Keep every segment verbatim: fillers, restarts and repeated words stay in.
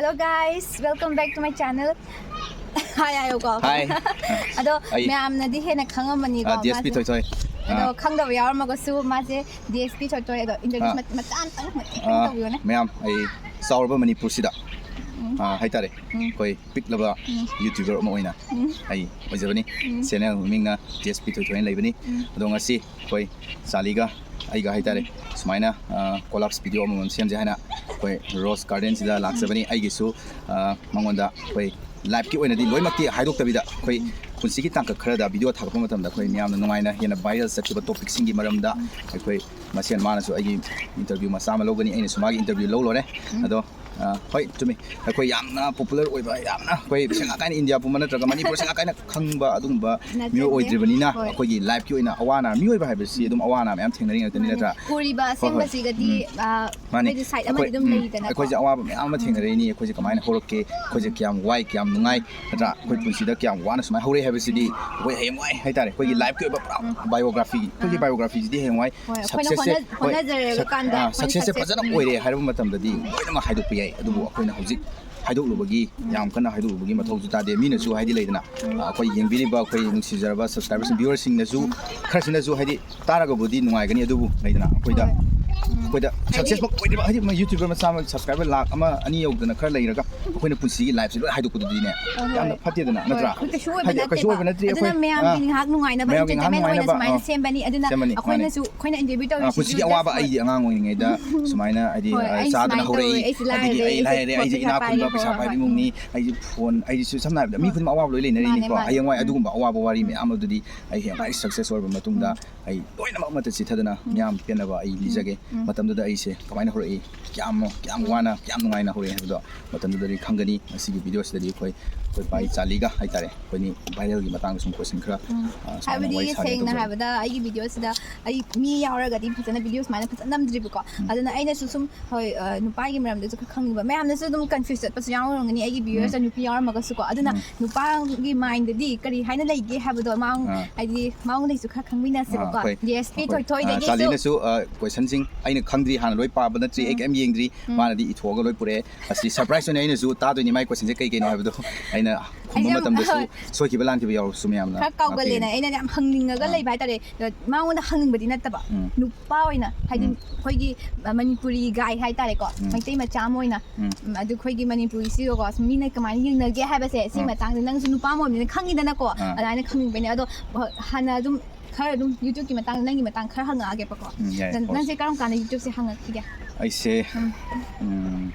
Hello guys, welcome back to my channel. Hi ꯍꯥꯏꯌꯣꯀꯣ꯫ Hi. ꯑꯗꯣ ꯑꯩ- ꯃꯌꯥꯝꯅꯗꯤ ꯍꯦꯟꯅ ꯈꯪꯉꯝꯃꯅꯤꯀꯣ ꯑꯥ, ꯗꯤ ꯑꯦꯁ ꯄꯤ ꯃꯥꯁꯦ꯫ ꯊꯣꯏꯊꯣꯏ꯫ ꯑꯗꯣ ꯑꯥ, ꯈꯪꯗꯕ ꯌꯥꯎꯔꯝꯃꯒꯁꯨ ꯃꯥꯁꯦ ꯗꯤ ꯑꯦꯁ ꯄꯤ ꯊꯣꯏꯊꯣꯏ꯫ ꯑꯗꯣ introduce ꯑꯥ꯫ ꯃꯠ- ꯃꯆꯥ ꯑꯃꯇꯪ ꯃꯇꯦꯛ ꯑꯥ, ꯇꯧꯕꯤꯌꯣꯅꯦ꯫ ꯃꯌꯥꯝ, ꯑꯩ ꯆꯥꯎꯔꯕ ꯃꯅꯤꯄꯨꯔꯁꯤꯗ ꯎꯝ꯫ ꯑꯥ, ꯍꯥꯏꯇꯥꯔꯦ, ꯎꯝ꯫ ꯑꯩꯈꯣꯏ ꯄꯤꯛꯂꯕ ꯎꯝ꯫ YouTuber ꯑꯃ ꯑꯣꯏꯅ ꯎꯝ꯫ ꯑꯩ ꯑꯣꯏꯖꯕꯅꯤ꯫ ꯎꯝ꯫ Channel ꯃꯃꯤꯡꯅ ꯗꯤ ꯑꯦꯁ ꯄꯤ ꯊꯣꯏꯊꯣꯏꯅ ꯂꯩꯕꯅꯤ꯫ ꯎꯝ꯫ ꯑꯗꯣ ꯉꯁꯤ ꯑꯩꯈꯣꯏ ꯆꯥꯂꯤꯒ ꯑꯩꯒ ꯍꯥꯏꯇꯥꯔꯦ, ꯁꯨꯃꯥꯏꯅ, ꯑꯥ, collabs video ꯑꯃꯃꯝ ꯁꯦꯝꯁꯦ ꯍꯥꯏꯅ ꯑꯩꯈꯣꯏ Rose Garden ꯁꯤꯗ ꯂꯥꯛꯆꯕꯅꯤ꯫ ꯑꯩꯒꯤꯁꯨ, ꯑꯥ, ꯃꯉꯣꯟꯗ ꯑꯩꯈꯣꯏ live ꯀꯤ ꯑꯣꯏꯅꯗꯤ ꯂꯣꯏꯅꯃꯛꯇꯤ ꯍꯥꯏꯗꯣꯛꯇꯕꯤꯗ, ꯑꯩꯈꯣꯏ ꯄꯨꯟꯁꯤꯒꯤ ꯇꯥꯡꯀꯛ ꯈꯔꯗ video ꯊꯥꯒꯠꯄ ꯃꯇꯝꯗ ꯑꯩꯈꯣꯏ ꯃꯤꯌꯥꯝꯅ ꯅꯨꯡꯉꯥꯏꯅ ꯍꯦꯟꯅ viral ꯆꯠꯈꯤꯕ topic ꯁꯤꯡꯒꯤ ꯃꯔꯝꯗ ꯑꯩꯈꯣꯏ ꯃꯁꯦꯟ, ꯃꯥꯅꯁꯨ ꯑꯩꯒꯤ interview ꯃꯆꯥ ꯑꯃ ꯂꯧꯒꯅꯤ, ꯑꯩꯅꯁꯨ ꯃꯥꯒꯤ interview ꯂꯧ ꯂꯣꯏꯔꯦ꯫ ꯑꯗꯣ, ꯑ, ꯍꯣꯏ, ꯆꯨꯝꯃꯤ, ꯑꯩꯈꯣꯏ ꯌꯥꯝꯅ popular ꯑꯣꯏꯕ, ꯌꯥꯝꯅ ꯑꯩꯈꯣꯏ ꯁꯦꯡꯅ ꯀꯥꯏꯅ ꯏꯟꯗꯤꯌꯥ ꯄꯨꯝꯕ ꯅꯠꯇ꯭ꯔꯒ ꯃꯅꯤꯄꯨꯔ ꯁꯦꯡꯅ ꯀꯥꯏꯅ ꯈꯪꯕ ꯑꯗꯨꯒꯨꯝꯕ ꯅꯠꯆꯗꯦ꯫ ꯃꯤꯑꯣꯏ ꯑꯣꯏꯗ꯭ꯔꯤꯕꯅꯤꯅ, ꯍꯣꯏ꯫ ꯑꯩꯈꯣꯏꯒꯤ live ꯀꯤ ꯑꯣꯏꯅ ꯑꯋꯥ ꯑꯅꯥ, ꯃꯤꯑꯣꯏꯕ ꯍꯥꯏꯕꯁꯤ ꯑꯗꯨꯝ ꯑꯋꯥ ꯑꯅꯥ ꯃꯌꯥꯝ ꯊꯦꯡꯅꯔꯤ ꯉꯥꯛꯇꯅꯤ, ꯅꯠꯇ꯭ꯔꯥ? ꯎꯔꯤꯕ ꯍꯣꯏ, ꯍꯣꯏ꯫ ꯑꯁꯦꯡꯕꯁꯤꯒꯗꯤ, ꯎꯝ꯫ ꯑ, ꯃꯥꯅꯤ꯫ ꯑꯩꯈꯣꯏꯁꯨ side ꯑꯃꯗꯤ ꯑꯩꯈꯣꯏ, ꯑꯗꯨꯝ ꯎꯝ, ꯂꯩꯗꯅꯀꯣ꯫ ꯑꯩꯈꯣꯏꯁꯦ ꯑꯋꯥꯕ ꯃꯌꯥꯝ ꯑꯃ ꯊꯦꯡꯅꯔꯛꯏꯅꯤ꯫ ꯑꯩꯈꯣꯏꯁꯦ ꯀꯃꯥꯏꯅ ꯍꯧꯔꯛꯀꯦ, ꯑꯩꯈꯣꯏꯁꯦ ꯀꯌꯥꯝ ꯋꯥꯏ, ꯀꯌꯥꯝ ꯅꯨꯡꯉꯥꯏ, ꯅꯠꯇ꯭ꯔꯥ? ꯑꯩꯈꯣꯏ ꯄꯨꯟꯁꯤꯗ ꯀꯌꯥꯝ ꯋꯥꯅ ꯁꯨꯃꯥꯏꯅ ꯍꯧꯔꯛꯑꯦ ꯍꯥꯏꯕꯁꯤꯗꯤ ꯑꯩꯈꯣꯏ ꯍꯌꯦꯡꯋꯥꯏ ꯍꯥꯏꯇꯥꯔꯦ, ꯑꯩꯈꯣꯏꯒꯤ life ꯀꯤ ꯑꯣꯏꯕ ꯄꯨꯔꯥ biography, ꯑꯩꯈꯣꯏꯒꯤ biography ꯁꯤꯗꯤ ꯍꯌꯦꯡꯋꯥꯏ ꯍꯣꯏ, ꯑꯩꯈꯣꯏꯅ success ꯁꯦ, ꯍꯣꯠꯅ-, ꯍꯣꯏ, ꯍꯣꯠꯅꯖꯔꯕ suc-, ꯀꯥꯟꯗ ꯑꯥ, ꯑꯩꯈꯣꯏ success ꯁꯦ success ꯐꯖꯅ ꯎꯝ꯫ ꯑꯣꯏꯔꯦ ꯍꯥꯏꯔꯕ ꯃꯇꯝꯗꯗꯤ ꯂꯣꯏꯅꯃꯛ ꯍꯥꯏꯗꯣꯛꯄ ꯌꯥꯏ꯫ ꯑꯗꯨꯕꯨ ꯑꯩꯈꯣꯏꯅ ꯍꯧꯖꯤꯛ ꯍꯥꯏꯗꯣꯛꯂꯨꯕꯒꯤ ꯌꯥꯝ ꯀꯟꯅ ꯍꯥꯏꯗꯣꯛꯂꯨꯕꯒꯤ ꯃꯊꯧꯁꯨ ꯇꯥꯗꯦ꯫ ꯃꯤꯅꯁꯨ ꯍꯥꯏꯗꯤ ꯂꯩꯗꯅ, ꯑꯥ, ꯑꯩꯈꯣꯏ ꯌꯦꯡꯕꯤꯔꯤꯕ, ꯑꯩꯈꯣꯏ ꯅꯨꯡꯁꯤꯖꯔꯕ subscriber ꯁꯤꯡ, viewer ꯁꯤꯡꯅꯁꯨ ꯈꯔꯁꯤꯅꯁꯨ ꯍꯥꯏꯗꯤ ꯇꯥꯔꯒꯕꯨꯗꯤ ꯅꯨꯡꯉꯥꯏꯒꯅꯤ, ꯑꯗꯨꯕꯨ ꯂꯩꯗꯅ ꯑꯩꯈꯣꯏꯗ, ꯍꯣꯏ꯫ ꯎꯝ꯫ ꯑꯩꯈꯣꯏꯗ ꯍꯥꯏꯗꯤ success ꯃꯛ ꯑꯣꯏꯗ꯭ꯔꯤꯕ, ꯍꯥꯏꯗꯤ YouTuber ꯃꯆꯥ ꯑꯃ subscriber ꯂꯥꯛ ꯑꯃ ꯑꯅꯤ ꯌꯧꯗꯅ ꯈꯔ ꯂꯩꯔꯒ ꯑꯩꯈꯣꯏꯅ ꯄꯨꯟꯁꯤꯒꯤ life ꯁꯦ ꯂꯣꯏ ꯍꯥꯏꯗꯣꯛꯄꯗꯨꯗꯤꯅꯦ ꯍꯣꯏ, ꯍꯣꯏ꯫ ꯌꯥꯝꯅ ꯐꯠꯇꯦꯗꯅ, ꯍꯣꯏ, ꯅꯠꯇ꯭ꯔꯥ? ꯑꯩꯈꯣꯏ ꯀꯩꯁꯨ ꯑꯣꯏꯕ ꯍꯥꯏꯗꯤ ꯀꯩꯁꯨ ꯅꯠꯇꯦꯕ꯫ ꯑꯣꯏꯕ ꯅꯠꯇꯦ꯫ ꯑꯗꯨꯅ ꯑꯩꯈꯣꯏ, ꯃꯌꯥꯝꯒꯤ ꯑꯥ, ꯉꯥꯏꯍꯥꯛ ꯅꯨꯡꯉꯥꯏꯅꯕ ꯃꯌꯥꯝꯒꯤ ꯉꯥꯏꯍꯥꯛ entertainment ꯑꯣꯏꯅ ꯅꯨꯡꯉꯥꯏꯅꯕ, ꯁꯨꯃꯥꯏꯅ ꯑꯥ, ꯁꯦꯝꯕꯅꯤ꯫ ꯑꯗꯨꯅ ꯁꯦꯝꯕꯅꯤ, ꯑꯩꯈꯣꯏꯅꯁꯨ, ꯃꯥꯅꯤ꯫ ꯑꯩꯈꯣꯏꯅ individual ꯑꯥ, ꯄꯨꯟꯁꯤꯒꯤ ꯇꯧꯔꯤꯁꯦ꯫ ꯑꯋꯥꯕ ꯍꯣꯏ꯫ ꯑꯩꯗꯤ ꯑꯉꯥꯡ ꯑꯣꯏꯔꯤꯉꯩꯗ ꯁꯨꯃꯥꯏꯅ ꯍꯥꯏꯗꯤ, ꯍꯣꯏ, ꯑꯥ, ꯑꯩ ꯆꯥꯗꯅ ꯁꯨꯃꯥꯏꯅ ꯍꯧꯔꯛꯏ, ꯇꯧꯔꯦ, ꯑꯩꯁꯦ ꯑꯗꯒꯤ ꯂꯥꯏꯔꯔꯦ, ꯑꯩ ꯑꯩꯁꯦ ꯂꯥꯏꯔꯔꯦ, ꯑꯩꯁꯦ ꯈꯣꯠꯄ ꯏꯅꯥꯛ ꯈꯨꯟꯕ, ꯄꯥꯏꯔꯦ, ꯄꯩꯁꯥ ꯍꯣꯏ, ꯄꯥꯏꯕ ꯍꯣꯏ, ꯏꯃꯨꯡꯅꯤ, ꯍꯣꯏ꯫ ꯑꯩꯁꯦ phone, ꯑꯩꯁꯦ ꯁꯝꯅ ꯍꯥꯏꯔꯕꯗ ꯃꯤ ꯍꯣꯏ꯫ ꯈꯨꯗꯤꯡꯃꯛ ꯑꯋꯥꯕ ꯂꯣꯏ ꯂꯩꯅꯔꯤꯅꯤꯀꯣ꯫ ꯃꯥꯅꯦ, ꯃꯥꯅꯦ꯫ ꯍꯌꯦꯡꯋꯥꯏ ꯎꯝ꯫ ꯑꯗꯨꯒꯨꯝꯕ ꯑꯋꯥꯕ ꯋꯥꯔꯤ ꯃꯌꯥꯝ ꯑꯗꯨꯗꯤ ꯑꯩ ꯍꯌꯦꯡꯋꯥꯏ success ꯑꯣꯏꯔꯕ ꯃꯇꯨꯡꯗ ꯑꯩ ꯂꯣꯏꯅꯃꯛ ꯑꯃꯠꯇ ꯆꯤꯊꯗꯅ ꯃꯤꯌꯥꯝ ꯄꯦꯟꯅꯕ ꯑꯩ ꯂꯤꯖꯒꯦ꯫ ꯎꯝ꯫ ꯃꯇꯝꯗꯨꯗ ꯑꯩꯁꯦ ꯀꯃꯥꯏꯅ ꯍꯧꯔꯛꯏ, ꯀꯌꯥꯝ, ꯀꯌꯥꯝ ꯎꯝ꯫ ꯋꯥꯅ, ꯀꯌꯥꯝ ꯅꯨꯡꯉꯥꯏꯅ ꯍꯧꯔꯛꯏ ꯍꯥꯏꯕꯗꯣ ꯃꯇꯝꯗꯨꯗꯗꯤ ꯈꯪꯒꯅꯤ꯫ ꯉꯁꯤꯒꯤ video ꯁꯤꯗꯗꯤ ꯑꯩꯈꯣꯏ, ꯑꯩꯈꯣꯏ ꯚꯥꯏ ꯆꯥꯂꯤꯒ ꯍꯥꯏꯇꯥꯔꯦ, ꯑꯩꯈꯣꯏꯅꯤ viral ꯒꯤ ꯃꯇꯥꯡꯗ ꯁꯨꯝ question ꯈꯔ, ꯎꯝ꯫ ꯑ, ꯁꯨꯃꯥꯏꯅ ꯍꯥꯏꯕꯗꯤ ꯋꯥꯔꯤ ꯁꯥꯒꯦ ꯁꯦꯡꯅ ꯇꯧꯖꯕꯅꯤ꯫ ꯍꯥꯏꯕꯗ ꯑꯩꯒꯤ video ꯁꯤꯗ ꯑꯩ ꯃꯤ ꯌꯥꯎꯔꯒꯗꯤ ꯐꯖꯅ video ꯁꯨꯃꯥꯏꯅ ꯐꯖꯅ ꯅꯝꯗ꯭ꯔꯤꯕꯀꯣ꯫ ꯑꯗꯨꯅ ꯑꯩꯅꯁꯨ ꯁꯨꯝ, ꯍꯣꯏ, ꯑ, ꯅꯨꯄꯥꯒꯤ ꯃꯔꯝꯗꯁꯨ ꯈꯔ ꯈꯪꯅꯤꯡꯕ꯫ ꯃꯌꯥꯝꯅꯁꯨ ꯑꯗꯨꯝ confuse ꯆꯠꯄꯁꯨ ꯌꯥꯎꯔꯝꯒꯅꯤ ꯑꯩꯒꯤ viewers ꯇ ꯅꯨꯄꯤ ꯌꯥꯎꯔꯝꯃꯒꯁꯨꯀꯣ꯫ ꯑꯗꯨꯅ ꯅꯨꯄꯥꯒꯤ mind ꯗꯗꯤ ꯀꯔꯤ ꯍꯥꯏꯅ ꯂꯩꯒꯦ ꯍꯥꯏꯕꯗꯣ ꯃꯥ-, ꯑꯥ꯫ ꯍꯥꯏꯗꯤ ꯃꯉꯣꯟꯗꯒꯤꯁꯨ ꯈꯔ ꯈꯪꯃꯤꯟꯅꯁꯦꯕꯀꯣ꯫ ꯑꯥ, ꯍꯣꯏ꯫ ꯗꯤ ꯑꯦꯁ ꯄꯤ ꯑꯩꯈꯣꯏ, ꯊꯣꯏꯊꯣꯏꯗꯒꯤꯁꯨ꯫ ꯑꯥ, ꯆꯥꯂꯤꯅꯁꯨ, ꯑꯥ, question ꯁꯤꯡ ꯑꯩꯅ ꯈꯪꯗ꯭ꯔꯤ, ꯍꯥꯟꯅ ꯂꯣꯏ ꯄꯥꯕ ꯅꯠꯇ꯭ꯔꯤ, ꯑꯩ ꯀꯩꯝ ꯌꯦꯡꯗ꯭ꯔꯤ꯫ ꯃꯥꯅꯗꯤ ꯏꯊꯣꯛꯑꯒ ꯂꯣꯏ ꯄꯨꯔꯛꯑꯦ꯫ ꯑꯁꯤ ꯁꯔꯄ꯭ꯔꯥꯏꯁ ꯑꯣꯏꯅ ꯑꯩꯅꯁꯨ ꯇꯥꯗꯣꯏꯅꯤ ꯃꯥꯏ ꯀꯣꯏꯁꯟꯁꯦ ꯀꯩ ꯀꯩꯅꯣ ꯍꯥꯏꯕꯗꯣ꯫ ꯑꯩꯅ ꯈꯨꯝꯕ ꯑꯩꯁꯦ ꯌꯥꯝ, ꯃꯇꯝꯗꯁꯨ ꯍꯣꯏ꯫ ꯁꯣꯏꯈꯤꯕ ꯂꯥꯟꯈꯤꯕ ꯌꯥꯎꯔꯁꯨ ꯃꯌꯥꯝꯅ ꯈꯔ ꯀꯥꯎꯒꯜꯂꯦꯅ ꯉꯥꯛꯄꯤꯒꯅꯤ꯫ ꯑꯩꯅ ꯌꯥꯝ ꯍꯪꯅꯤꯡꯉꯒ ꯑꯥ꯫ ꯂꯩꯕ ꯍꯥꯏꯇꯥꯔꯦ꯫ ꯑꯗꯣ ꯃꯉꯣꯟꯗ ꯍꯪꯅꯤꯡꯕꯗꯤ ꯅꯠꯇꯕ꯫ ꯎꯝ꯫ ꯅꯨꯄꯥ ꯑꯣꯏꯅ, ꯍꯥꯏꯗꯤ ꯎꯝ꯫ ꯑꯩꯈꯣꯏꯒꯤ, ꯑ, ꯃꯅꯤꯄꯨꯔꯤ ꯒꯥꯏ ꯍꯥꯏꯇꯥꯔꯦꯀꯣ, ꯎꯝ꯫ ꯃꯩꯇꯩ ꯃꯆꯥ ꯑꯃ ꯑꯣꯏꯅ, ꯎꯝ꯫ ꯎꯝ, ꯑꯗꯨ ꯑꯩꯈꯣꯏꯒꯤ ꯃꯅꯤꯄꯨꯔꯤꯁꯤꯒꯀꯣ, ꯃꯤꯅ ꯀꯃꯥꯏꯅ ꯌꯦꯡꯅꯒꯦ ꯍꯥꯏꯕꯁꯦ, ꯁꯤ ꯑꯥ꯫ ꯃꯇꯥꯡꯗ ꯅꯪꯁꯨ ꯅꯨꯄꯥ ꯑꯃ ꯑꯣꯏꯕꯅꯤꯅ ꯈꯪꯉꯤꯗꯅꯀꯣ, ꯑꯥ꯫ ꯑꯗꯨꯃꯥꯏꯅ ꯈꯪꯅꯤꯡꯕꯩꯅꯦ꯫ ꯑꯗꯣ, ꯍ-, ꯍꯥꯟꯅ ꯑꯗꯨꯝ ꯈꯔ ꯑꯗꯨꯝ YouTube-ꯀꯤ ꯃꯇꯥꯡꯗ, ꯅꯪꯒꯤ ꯃꯇꯥꯡ ꯈꯔ ꯍꯪꯉꯛꯑꯒꯦꯕꯀꯣ꯫ ꯎꯝ, ꯌꯥꯏ, ꯅꯪ-, ꯍꯣꯏ꯫ ꯅꯪꯁꯦ ꯀꯔꯝ ꯀꯥꯟꯗ YouTube-ꯁꯦ ꯍꯥꯡꯉꯛꯈꯤꯒꯦ? ꯑꯩꯁꯦ, ꯎꯝ꯫ ꯎꯝ,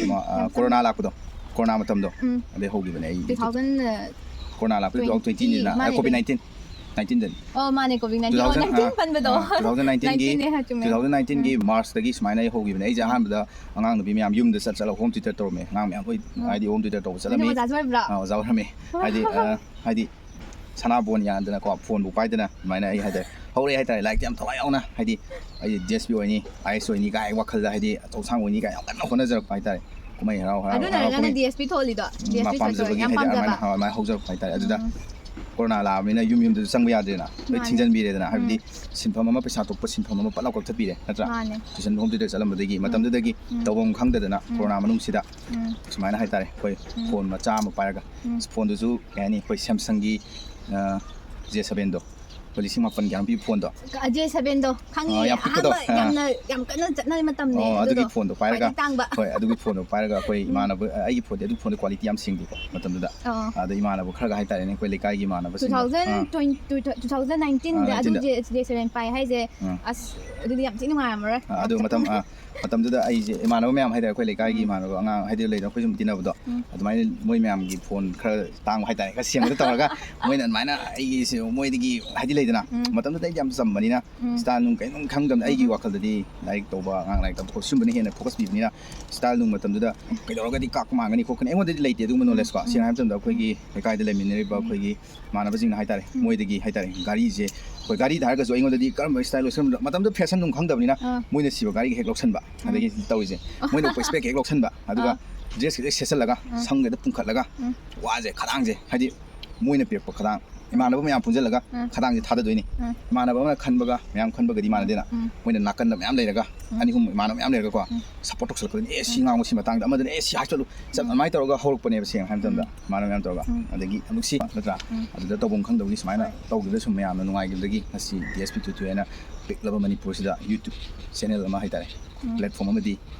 ꯃ-, ꯑ, ꯌꯥꯝ ꯀꯣꯔꯣꯅꯥ ꯂꯥꯛꯄꯗꯣ, ꯀꯣꯔꯣꯅꯥ ꯃꯇꯝꯗꯣ, ꯎꯝ꯫ ꯑꯗꯩ ꯍꯧꯈꯤꯕꯅꯦ ꯑꯩ YouTube꯫ Two thousand, ꯑ, ꯀꯣꯔꯣꯅꯥ ꯂꯥꯛꯄꯗꯣ twenty, two thousand twenty-ꯅꯤꯗꯅ, ꯑ, ꯃꯥꯅꯦ, COVID nineteen, nineteen-ꯗꯅꯤ꯫ ꯑꯣ, ꯃꯥꯅꯦ, COVID nineteen꯫ ꯑꯣ, two thousand, nineteen ꯑ, ꯄꯟꯕꯗꯣ꯫ ꯑ, two thousand nineteen-ꯒꯤ, nineteen-ꯅꯦ, ꯍꯥ, ꯆꯨꯝꯃꯦ꯫ Two thousand nineteen-ꯒꯤ ꯎꯝ꯫ March-ꯇꯒꯤ ꯁꯨꯃꯥꯏꯅ ꯑꯩ ꯍꯧꯈꯤꯕꯅꯦ꯫ ꯑꯩꯁꯦ ꯑꯍꯥꯟꯕꯗ ꯑꯉꯥꯡ ꯅꯨꯄꯤ ꯃꯌꯥꯝ ꯌꯨꯝꯗ ꯆꯠ ꯆꯠꯂꯒ home tutor ꯇꯧꯔꯝꯃꯦ꯫ ꯑꯉꯥꯡ ꯃꯌꯥꯝ ꯂꯣꯏ, ꯎꯝ꯫ ꯍꯥꯏꯗꯤ home tutor ꯇꯧꯕ ꯅꯪꯁꯦ ꯆꯠꯂꯝꯃꯤ꯫ ꯑꯣꯖꯥꯁꯨ ꯑꯣꯏꯕ꯭ꯔꯥ? ꯑ, ꯑꯣꯖꯥ ꯑꯣꯏꯔꯝꯃꯤ꯫ ꯍꯥꯏꯗꯤ, ꯑ, ꯍꯥꯏꯗꯤ ꯁꯅꯥꯕꯣꯟ ꯌꯥꯟꯗꯅꯀꯣ, phone-ꯕꯨ ꯄꯥꯏꯗꯅ ꯑꯗꯨꯃꯥꯏꯅ ꯑꯩ ꯍꯥꯏꯇꯥꯔꯦ ꯍꯧꯔꯛꯑꯦ ꯍꯥꯏꯇꯥꯔꯦ꯫ ꯂꯥꯏꯔꯤꯛꯇꯤ ꯌꯥꯝ ꯊꯋꯥꯏ ꯌꯥꯎꯅ, ꯍꯥꯏꯗꯤ ꯑꯩ D S P ꯑꯣꯏꯅꯤ, I A S ꯑꯣꯏꯅꯤ ꯀꯥꯏ ꯋꯥꯈꯜꯗ, ꯍꯥꯏꯗꯤ ꯑꯆꯧ ꯑꯁꯥꯡ ꯑꯣꯏꯅꯤ ꯀꯥꯏ ꯌꯥꯝ ꯀꯟꯅ ꯍꯣꯠꯅꯖꯔꯛꯄ ꯍꯥꯏꯇꯥꯔꯦ꯫ ꯀꯨꯝꯍꯩ ꯍꯔꯥꯎ, ꯍꯔꯥꯎ, ꯑꯗꯨꯅꯔ ꯍꯔꯥꯎ ꯅꯪꯅ ꯀꯨꯝꯍꯩ꯫ D S P ꯊꯣꯛꯍꯜꯂꯤꯗꯣ? ꯎꯝ, D S P ꯃꯥ ꯄꯥꯝꯖꯕꯒꯤ ꯌꯥꯝ ꯍꯥꯏꯗꯤ ꯄꯥꯝꯖꯕ? ꯑꯗꯨꯃꯥꯏꯅ, ꯑꯗꯨꯃꯥꯏꯅ ꯍꯧꯖꯔꯛꯄ ꯍꯥꯏꯇꯥꯔꯦ꯫ ꯑꯗꯨꯗ ꯎꯝ꯫ ꯀꯣꯔꯣꯅꯥ ꯂꯥꯛꯑꯕꯅꯤꯅ ꯌꯨꯝ ꯌꯨꯝꯗꯁꯨ ꯆꯪꯕ ꯌꯥꯗ꯭ꯔꯦꯅ, ꯂꯣꯏ ꯃꯥꯅꯦ꯫ ꯊꯤꯡꯖꯤꯟꯕꯤꯔꯦꯗꯅ꯫ ꯍꯥꯏꯕꯗꯤ ꯎꯝ꯫ ꯁꯤꯟꯐꯝ ꯑꯃ, ꯄꯩꯁꯥ ꯊꯣꯛꯄ ꯁꯤꯟꯐꯝ ꯑꯃ ꯄꯠ ꯂꯥꯎ ꯀꯛꯊꯠꯄꯤꯔꯦ, ꯅꯠꯇ꯭ꯔꯥ? ꯃꯥꯅꯦ꯫ Tuition, home tutor ꯆꯠꯂꯝꯕꯗꯒꯤ, ꯎꯝ꯫ ꯃꯇꯝꯗꯨꯗꯒꯤ ꯎꯝ꯫ ꯇꯧꯐꯝ ꯈꯪꯗꯗꯅ ꯎꯝ꯫ ꯀꯣꯔꯣꯅꯥ ꯃꯅꯨꯡꯁꯤꯗ ꯎꯝ꯫ ꯁꯨꯃꯥꯏꯅ ꯍꯥꯏꯇꯥꯔꯦ, ꯑꯩꯈꯣꯏ ꯎꯝ꯫ Phone ꯃꯆꯥ ꯑꯃ ꯄꯥꯏꯔꯒ, ꯎꯝ꯫ Phone-ꯗꯨꯁꯨ ꯀꯩ ꯍꯥꯏꯅꯤ, ꯑꯩꯈꯣꯏ Samsung-ꯒꯤ, ꯑ, ꯖꯦ ꯁꯚꯦꯟꯗꯣ, ꯂꯨꯄꯥ ꯂꯤꯁꯤꯡ ꯃꯥꯄꯟ ꯀꯌꯥꯅꯣ ꯄꯤꯕ phone-ꯗꯣ? ꯑ, J seven-ꯗꯣ ꯈꯪꯉꯤ꯫ ꯑ, ꯌꯥꯝ ꯄꯤꯛꯄꯗꯣ꯫ ꯑꯍꯥꯟꯕ ꯑ꯫ ꯌꯥꯝꯅ, ꯌꯥꯝ ꯀꯟꯅ ꯆꯠꯅꯔꯤ ꯃꯇꯝꯅꯦ ꯑꯣ, ꯑꯗꯨꯒꯤ ꯑꯗꯨꯗꯣ꯫ Phone-ꯗꯣ ꯄꯥꯏꯔꯒ, ꯈ꯭ꯋꯥꯏꯗꯒꯤ ꯇꯥꯡꯕ꯫ ꯍꯣꯏ, ꯑꯗꯨꯒꯤ phone-ꯗꯣ ꯄꯥꯏꯔꯒ ꯑꯩꯈꯣꯏ ꯎꯝ꯫ ꯏꯃꯥꯟꯅꯕ, ꯑ, ꯑꯩꯒꯤ phone-ꯗꯤ ꯑꯗꯨ phone-ꯗꯣ quality ꯌꯥꯝ ꯁꯦꯡꯗꯦꯀꯣ ꯃꯇꯝꯗꯨꯗ꯫ ꯑꯣ꯫ ꯑꯗ ꯏꯃꯥꯟꯅꯕ ꯈꯔꯒ ꯍꯥꯏꯇꯥꯔꯦꯅꯦ, ꯑꯩꯈꯣꯏ ꯂꯩꯀꯥꯏꯒꯤ ꯏꯃꯥꯟꯅꯕꯁꯤꯡꯒ꯫ Two thousand twenty, ꯑꯥ꯫ Two thousand nineteen-ꯗ ꯑꯥ, ꯑꯗꯨ nineteen-ꯗ꯫ J, J seven ꯄꯥꯏ ꯍꯥꯏꯁꯦ, ꯑꯥ꯫ ꯑꯁ, ꯑꯗꯨꯗꯤ ꯌꯥꯝ ꯊꯤ ꯅꯨꯡꯉꯥꯏꯔꯝꯃꯔꯣꯏ꯫ ꯑꯥ, ꯑꯗꯨ ꯃꯇꯝ, ꯑꯥ, ꯃꯇꯝꯗꯨꯗ ꯑꯩꯁꯦ ꯏꯃꯥꯟꯅꯕ ꯃꯌꯥꯝ ꯍꯥꯏꯇꯥꯔꯦ, ꯑꯩꯈꯣꯏ ꯂꯩꯀꯥꯏꯒꯤ ꯎꯝ꯫ ꯏꯃꯥꯟꯅꯕ ꯑꯉꯥꯡ ꯍꯥꯏꯗꯤ ꯂꯩꯗꯅ ꯑꯩꯈꯣꯏ ꯁꯨꯝ ꯇꯤꯟꯅꯕꯗꯣ, ꯎꯝ꯫ ꯑꯗꯨꯃꯥꯏꯅ ꯃꯣꯏ ꯃꯌꯥꯝꯒꯤ phone ꯈꯔ ꯇꯥꯡꯕ ꯍꯥꯏꯇꯥꯔꯦ, ꯈꯔ ꯁꯦꯝꯕꯗ ꯇꯧꯔꯒ ꯃꯣꯏꯅ ꯑꯗꯨꯃꯥꯏꯅ ꯑꯩꯒꯤꯁꯦ ꯃꯣꯏꯗꯒꯤ ꯍꯥꯏꯗꯤ ꯂꯩꯗꯅ, ꯎꯝ꯫ ꯃꯇꯝꯗꯨꯗ ꯑꯩꯗꯤ ꯌꯥꯝ ꯆꯝꯕꯅꯤꯅ ꯎꯝ꯫ Style ꯅꯨꯡ ꯀꯩꯝ ꯈꯪꯗꯕꯅꯤ꯫ ꯑꯩꯒꯤ ꯎꯝ꯫ ꯋꯥꯈꯜꯗꯗꯤ ꯂꯥꯏꯔꯤꯛ ꯇꯧꯕ, ꯑꯉꯥꯡ ꯂꯥꯏꯔꯤꯛ ꯇꯝꯕ ꯈꯣꯠꯄ ꯁꯤꯒꯨꯝꯕꯅ ꯍꯦꯟꯅ focus ꯄꯤꯕꯅꯤꯅ style ꯅꯨꯡ ꯃꯇꯝꯗꯨꯗ ꯀꯩꯗꯧꯔꯒꯗꯤ ꯀꯥꯛꯄ ꯃꯥꯟꯒꯅꯤ ꯈꯣꯠꯀꯅꯤ ꯑꯩꯉꯣꯟꯗꯗꯤ ꯂꯩꯇꯦ ꯑꯗꯨꯒꯨꯝꯕ knowledge ꯀꯣ꯫ ꯎꯝ꯫ ꯁꯦꯡꯅ ꯍꯥꯏꯕ ꯃꯇꯝꯗ ꯑꯩꯈꯣꯏꯒꯤ ꯎꯝ꯫ ꯂꯩꯀꯥꯏꯗ ꯂꯩꯃꯤꯟꯅꯔꯤꯕ ꯎꯝ꯫ ꯑꯩꯈꯣꯏꯒꯤ ꯏꯃꯥꯟꯅꯕꯁꯤꯡꯅ ꯍꯥꯏꯇꯥꯔꯦ, ꯎꯝ꯫ ꯃꯣꯏꯗꯒꯤ ꯍꯥꯏꯇꯥꯔꯦ, ꯒꯥꯔꯤꯁꯦ, ꯍꯣꯏ, ꯒꯥꯔꯤꯗ ꯍꯥꯏꯔꯒꯁꯨ ꯑꯩꯉꯣꯟꯗꯗꯤ ꯀꯔꯝꯕ style ꯂꯧꯁꯟꯕꯅꯣ, ꯃꯇꯝꯗꯨꯗ fashion ꯅꯨꯡ ꯈꯪꯗꯕꯅꯤꯅ ꯑꯥ꯫ ꯃꯣꯏꯅ ꯁꯤꯕ ꯒꯥꯔꯤꯒ ꯍꯦꯛ ꯂꯧꯁꯟꯕ, ꯑꯥ꯫ ꯑꯗꯒꯤ ꯇꯧꯔꯤꯁꯦ, ꯃꯣꯏꯅ ꯎꯞꯄ spec ꯍꯦꯛ ꯂꯧꯁꯟꯕ, ꯑꯗꯨꯒ ꯑꯥ꯫ Dress ꯍꯦꯛ ꯁꯦꯠꯆꯜꯂꯒ ꯑꯥ꯫ ꯁꯝꯒꯗ ꯄꯨꯡꯈꯠꯂꯒ ꯎꯝ꯫ ꯋꯥꯁꯦ, ꯈꯗꯥꯡꯁꯦ, ꯍꯥꯏꯗꯤ ꯃꯣꯏꯅ ꯄꯤꯔꯛꯄ ꯈꯗꯥꯡ, ꯏꯃꯥꯟꯅꯕ ꯃꯌꯥꯝ ꯄꯨꯟꯁꯤꯜꯂꯒ ꯎꯝ. ꯈꯗꯥꯡꯁꯦ ꯊꯥꯗꯗꯣꯏꯅꯤ꯫ ꯎꯝ. ꯏꯃꯥꯟꯅꯕ ꯑꯃꯅ ꯈꯟꯕꯒ ꯃꯌꯥꯝ ꯈꯟꯕꯒꯗꯤ ꯃꯥꯟꯅꯗꯦꯅ꯫ ꯎꯝ. ꯃꯣꯏꯅ ꯅꯥꯀꯟꯗ ꯃꯌꯥꯝ ꯂꯩꯔꯒ, ꯎꯝ. ꯑꯅꯤ ꯑꯍꯨꯝ ꯏꯃꯥꯟꯅꯕ ꯃꯌꯥꯝ ꯂꯩꯔꯒꯀꯣ, ꯎꯝ. ꯁꯞꯄꯣꯔꯠ ꯇꯧꯁꯜꯂꯛꯀꯗꯣꯏꯅꯤ꯫ "ꯑꯦ, ꯁꯤ ꯉꯥꯡꯉꯨ, ꯁꯤ ꯃꯇꯥꯡꯗ ꯑꯃꯗꯨꯅ, ꯑꯦ, ꯁꯤ ꯍꯥꯏ ꯆꯠꯂꯨ, ꯆꯠ-" ꯑꯗꯨꯃꯥꯏꯅ ꯇꯧꯔꯒ ꯍꯧꯔꯛꯄꯅꯦꯕ, ꯁꯦꯡꯅ ꯍꯥꯏꯕ ꯃꯇꯝꯗ꯫ ꯎꯝ. ꯏꯃꯥꯟꯅꯕ ꯃꯌꯥꯝ ꯇꯧꯔꯒ꯫ ꯎꯝ. ꯑꯗꯒꯤ ꯅꯨꯡꯁꯤ ꯅꯠꯇ꯭ꯔꯥ? ꯎꯝ. ꯑꯗꯨꯗ ꯇꯧꯐꯝ ꯈꯪꯗꯕꯒꯤ ꯁꯨꯃꯥꯏꯅ ꯇꯧꯈꯤꯕꯗ ꯁꯨꯝ ꯃꯌꯥꯝꯅ ꯅꯨꯡꯉꯥꯏꯈꯤꯕꯗꯒꯤ ꯉꯁꯤ D S P two two ꯍꯥꯏꯅ ꯄꯤꯛꯂꯕ ꯃꯅꯤꯄꯨꯔꯁꯤꯗ YouTube ꯆꯦꯅꯦꯜ ꯑꯃ ꯍꯥꯏꯇꯥꯔꯦ, ꯎꯝ. ꯄ꯭ꯂꯦꯠꯐꯣꯝ ꯑꯃꯗꯤ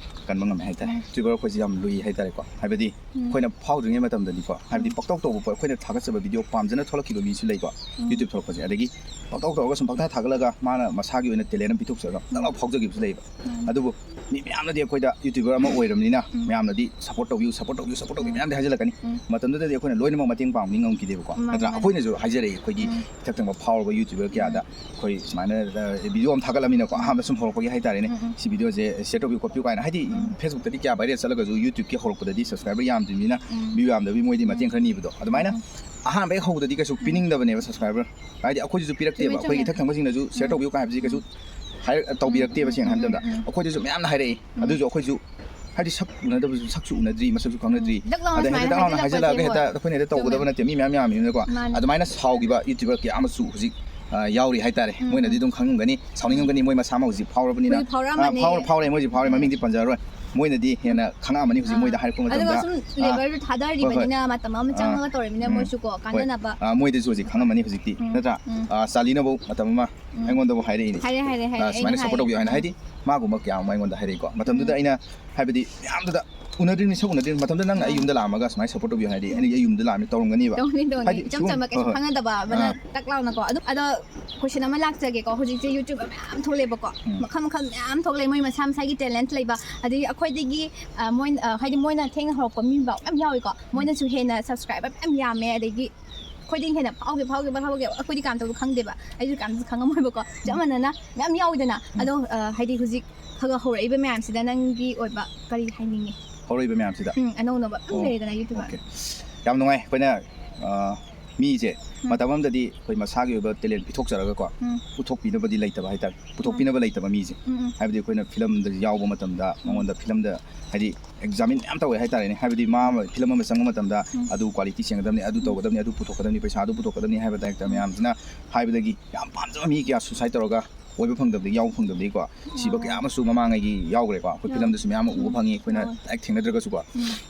ꯀꯟꯕ ꯉꯝꯃꯦ ꯍꯥꯏꯇꯥꯔꯦ꯫ ꯎꯝ. ꯌꯨꯇ꯭ꯌꯨꯕꯔ ꯑꯩꯈꯣꯏꯁꯦ ꯌꯥꯝ ꯂꯨꯏ ꯍꯥꯏꯇꯥꯔꯦꯀꯣ꯫ ꯍꯥꯏꯕꯗꯤ ꯎꯝ. ꯑꯩꯈꯣꯏꯅ ꯐꯥꯎꯗ꯭ꯔꯤꯉꯩ ꯃꯇꯝꯗꯗꯤꯀꯣ, ꯍꯥꯏꯕꯗꯤ ꯎꯝ. ꯄꯪꯇꯧ ꯇꯧꯕ ꯄꯣꯠ, ꯑꯩꯈꯣꯏꯅ ꯊꯥꯒꯠꯆꯕ ꯚꯤꯗꯤꯑꯣ ꯄꯥꯝꯖꯅ ꯊꯣꯛꯂꯛꯈꯤꯕ ꯃꯤꯁꯨ ꯂꯩꯀꯣ, ꯎꯝ. ꯌꯨꯇ꯭ꯌꯨꯕ ꯊꯣꯛꯂꯛꯄꯁꯦ꯫ ꯑꯗꯒꯤ ꯄꯪꯇꯧ ꯇꯧꯔꯒ ꯁꯨꯝ ꯄꯪꯊꯥ ꯊꯥꯒꯠꯂꯒ ꯃꯥꯅ ꯃꯁꯥꯒꯤ ꯑꯣꯏꯅ ꯇꯦꯂꯦꯟ ꯑꯃ ꯄꯤꯊꯣꯛꯆꯔꯒ ꯇꯛ ꯂꯥꯎ ꯐꯥꯎꯖꯈꯤꯕꯁꯨ ꯂꯩꯌꯦꯕ꯫ ꯎꯝ. ꯑꯗꯨꯕꯨ ꯃꯤ ꯃꯌꯥꯝꯅꯗꯤ ꯑꯩꯈꯣꯏꯗ ꯌꯨꯇ꯭ꯌꯨꯕꯔ ꯑꯃ ꯑꯣꯏꯔꯕꯅꯤꯅ ꯎꯝ. ꯃꯌꯥꯝꯅꯗꯤ ꯁꯞꯄꯣꯔꯠ ꯇꯧꯕꯤꯌꯨ, ꯁꯞꯄꯣꯔꯠ ꯇꯧꯕꯤꯌꯨ, ꯁꯞꯄꯣꯔꯠ ꯇꯧꯕꯤꯌꯨ ꯎꯝ. ꯃꯌꯥꯝꯗꯤ ꯍꯥꯏꯖꯤꯜꯂꯛꯀꯅꯤ꯫ ꯎꯝ. ꯃꯇꯝꯗꯨꯗꯗꯤ ꯑꯩꯈꯣꯏꯅ ꯂꯣꯏꯅꯃꯛ ꯃꯇꯦꯡ ꯄꯥꯡꯕꯗꯤ ꯉꯝꯈꯤꯗꯦꯕꯀꯣ, ꯃꯥꯅꯤ, ꯅꯠꯇ꯭ꯔꯥ? ꯃꯥꯅꯤ. ꯑꯩꯈꯣꯏꯅꯁꯨ ꯍꯥꯏꯖꯔꯛꯏ, ꯑꯩꯈꯣꯏꯒꯤ ꯎꯝ. ꯏꯊꯛ ꯊꯪꯕ ꯐꯥꯎꯔꯕ ꯌꯨꯇ꯭ꯌꯨꯕꯔ ꯀꯌꯥꯗ ꯑꯩꯈꯣꯏ ꯁꯨꯃꯥꯏꯅ, ꯑ, ꯚꯤꯗꯤꯑꯣ ꯑꯃ ꯊꯥꯒꯠꯂꯃꯤꯅꯀꯣ, ꯑꯍꯥꯟꯕ ꯁꯨꯝ ꯍꯧꯔꯛꯄꯒꯤ ꯍꯥꯏꯇꯥꯔꯦꯅꯦ, ꯎꯝ, ꯎꯝ. ꯁꯤ ꯚꯤꯗꯤꯑꯣꯁꯦ ꯁꯤꯌꯔ ꯇꯧꯕꯤꯌꯨ ꯈꯣꯠꯄꯤꯌꯨ ꯀꯥꯏꯅ, ꯍꯥꯏꯗꯤ ꯎꯝ. ꯐꯦꯁꯕꯨꯛꯇꯗꯤ ꯀꯌꯥ ꯚꯥꯏꯔꯦꯜ ꯆꯠꯂꯒꯁꯨ ꯌꯨꯇ꯭ꯌꯨꯕꯀꯤ ꯍꯧꯔꯛꯄꯗꯗꯤ ꯁꯕꯁꯀ꯭ꯔꯥꯏꯕꯔ ꯌꯥꯝꯗ꯭ꯔꯤꯕꯅꯤꯅ, ꯎꯝ. ꯚ꯭ꯌꯨ ꯌꯥꯝꯗꯕꯤ ꯃꯣꯏꯗꯤ ꯃꯇꯦꯡ ꯎꯝ. ꯈꯔ ꯅꯤꯕꯗꯣ, ꯑꯗꯨꯃꯥꯏꯅ ꯎꯝ. ꯑꯍꯥꯟꯕ ꯍꯦꯛ ꯍꯧꯕꯗꯗꯤ ꯀꯩꯁꯨ ꯎꯝ. ꯄꯤꯅꯤꯡꯗꯕꯅꯦꯕ ꯁꯕꯁꯀ꯭ꯔꯥꯏꯕꯔ, ꯍꯥꯏꯗꯤ ꯑꯩꯈꯣꯏꯗꯁꯨ ꯄꯤꯔꯛꯇꯦꯕ, ꯆꯨꯝꯃꯦ, ꯑꯩꯈꯣꯏꯒꯤ ꯆꯨꯝꯃꯦ. ꯏꯊꯛ ꯊꯪꯕꯁꯤꯡꯅꯁꯨ ꯁꯤꯌꯔ ꯎꯝ. ꯇꯧꯕꯤꯌꯨ ꯀꯥꯏ ꯍꯥꯏꯕꯁꯤ ꯀꯩꯁꯨ ꯍꯥꯏ-, ꯇꯧꯕꯤꯔꯛꯇꯦꯕ, ꯁꯦꯡꯅ ꯍꯥꯏꯕ ꯃꯇꯝꯗ꯫ ꯎꯝ, ꯎꯝ, ꯎꯝ. ꯑꯩꯈꯣꯏꯗꯁꯨ ꯃꯌꯥꯝꯅ ꯍꯥꯏꯔꯛꯏ, ꯎꯝ. ꯑꯗꯨꯁꯨ ꯑꯩꯈꯣꯏꯁꯨ ꯍꯥꯏꯗꯤ ꯁꯛ ꯎꯅꯗꯕꯁꯨ, ꯁꯛꯁꯨ ꯎꯅꯗ꯭ꯔꯤ, ꯃꯁꯛꯁꯨ ꯈꯪꯅꯗ꯭ꯔꯤ꯫ ꯗꯛ ꯂꯥꯎꯅ ꯑꯗꯩ ꯁꯨꯃꯥꯏꯅ ꯍꯥꯏꯗꯤ ꯗꯛ ꯂꯥꯎꯅ ꯍꯥꯏꯖꯤꯜꯂꯛꯄꯁꯦ ꯍꯥꯏꯖꯤꯜꯂꯛꯑꯒ ꯍꯦꯛꯇ ꯍꯣꯏ. ꯑꯩꯈꯣꯏꯅ ꯍꯦꯛꯇ ꯇꯧꯒꯗꯕ ꯆꯨꯝꯃꯦ. ꯅꯠꯇꯦ, ꯃꯤ ꯃꯌꯥꯝ ꯌꯥꯝꯃꯤꯅꯀꯣ꯫ ꯃꯥꯅꯦ. ꯑꯗꯨꯃꯥꯏꯅ ꯁꯥꯎꯈꯤꯕ ꯌꯨꯇ꯭ꯌꯨꯕꯔ ꯀꯌꯥ ꯑꯃꯁꯨ ꯍꯧꯖꯤꯛ, ꯑ, ꯌꯥꯎꯔꯤ ꯍꯥꯏꯇꯥꯔꯦ꯫ ꯎꯝ. ꯃꯣꯏꯅꯗꯤ ꯑꯗꯨꯝ ꯈꯪꯉꯝꯒꯅꯤ, ꯁꯥꯎꯅꯤꯡꯉꯝꯒꯅꯤ, ꯃꯣꯏ ꯃꯁꯥꯃꯛ ꯍꯧꯖꯤꯛ ꯐꯥꯎꯔꯕꯅꯤꯅ, ꯍꯧꯖꯤꯛ ꯐꯥꯎꯔꯛꯑꯝꯃꯅꯤ. ꯑ, ꯐꯥꯎꯔ-, ꯐꯥꯎꯔꯦ, ꯃꯣꯏ ꯍꯧꯖꯤꯛ ꯐꯥꯎꯔꯦ, ꯎꯝ. ꯃꯃꯤꯡꯗꯤ ꯄꯟꯖꯔꯔꯣꯏ꯫ ꯃꯣꯏꯅꯗꯤ ꯍꯦꯟꯅ ꯈꯪꯉꯛꯑꯝꯃꯅꯤ ꯍꯧꯖꯤꯛ ꯃꯣꯏꯗ ꯍꯥꯏꯔꯛꯄ ꯑꯗꯨꯒ ꯃꯇꯝꯗ꯫ ꯁꯨꯝ ꯑ, ꯂꯦꯕꯔꯗꯨ ꯍꯣꯏ, ꯊꯥꯗꯔꯤꯕꯅꯤꯅ ꯍꯣꯏ. ꯃꯇꯝ ꯑꯃ ꯑ, ꯆꯪꯉꯒ ꯇꯧꯔꯤꯕꯅꯤꯅ ꯍꯣꯏ. ꯃꯣꯏꯁꯨ ꯀꯣ ꯑ, ꯀꯥꯟꯅꯅꯕ. ꯑ, ꯃꯣꯏꯗꯁꯨ ꯍꯧꯖꯤꯛ ꯈꯪꯉꯝꯃꯅꯤ ꯍꯧꯖꯤꯛꯇꯤ, ꯎꯝ. ꯅꯠꯇ꯭ꯔꯥ? ꯎꯝ. ꯑ, ꯆꯥꯂꯤꯅꯕꯨ ꯃꯇꯝ ꯑꯃ ꯎꯝ. ꯑꯩꯉꯣꯟꯗꯕꯨ ꯍꯥꯏꯔꯛꯏꯅꯤ꯫ ꯍꯥꯏꯔꯦ, ꯍꯥꯏꯔꯦ, ꯍꯥꯏꯔꯦ. ꯑ, ꯁꯨꯃꯥꯏꯅ ꯑꯩꯅ ꯁꯞꯄꯣꯔꯠ ꯇꯧꯕꯤꯌꯨ ꯍꯥꯏꯅ꯫ ꯍꯥꯏꯔꯦ. ꯍꯥꯏꯗꯤ ꯃꯥꯒꯨꯝꯕ ꯀꯌꯥ ꯑꯃ ꯑꯩꯉꯣꯟꯗ ꯍꯥꯏꯔꯛꯏꯀꯣ꯫ ꯃꯇꯝꯗꯨꯗ ꯎꯝ. ꯑꯩꯅ ꯍꯥꯏꯕꯗꯤ ꯃꯌꯥꯝꯗꯨꯗ ꯎꯅꯗ꯭ꯔꯤꯕꯅꯤ, ꯁꯛ ꯎꯅꯗ꯭ꯔꯤꯕꯅꯤ꯫ ꯃꯇꯝꯗꯨꯗ ꯅꯪꯅ ꯑꯩ ꯑꯥ. ꯌꯨꯝꯗ ꯂꯥꯛꯑꯝꯃꯒ ꯁꯨꯃꯥꯏꯅ ꯁꯞꯄꯣꯔꯠ ꯇꯧꯕꯤꯌꯨ ꯍꯥꯏꯗꯤ ꯑꯩꯅ ꯑꯩ ꯌꯨꯝꯗ ꯂꯥꯛꯑꯝꯃꯤ ꯇꯧꯔꯝꯒꯅꯤꯕ꯫ ꯇꯧꯅꯤ, ꯇꯧꯅꯤ. ꯍꯥꯏꯗꯤ ꯏꯆꯝ ꯁꯤꯒꯨꯝꯕ-, ꯆꯝꯕ ꯀꯩꯁꯨ ꯍꯣꯏ, ꯍꯣꯏ. ꯈꯪꯅꯗꯕ ꯑꯃꯅ ꯑꯥ. ꯇꯛ ꯂꯥꯎꯅꯀꯣ꯫ ꯑꯗꯨꯝ, ꯑꯗꯣ ꯀꯣꯏꯁꯟ ꯑꯃ ꯂꯥꯛꯆꯒꯦꯀꯣ꯫ ꯍꯧꯖꯤꯛꯁꯦ ꯌꯨꯇ꯭ꯌꯨꯕ ꯃꯌꯥꯝ ꯊꯣꯛꯂꯛꯑꯦꯕꯀꯣ꯫ ꯎꯝ. ꯃꯈꯜ ꯃꯈꯜ ꯃꯌꯥꯝ ꯊꯣꯛꯂꯛꯑꯦ꯫ ꯃꯣꯏ ꯃꯁꯥ ꯃꯁꯥꯒꯤ ꯇꯦꯂꯦꯟꯠ ꯂꯩꯕ꯫ ꯑꯗꯒꯤ ꯑꯩꯈꯣꯏꯗꯒꯤ, ꯑ, ꯃꯣꯏ, ꯑ, ꯍꯥꯏꯗꯤ ꯃꯣꯏꯅ ꯊꯦꯡꯅ ꯍꯧꯔꯛꯄ ꯃꯤ ꯐꯥꯎ ꯃꯌꯥꯝ ꯌꯥꯎꯏꯀꯣ꯫ ꯃꯣꯏꯅꯁꯨ ꯍꯦꯟꯅ ꯁꯕꯁꯀ꯭ꯔꯥꯏꯕꯔ ꯃꯌꯥꯝ ꯌꯥꯝꯃꯦ꯫ ꯑꯗꯒꯤ ꯑꯩꯈꯣꯏꯗꯒꯤ ꯍꯦꯟꯅ ꯐꯥꯎꯒꯦ, ꯐꯥꯎꯒꯦ, ꯐꯥꯎꯒꯦ꯫ ꯑꯩꯈꯣꯏꯗꯤ ꯀꯅꯥꯝꯇꯕꯨ ꯈꯪꯗꯦꯕ꯫ ꯑꯩꯁꯨ ꯀꯅꯥꯝꯇꯁꯨ ꯈꯪꯉꯝꯃꯣꯏꯕꯀꯣ꯫ ꯆꯞ ꯃꯥꯟꯅꯅ ꯃꯌꯥꯝ ꯌꯥꯎꯏꯗꯅ꯫ ꯑꯗꯣ, ꯑ, ꯍꯥꯏꯗꯤ ꯍꯧꯖꯤꯛ ꯈꯔ ꯈꯔ ꯍꯧꯔꯛꯏꯕ ꯃꯌꯥꯝꯁꯤꯗ ꯅꯪꯒꯤ ꯑꯣꯏꯕ ꯀꯔꯤ ꯍꯥꯏꯅꯤꯡꯉꯤ? ꯍꯧꯔꯛꯏꯕ ꯃꯌꯥꯝꯁꯤꯗ? ꯎꯝ, ꯑꯅꯧ ꯑꯅꯧꯕ ꯃꯌꯥꯝ ꯑꯣ, ꯂꯩꯔꯦꯗꯅ ꯌꯨꯇ꯭ꯌꯨꯕꯔ꯫ ꯑꯣꯀꯦ. ꯌꯥꯝ ꯅꯨꯡꯉꯥꯏ꯫ ꯑꯩꯈꯣꯏꯅ, ꯑ, ꯃꯤꯁꯦ ꯃꯇꯝ ꯑꯃꯗꯗꯤ ꯑꯩꯈꯣꯏ ꯃꯁꯥꯒꯤ ꯑꯣꯏꯕ ꯇꯦꯂꯦꯟ ꯄꯤꯊꯣꯛꯆꯔꯒꯀꯣ, ꯎꯝ꯫ ꯄꯨꯊꯣꯛꯄꯤꯅꯕꯗꯤ ꯂꯩꯇꯕ ꯍꯥꯏꯇꯥꯔꯦ, ꯄꯨꯊꯣꯛꯄꯤꯅꯕ ꯂꯩꯇꯕ ꯃꯤꯁꯦ꯫ ꯎꯝ, ꯎꯝ꯫ ꯍꯥꯏꯕꯗꯤ ꯑꯩꯈꯣꯏꯅ ꯐꯤꯂꯝꯗ ꯌꯥꯎꯕ ꯃꯇꯝꯗ ꯃꯉꯣꯟꯗ ꯐꯤꯂꯝꯗ ꯍꯥꯏꯗꯤ ꯑꯦꯛꯖꯥꯃꯤꯟ ꯃꯌꯥꯝ ꯇꯧꯋꯦ ꯍꯥꯏꯇꯥꯔꯦꯅꯦ꯫ ꯍꯥꯏꯕꯗꯤ ꯃꯥ ꯑꯃ ꯐꯤꯂꯝ ꯑꯃ ꯆꯪꯕ ꯃꯇꯝꯗ ꯎꯝ꯫ ꯑꯗꯨ ꯀ꯭ꯋꯥꯂꯤꯇꯤ ꯆꯦꯟꯒꯗꯕꯅꯤ, ꯑꯗꯨ ꯇꯧꯒꯗꯕꯅꯤ, ꯑꯗꯨ ꯄꯨꯊꯣꯛꯀꯗꯕꯅꯤ, ꯄꯩꯁꯥ ꯑꯗꯨ ꯄꯨꯊꯣꯛꯀꯗꯕꯅꯤ ꯍꯥꯏꯕ ꯗꯥꯏꯔꯦꯛꯇꯔ ꯃꯌꯥꯝꯁꯤꯅ ꯍꯥꯏꯕꯗꯒꯤ ꯌꯥꯝ ꯄꯥꯝꯖꯕ ꯃꯤ ꯀꯌꯥ ꯁꯨꯁꯥꯏꯠ ꯇꯧꯔꯒ ꯑꯣꯏꯕ ꯐꯪꯗꯕꯗꯒꯤ, ꯌꯥꯎꯕ ꯐꯪꯗꯕꯗꯒꯤꯀꯣ ꯁꯤꯕ ꯀꯌꯥ ꯑꯃꯁꯨ ꯃꯃꯥꯡꯉꯩꯒꯤ ꯌꯥꯎꯈ꯭ꯔꯦꯀꯣ꯫ ꯑꯩꯈꯣꯏ ꯐꯤꯂꯝꯗꯁꯨ ꯃꯌꯥꯝ ꯑꯃ ꯎꯕ ꯐꯪꯉꯤ, ꯑꯩꯈꯣꯏꯅ ꯗꯥꯏꯔꯦꯛ ꯊꯦꯡꯅꯗ꯭ꯔꯒꯁꯨꯀꯣ꯫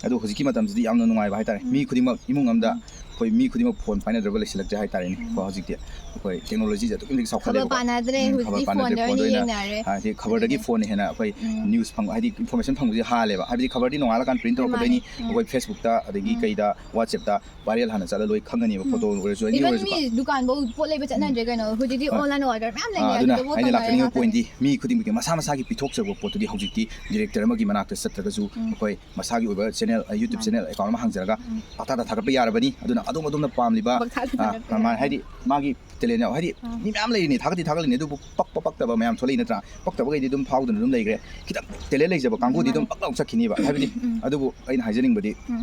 ꯑꯗꯣ ꯍꯧꯖꯤꯛꯀꯤ ꯃꯇꯝꯁꯤꯗꯤ ꯌꯥꯝꯅ ꯅꯨꯡꯉꯥꯏꯕ ꯍꯥꯏꯇꯥꯔꯦ꯫ ꯃꯤ ꯈꯨꯗꯤꯡꯃꯛ ꯏꯃꯨꯡ ꯑꯃꯗ ꯑꯩꯈꯣꯏ ꯃꯤ ꯈꯨꯗꯤꯡꯃꯛ ꯐꯣꯟ ꯄꯥꯏꯅꯗ꯭ꯔꯕ ꯂꯩꯁꯤꯜꯂꯛꯇ꯭ꯔꯦ ꯍꯥꯏꯇꯥꯔꯦꯅꯦ꯫ ꯀꯣ ꯍꯧꯖꯤꯛꯇꯤ ꯑꯩꯈꯣꯏ ꯇꯦꯛꯅꯣꯂꯣꯖꯤꯁꯦ ꯑꯗꯨꯛꯀꯤ ꯃꯇꯤꯛ ꯆꯥꯎꯈꯠꯂꯦꯕꯀꯣ꯫ ꯄꯥꯅꯗ꯭ꯔꯦ, ꯎꯝ, ꯍꯧꯖꯤꯛꯇꯤ ꯈꯕꯔ ꯄꯥꯅꯗ꯭ꯔꯦ, ꯐꯣꯟꯗ ꯐꯣꯟꯗ ꯑꯣꯏꯅ ꯑꯣꯏꯅ ꯌꯦꯡꯅꯔꯦ꯫ ꯍꯥꯏꯗꯤ ꯈꯕꯔꯗꯒꯤ ꯐꯣꯟꯅ ꯍꯦꯟꯅ ꯑꯩꯈꯣꯏ ꯎꯝ꯫ ꯅ꯭ꯌꯨꯁ ꯐꯪꯕ, ꯍꯥꯏꯗꯤ ꯏꯟꯐꯣꯔꯃꯦꯁꯟ ꯐꯪꯕꯁꯦ ꯍꯥꯜꯂꯦꯕ꯫ ꯍꯥꯏꯕꯗꯤ ꯈꯕꯔꯗꯤ ꯅꯣꯡꯉꯥꯜꯂꯀꯥꯟ ꯄ꯭ꯔꯤꯟ ꯇꯧꯔꯛꯀꯗꯣꯏꯅꯤ꯫ ꯃꯥꯅꯦ꯫ ꯎꯝ꯫ ꯑꯩꯈꯣꯏ ꯐꯦꯁꯕꯨꯛꯇ ꯑꯗꯒꯤ ꯎꯝ꯫ ꯀꯩꯗ WhatsApp-ꯇ viral ꯍꯥꯟꯅ ꯆꯠꯂ ꯂꯣꯏ ꯈꯪꯒꯅꯦꯕ, ꯎꯝ꯫ ꯐꯣꯇꯣ ꯑꯣꯏꯔꯁꯨ, ꯑꯦꯅꯤ Even ꯑꯣꯏꯔꯁꯨꯀꯣ꯫ ꯃꯤ ꯗꯨꯀꯥꯟꯐꯧ ꯄꯣꯠ ꯂꯩꯕ ꯆꯠꯅꯗ꯭ꯔꯦ ꯀꯩꯅꯣ, ꯍꯧꯖꯤꯛꯇꯤ ꯑꯥ꯫ Online order ꯃꯌꯥꯝ ꯑꯥ, ꯂꯩꯅꯔꯦ, ꯑꯗꯨꯅ ꯑꯗꯨꯗꯐꯥꯎ ꯑꯩꯅ ꯂꯥꯛꯆꯅꯤꯡꯕ ꯇꯧꯅꯔꯦ꯫ Point-ꯗꯤ ꯃꯤ ꯈꯨꯗꯤꯡꯃꯛꯀꯤ ꯃꯁꯥ ꯃꯁꯥꯒꯤ ꯄꯤꯊꯣꯛꯆꯕ ꯄꯣꯠꯇꯨꯗꯤ ꯍꯧꯖꯤꯛꯇꯤ ꯗꯤꯔꯦꯛꯇꯔ ꯑꯃꯒꯤ ꯃꯅꯥꯛꯇ ꯆꯠꯇ꯭ꯔꯒꯁꯨ ꯎꯝ꯫ ꯑꯩꯈꯣꯏ ꯃꯁꯥꯒꯤ ꯑꯣꯏꯕ ꯆꯦꯅꯦꯜ, YouTube ꯃꯥꯅꯦ꯫ Channel account ꯑꯃ ꯍꯥꯡꯖꯔꯒ ꯎꯝ꯫ ꯄꯪꯊꯥꯗ ꯊꯥꯒꯠꯄ ꯌꯥꯔꯕꯅꯤ꯫ ꯑꯗꯨꯅ ꯑꯗꯣꯝ ꯑꯗꯣꯝꯅ ꯄꯥꯝꯂꯤꯕ, ꯄꯪꯊꯥꯗ ꯑꯥ, ꯊꯥꯒꯠꯄ ꯃꯥꯅꯦ, ꯌꯥꯔꯕꯅꯤ꯫ ꯍꯥꯏꯗꯤ ꯃꯥꯒꯤ ꯇꯦꯂꯦꯟ ꯌꯥꯎ-, ꯍꯥꯏꯗꯤ ꯑꯥ꯫ ꯃꯤ ꯃꯌꯥꯝ ꯂꯩꯔꯤꯅꯤ, ꯊꯥꯒꯠꯇꯤ ꯊꯥꯒꯠꯂꯤꯅꯤ, ꯑꯗꯨꯕꯨ ꯄꯛꯄ ꯄꯛꯇꯕ ꯃꯌꯥꯝ ꯊꯣꯛꯂꯛꯏ ꯅꯠꯇ꯭ꯔꯥ? ꯄꯛꯇꯕꯈꯩꯗꯤ ꯑꯗꯨꯝ ꯐꯥꯎꯗꯅ ꯑꯗꯨꯝ ꯂꯩꯈ꯭ꯔꯦ꯫ ꯈꯤꯇꯪ ꯇꯦꯂꯦꯟ ꯂꯩꯖꯕ ꯀꯥꯡꯕꯨꯗꯤ ꯑꯗꯨꯝ ꯃꯥꯅꯦ꯫ ꯄꯛ ꯂꯥꯎ ꯆꯠꯈꯤꯅꯤꯕ꯫ ꯍꯥꯏꯕꯗꯤ ꯎꯝ꯫ ꯑꯗꯨꯕꯨ ꯑꯩꯅ ꯍꯥꯏꯖꯅꯤꯡꯕꯗꯤ ꯎꯝ꯫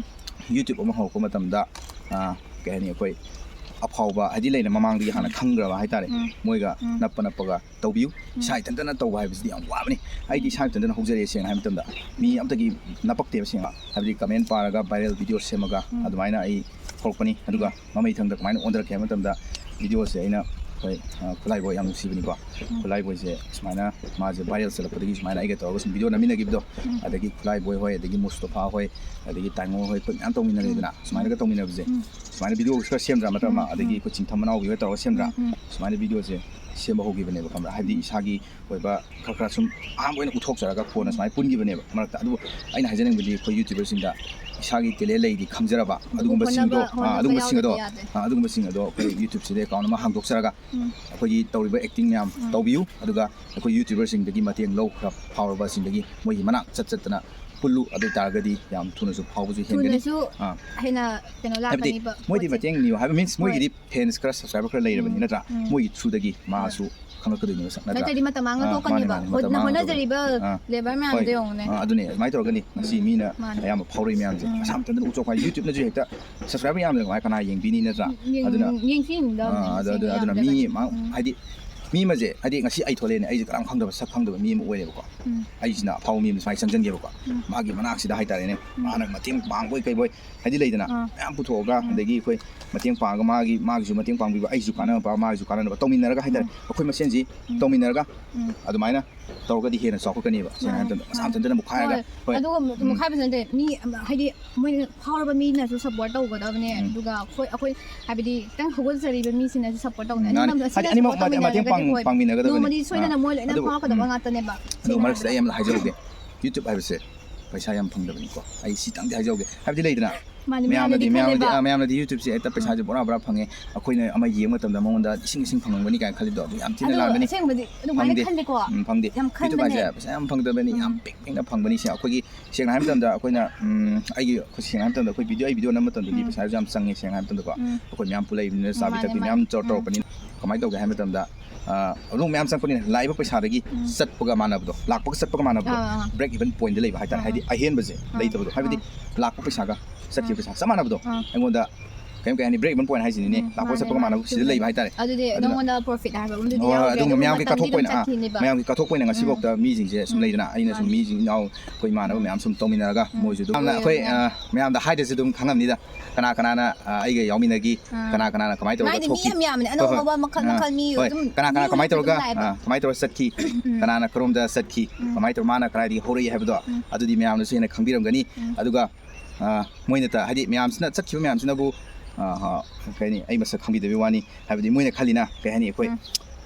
YouTube ꯑꯃ ꯍꯧꯔꯛꯄ ꯃꯇꯝꯗ, ꯑꯥ, ꯀꯩ ꯍꯥꯏꯅꯤ, ꯑꯩꯈꯣꯏ ꯑꯐꯥꯎꯕ, ꯍꯥꯏꯗꯤ ꯂꯩꯅ ꯃꯃꯥꯡꯗꯒꯤ ꯍꯥꯟꯅ ꯎꯝ꯫ ꯈꯪꯈ꯭ꯔꯕ ꯍꯥꯏꯇꯥꯔꯦ, ꯎꯝ꯫ ꯃꯣꯏꯒ ꯎꯝ꯫ ꯅꯞꯄ ꯅꯞꯄꯒ ꯇꯧꯕꯤꯌꯨ꯫ ꯎꯝ꯫ ꯏꯁꯥ ꯏꯊꯟꯇꯅ ꯇꯧꯕ ꯍꯥꯏꯕꯁꯤꯗꯤ ꯌꯥꯝ ꯋꯥꯕꯅꯤ꯫ ꯑꯩꯗꯤ ꯏꯁꯥ ꯏꯊꯟꯇꯅ ꯍꯧꯖꯔꯛꯑꯦ, ꯁꯦꯡꯅ ꯍꯥꯏꯕ ꯃꯇꯝꯗ ꯃꯤ ꯑꯝꯇꯒꯤ ꯅꯞꯄꯛꯇꯦꯕ꯫ ꯁꯦꯡꯅ ꯍꯥꯏꯕꯗꯤ comment ꯄꯥꯔꯒ viral video ꯁꯦꯝꯃꯒ ꯎꯝ꯫ ꯑꯗꯨꯃꯥꯏꯅ ꯑꯩ ꯍꯧꯔꯛꯄꯅꯤ꯫ ꯑꯗꯨꯒ ꯃꯃꯩꯊꯪꯗ ꯀꯃꯥꯏꯅ ꯑꯣꯟꯊꯔꯛꯀꯦ ꯍꯥꯏꯕ ꯃꯇꯝꯗ videoꯁꯦ ꯑꯩꯅ, ꯍꯣꯏ, ꯑ, ꯈꯨꯠꯂꯥꯏꯕꯣꯏ ꯌꯥꯝ ꯅꯨꯡꯁꯤꯕꯅꯤꯀꯣ꯫ ꯎꯝ꯫ ꯈꯨꯠꯂꯥꯏꯕꯣꯏꯁꯦ ꯁꯨꯃꯥꯏꯅ ꯃꯥꯁꯦ viral ꯆꯠꯂꯛꯄꯗꯒꯤ ꯁꯨꯃꯥꯏꯅ ꯑꯩꯒ ꯇꯧꯔꯒ ꯁꯨꯝ video ꯅꯝꯃꯤꯟꯅꯈꯤꯕꯗꯣ, ꯎꯝ꯫ ꯑꯗꯒꯤ ꯈꯨꯠꯂꯥꯏꯕꯣꯏ ꯍꯣꯏ, ꯑꯗꯒꯤ ꯃꯨꯁꯇꯣꯐꯥ ꯍꯣꯏ, ꯑꯗꯒꯤ ꯇꯥꯏꯉꯣ ꯍꯣꯏ, ꯑꯩꯈꯣꯏ ꯃꯌꯥꯝ ꯇꯧꯃꯤꯟꯅꯔꯦꯗꯅ꯫ ꯎꯝ꯫ ꯁꯨꯃꯥꯏꯅꯒ ꯇꯧꯃꯤꯟꯅꯕꯁꯦ, ꯎꯝ꯫ ꯁꯨꯃꯥꯏꯅ video ꯈꯔ ꯁꯦꯝꯗ꯭ꯔꯥ, ꯃꯇꯝ ꯑꯃ, ꯎꯝ, ꯑꯗꯒꯤ ꯎꯝ꯫ ꯑꯩꯈꯣꯏ ꯆꯤꯡꯊꯝ ꯃꯅꯥꯎꯕꯤ ꯍꯣꯏ ꯇꯧꯔꯒ ꯁꯦꯝꯗ꯭ꯔꯥ? ꯎꯝ, ꯎꯝ꯫ ꯁꯨꯃꯥꯏꯅ videoꯁꯦ ꯁꯦꯝꯕ ꯍꯧꯈꯤꯕꯅꯦꯕ, ꯈꯪꯕ꯭ꯔꯥ? ꯍꯥꯏꯕꯗꯤ ꯎꯝ꯫ ꯏꯁꯥꯒꯤ ꯑꯣꯏꯕ ꯈꯔ ꯈꯔ ꯁꯨꯝ ꯑꯍꯥꯟꯕ ꯑꯣꯏꯅ ꯎꯠꯊꯣꯛꯆꯔꯒ ꯀꯣꯟꯅ ꯎꯝ꯫ ꯁꯨꯃꯥꯏꯅ ꯄꯨꯟꯈꯤꯕꯅꯦꯕ ꯃꯔꯛꯇ꯫ ꯑꯗꯨꯕꯨ ꯑꯩꯅ ꯍꯥꯏꯖꯅꯤꯡꯕꯗꯤ ꯑꯩꯈꯣꯏ YouTuberꯁꯤꯡꯗ ꯏꯁꯥꯒꯤ talent ꯂꯩꯗꯤ ꯈꯪꯖꯔꯕ ꯑꯗꯨꯒꯨꯝꯕꯁꯤꯡꯗꯣ, ꯍꯣꯠꯅꯕ, ꯑꯥ, ꯍꯣꯠꯅꯕ ꯑꯗꯨꯒꯨꯝꯕꯁꯤꯡ ꯑꯗꯣ, ꯌꯥꯎꯗꯕ ꯌꯥꯗꯦ꯫ ꯑꯥ, ꯑꯗꯨꯒꯨꯝꯕꯁꯤꯡ ꯑꯗꯣ ꯑꯩꯈꯣꯏ YouTubeꯁꯤꯗ account ꯑꯃ ꯍꯥꯡꯗꯣꯛꯆꯔꯒ ꯎꯝ꯫ ꯑꯩꯈꯣꯏꯒꯤ ꯇꯧꯔꯤꯕ acting ꯃꯌꯥꯝ ꯎꯝ꯫ ꯇꯧꯕꯤꯌꯨ꯫ ꯑꯗꯨꯒ ꯑꯩꯈꯣꯏ YouTuberꯁꯤꯡꯗꯒꯤ ꯃꯇꯦꯡ ꯂꯧ, ꯈꯔ ꯐꯥꯎꯔꯕꯁꯤꯡꯗꯒꯤ ꯃꯣꯏꯒꯤ ꯃꯅꯥꯛ ꯆꯠ ꯆꯠꯇꯅ ꯄꯨꯜꯂꯨ꯫ ꯑꯗꯨ ꯑꯣꯏꯇꯥꯔꯒꯗꯤ ꯌꯥꯝ ꯊꯨꯅꯁꯨ ꯐꯥꯎꯕꯁꯨ ꯍꯦꯟꯒꯅꯤ꯫ ꯊꯨꯅꯁꯨ ꯑꯥ꯫ ꯍꯦꯟꯅ ꯀꯩꯅꯣ ꯍꯥꯏꯕꯗꯤ ꯂꯥꯛꯀꯅꯤꯕ ꯃꯣꯏꯗꯤ ꯃꯇꯦꯡꯅꯤꯌꯣ ꯍꯥꯏꯕ, ꯃꯤꯟꯁ ꯃꯣꯏꯒꯤꯗꯤ ꯐꯦꯟꯁ ꯈꯔ, ꯁꯕꯁꯀ꯭ꯔꯥꯏꯕꯔ ꯈꯔ ꯂꯩꯔꯕꯅꯤ, ꯎꯝ, ꯅꯠꯇ꯭ꯔꯥ? ꯎꯝ. ꯃꯣꯏꯒꯤ ꯊ꯭ꯔꯨꯗꯒꯤ ꯃꯥꯁꯨ ꯈꯪꯉꯛꯀꯗꯣꯏꯅꯦ ꯃꯁꯛ, ꯅꯠꯇ꯭ꯔꯥ? ꯅꯠꯇ꯭ꯔꯗꯤ ꯃꯇꯝ ꯃꯥꯡꯉ ꯑꯥ, ꯇꯣꯛꯀꯅꯤꯕ꯫ ꯃꯥꯅꯦ, ꯃꯥꯅꯦ, ꯃꯇꯝ ꯍꯣꯠꯅ- ꯃꯥꯡꯉ ꯍꯣꯠꯅꯖꯔꯤꯕ ꯇꯣꯛꯀꯅꯤ꯫ ꯑꯥ. ꯂꯦꯕꯔ ꯃꯌꯥꯝꯗꯣ ꯌꯦꯡꯉꯨꯅꯦ꯫ ꯑꯥ, ꯑꯗꯨꯅꯦ ꯑꯗꯨꯃꯥꯏꯅ ꯇꯧꯔꯒꯅꯤ ꯉꯁꯤ ꯃꯤꯅ ꯃꯥꯅꯦ. ꯑꯌꯥꯝꯕ ꯐꯥꯎꯔꯛꯏ ꯃꯌꯥꯝꯁꯦ꯫ ꯎꯝ. ꯃꯁꯥ ꯃꯊꯟꯇ ꯎꯠꯊꯣꯛꯄ ꯍꯥꯏ, YouTube-ꯅꯁꯨ ꯍꯦꯛꯇ subscriber ꯌꯥꯝꯗꯅ ꯀꯃꯥꯏ ꯀꯅꯥ ꯌꯦꯡꯕꯤꯅꯤ, ꯅꯠꯇ꯭ꯔꯥ? ꯌꯦꯡ- ꯑꯗꯨꯅ ꯌꯦꯡꯁꯤꯟꯗꯕ ꯑꯥ, ꯑꯗꯨ- ꯃꯤꯁꯦ ꯑꯗꯨ- ꯑꯗꯨꯅ ꯌꯥꯝꯗ꯭ꯔꯒꯗꯤ. ꯃꯤ ꯃꯥ- ꯎꯝ. ꯍꯥꯏꯗꯤ ꯃꯤ ꯑꯃꯁꯦ, ꯍꯥꯏꯗꯤ ꯉꯁꯤ ꯑꯩ ꯊꯣꯛꯂꯛꯑꯦꯅꯦ, ꯑꯩꯁꯦ ꯀꯅꯥꯝ ꯈꯪꯗꯕ, ꯁꯛ ꯈꯪꯗꯕ ꯃꯤ ꯑꯃ ꯑꯣꯏꯔꯦꯕꯀꯣ꯫ ꯎꯝ. ꯑꯩꯁꯤꯅ ꯑꯐꯥꯎꯕ ꯃꯤ ꯑꯃ ꯁꯨꯃꯥꯏꯅ ꯆꯪꯁꯤꯟꯒꯦꯕꯀꯣ꯫ ꯎꯝ. ꯃꯥꯒꯤ ꯃꯅꯥꯛꯁꯤꯗ ꯍꯥꯏꯇꯥꯔꯦꯅꯦ, ꯎꯝ. ꯃꯥꯅ ꯃꯇꯦꯡ ꯄꯥꯡꯕꯣꯏ ꯀꯩꯕꯣꯏ, ꯍꯥꯏꯗꯤ ꯂꯩꯗꯅ, ꯑꯥ. ꯃꯌꯥꯝ ꯄꯨꯊꯣꯛꯑꯒ, ꯎꯝ. ꯑꯗꯒꯤ ꯑꯩꯈꯣꯏ ꯃꯇꯦꯡ ꯄꯥꯡꯉꯒ ꯃꯥꯒꯤ, ꯃꯥꯒꯤꯁꯨ ꯃꯇꯦꯡ ꯄꯥꯡꯕꯤꯕ, ꯑꯩꯁꯨ ꯀꯥꯟꯅꯕ, ꯃꯥꯒꯤꯁꯨ ꯀꯥꯟꯅꯅꯕ ꯇꯧꯃꯤꯟꯅꯔꯒ ꯍꯥꯏꯇꯥꯔꯦ꯫ ꯎꯝ. ꯑꯩꯈꯣꯏ ꯃꯁꯦꯟꯁꯤ ꯎꯝ. ꯇꯧꯃꯤꯟꯅꯔꯒ ꯎꯝ. ꯑꯗꯨꯃꯥꯏꯅ ꯇꯧꯔꯒꯗꯤ ꯍꯦꯟꯅ ꯆꯥꯎꯈꯠꯀꯅꯦꯕ꯫ ꯁꯦꯡꯅ ꯍꯥꯏ ꯃꯇꯝꯗ ꯃꯁꯥ ꯃꯊꯟꯇꯅ ꯃꯨꯛꯈꯥꯏꯔꯒ, ꯍꯣꯏ. ꯑꯗꯨꯒ ꯍꯣꯏ. ꯃꯨꯛꯈꯥꯏꯕꯁꯨ ꯅꯠꯇꯦ, ꯃꯤ ꯍꯥꯏꯗꯤ ꯃꯣꯏꯅ ꯐꯥꯎꯔꯕ ꯃꯤꯅꯁꯨ ꯁꯞꯄꯣꯔꯠ ꯇꯧꯒꯗꯕꯅꯦ. ꯎꯝ. ꯑꯗꯨꯒ ꯑꯩꯈꯣꯏ ꯑꯩꯈꯣꯏ ꯍꯥꯏꯕꯗꯤ ꯈꯤꯇꯪ ꯍꯧꯒꯠꯆꯔꯤꯕ ꯃꯤꯁꯤꯡꯅꯁꯨ ꯁꯞꯄꯣꯔꯠ ꯇꯧꯒꯗꯕꯅꯦ. ꯃꯥꯅꯦ. ꯑꯅꯤꯃꯛ ꯍꯥꯏꯗꯤ ꯁꯤꯅ ꯑꯅꯤꯃꯛ ꯁꯞꯄꯣꯔꯠ ꯃꯇꯦꯡ ꯇꯧꯃꯤꯟꯅꯔꯒꯗꯤ ꯄꯥꯡ- ꯍꯣꯏ. ꯄꯥꯡꯃꯤꯟꯅꯒꯗꯕꯅꯤ꯫ ꯅꯣꯡꯃꯗꯤ ꯁꯣꯏꯗꯅ ꯑꯥ. ꯃꯣꯏ ꯂꯣꯏꯅ ꯑꯗꯨ, ꯐꯥꯎꯔꯛꯀꯗꯕ ꯎꯝ. ꯉꯥꯛꯇꯅꯦꯕ. ꯑꯗꯨ ꯁꯦꯡꯅ ꯃꯔꯛꯁꯤꯗ ꯑꯩ ꯍꯥꯏꯔꯕꯗ. ꯑꯃ ꯍꯥꯏꯖꯍꯧꯒꯦ꯫ YouTube ꯍꯥꯏꯕꯁꯦ ꯄꯩꯁꯥ ꯌꯥꯝ ꯐꯪꯗꯕꯅꯤꯀꯣ꯫ ꯑꯩ ꯁꯤꯇꯪꯗꯤ ꯍꯥꯏꯖꯍꯧꯒꯦ꯫ ꯍꯥꯏꯕꯗꯤ ꯂꯩꯗꯅ, ꯃꯥꯅꯦ, ꯃꯌꯥꯝꯅꯗꯤ, ꯃꯌꯥꯝꯅꯗꯤ ꯃꯌꯥꯝꯅꯗꯤ, ꯈꯜꯂꯦꯕ. ꯑꯥ, ꯃꯌꯥꯝꯅꯗꯤ YouTube-ꯁꯦ ꯍꯦꯛꯇ ꯄꯩꯁꯥꯁꯦ ꯕꯣꯔꯥ ꯕꯣꯔꯥ ꯐꯪꯉꯦ, ꯑꯩꯈꯣꯏꯅ ꯑꯃ ꯌꯦꯡꯕ ꯃꯇꯝꯗ ꯃꯉꯣꯟꯗ ꯂꯤꯁꯤꯡ ꯂꯤꯁꯤꯡ ꯐꯪꯉꯝꯒꯅꯤ ꯀꯥꯏꯅ ꯈꯜꯂꯤꯗꯣ, ꯑꯗꯨ ꯌꯥꯝ ꯊꯤꯅ ꯑꯗꯨ ꯂꯥꯟꯕꯅꯤ꯫ ꯑꯁꯦꯡꯕꯗꯤ ꯑꯗꯨꯃꯥꯏꯅ ꯐꯪꯗꯦ꯫ ꯈꯜꯂꯤꯀꯣ. ꯎꯝ, ꯐꯪꯗꯦ꯫ ꯌꯥꯝ YouTube ꯍꯥꯏꯁꯦ ꯈꯟꯕꯅꯦ. ꯄꯩꯁꯥ ꯌꯥꯝ ꯐꯪꯗꯕꯅꯤ, ꯌꯥꯝ ꯎꯝ. ꯄꯤꯛ ꯄꯤꯛꯅ ꯐꯪꯕꯅꯤ꯫ ꯁꯦ ꯑꯩꯈꯣꯏꯒꯤ ꯁꯦꯡꯅ ꯍꯥꯏꯕ ꯃꯇꯝꯗ ꯑꯩꯈꯣꯏꯅ, ꯎꯝ, ꯑꯩꯒꯤ, ꯑꯩꯈꯣꯏ ꯁꯦꯡꯅ ꯍꯥꯏꯕ ꯃꯇꯝꯗ ꯑꯩꯈꯣꯏ video, ꯑꯩ video ꯅꯝꯕ ꯃꯇꯝꯗꯗꯤ ꯎꯝ. ꯄꯩꯁꯥꯁꯨ ꯌꯥꯝ ꯆꯪꯉꯦ, ꯁꯦꯡꯅ ꯍꯥꯏꯕ ꯃꯇꯝꯗꯀꯣ꯫ ꯎꯝ. ꯑꯩꯈꯣꯏ ꯃꯌꯥꯝ ꯄꯨꯜꯂꯛꯏꯕꯅꯤꯅ, ꯎꯝ, ꯆꯥꯕꯤ ꯃꯥꯅꯦ, ꯊꯛꯄꯤ ꯃꯥꯅꯦ. ꯃꯌꯥꯝ ꯇꯧꯔ ꯎꯝ. ꯇꯧꯔꯛꯄꯅꯤꯅ ꯀꯃꯥꯏꯅ ꯇꯧꯒꯦ ꯍꯥꯏꯕ ꯃꯇꯝꯗ, ꯑꯥ, ꯑꯗꯨꯝ ꯃꯌꯥꯝ ꯆꯪꯉꯛꯄꯅꯤꯅ ꯂꯥꯛꯏꯕ ꯄꯩꯁꯥꯗꯒꯤ ꯎꯝ. ꯆꯠꯄꯒ ꯃꯥꯟꯅꯕꯗꯣ, ꯂꯥꯛꯄꯒ ꯆꯠꯄꯒ ꯃꯥꯟꯅꯕꯗꯣ, ꯑꯥ, ꯑꯥ. break even point ꯂꯩꯕ ꯍꯥꯏꯇꯥꯔꯦ꯫ ꯑꯥ. ꯍꯥꯏꯗꯤ ꯑꯍꯦꯟꯕꯁꯦ ꯑꯥ. ꯂꯩꯇꯕꯗꯣ, ꯍꯥꯏꯕꯗꯤ ꯑꯥ. ꯂꯥꯛꯄ ꯄꯩꯁꯥꯒ ꯆꯠꯈꯤꯕ ꯑꯥ. ꯄꯩꯁꯥ ꯆꯞ ꯃꯥꯟꯅꯕꯗꯣ ꯑꯥ. ꯑꯩꯉꯣꯟꯗ ꯀꯩꯝ, ꯀꯩ ꯍꯥꯏꯅꯤ, break even point ꯍꯥꯏꯁꯤꯅꯤꯅꯦ, ꯎꯝ, ꯂꯥꯛꯄꯒ ꯃꯥꯅꯦ, ꯆꯠꯄꯒ ꯃꯥꯅꯦ. ꯃꯥꯟꯅꯕ ꯁꯤꯗ ꯆꯨꯝꯃꯦ. ꯂꯩꯕ ꯍꯥꯏꯇꯥꯔꯦ꯫ ꯑꯗꯨꯗꯤ ꯑꯗꯨꯅ ꯅꯉꯣꯟꯗ profit ꯍꯥꯏꯕ ꯑꯃꯗꯤ ꯍꯣꯏ, ꯍꯣꯏ, ꯌꯥꯎꯗ꯭ꯔꯦ. ꯑꯗꯨꯒꯨꯝꯕ ꯑꯗꯨ ꯃꯌꯥꯝꯒꯤ ꯃꯇꯝꯗꯗꯤ ꯑꯗꯨꯝ ꯀꯠꯊꯣꯛꯄ ꯑꯣꯏꯅ, ꯑꯥ, ꯆꯠꯈꯤꯅꯦꯕ. ꯃꯌꯥꯝꯒꯤ ꯀꯠꯊꯣꯛꯄ ꯑꯣꯏꯅ ꯉꯁꯤꯐꯥꯎꯗ ꯎꯝ. ꯃꯤꯁꯤꯡꯁꯦ ꯁꯨꯝ ꯎꯝ. ꯂꯩꯗꯅ, ꯑꯩꯅ ꯁꯨꯝ ꯃꯥꯅꯦ. ꯃꯤꯁꯤꯡ ꯏꯅꯥꯎ ꯑꯩꯈꯣꯏ ꯏꯃꯥꯟꯅꯕ ꯎꯝ. ꯃꯌꯥꯝ ꯁꯨꯝ ꯇꯧꯃꯤꯟꯅꯔꯒ ꯎꯝ. ꯃꯣꯏꯁꯨ ꯑꯗꯨꯝ ꯍꯣꯏ, ꯌꯥꯝꯅ ꯑꯩꯈꯣꯏ, ꯍꯣꯏ. ꯑꯥ, ꯃꯌꯥꯝꯗ ꯍꯥꯏꯗ꯭ꯔꯁꯨ ꯑꯗꯨꯝ ꯈꯪꯉꯝꯅꯤꯗ, ꯀꯅꯥ ꯀꯅꯥꯅ, ꯑꯥ, ꯑꯩꯒ ꯌꯥꯎꯃꯤꯟꯅꯈꯤ, ꯑꯥ. ꯀꯅꯥ ꯀꯅꯥꯅ ꯀꯃꯥꯏꯅ ꯇꯧꯔꯒ ꯃꯥꯏꯗꯤ ꯃꯤ ꯊꯣꯛꯈꯤ꯫ ꯌꯥꯝ ꯌꯥꯝꯕꯅꯦ, ꯍꯣꯏ, ꯍꯣꯏ. ꯑꯅꯧꯕ ꯃꯈꯜ ꯑꯥ, ꯃꯈꯜ ꯃꯤ ꯍꯣꯏ. ꯑꯗꯨꯝ ꯀꯅꯥ ꯀꯅꯥ new ꯀꯃꯥꯏꯅ ꯑꯗꯨꯝ ꯇꯧꯔꯒ, ꯂꯥꯛꯑꯦꯕ. ꯑꯥ, ꯀꯃꯥꯏꯅ ꯇꯧꯔꯒ ꯆꯠꯈꯤ, ꯎꯝ. ꯀꯅꯥꯅ ꯀꯔꯣꯝꯗ ꯆꯠꯈꯤ, ꯎꯝ. ꯀꯃꯥꯏꯅ ꯇꯧꯔꯒ ꯃꯥꯅ ꯀꯗꯥꯏꯗꯒꯤ ꯍꯧꯔꯛꯏ ꯍꯥꯏꯕꯗꯣ, ꯎꯝ. ꯑꯗꯨꯗꯤ ꯃꯌꯥꯝꯅꯁꯨ ꯍꯦꯟꯅ ꯈꯪꯕꯤꯔꯝꯒꯅꯤ꯫ ꯎꯝ. ꯑꯗꯨꯒ, ꯑꯥ, ꯃꯣꯏꯅ ꯇ-, ꯍꯥꯏꯗꯤ ꯃꯌꯥꯝꯁꯤꯅ ꯆꯠꯈꯤꯕ ꯃꯌꯥꯝꯁꯤꯅꯕꯨ, ꯑꯥ, ꯑꯥ, ꯀꯩ ꯍꯥꯏꯅꯤ, ꯑꯩ ꯃꯁꯛ ꯈꯪꯕꯤꯗꯕꯩ ꯋꯥꯅꯤ꯫ ꯍꯥꯏꯕꯗꯤ ꯃꯣꯏꯅ ꯈꯜꯂꯤꯅ ꯀꯩ ꯍꯥꯏꯅꯤ, ꯑꯩꯈꯣꯏ ꯎꯝ.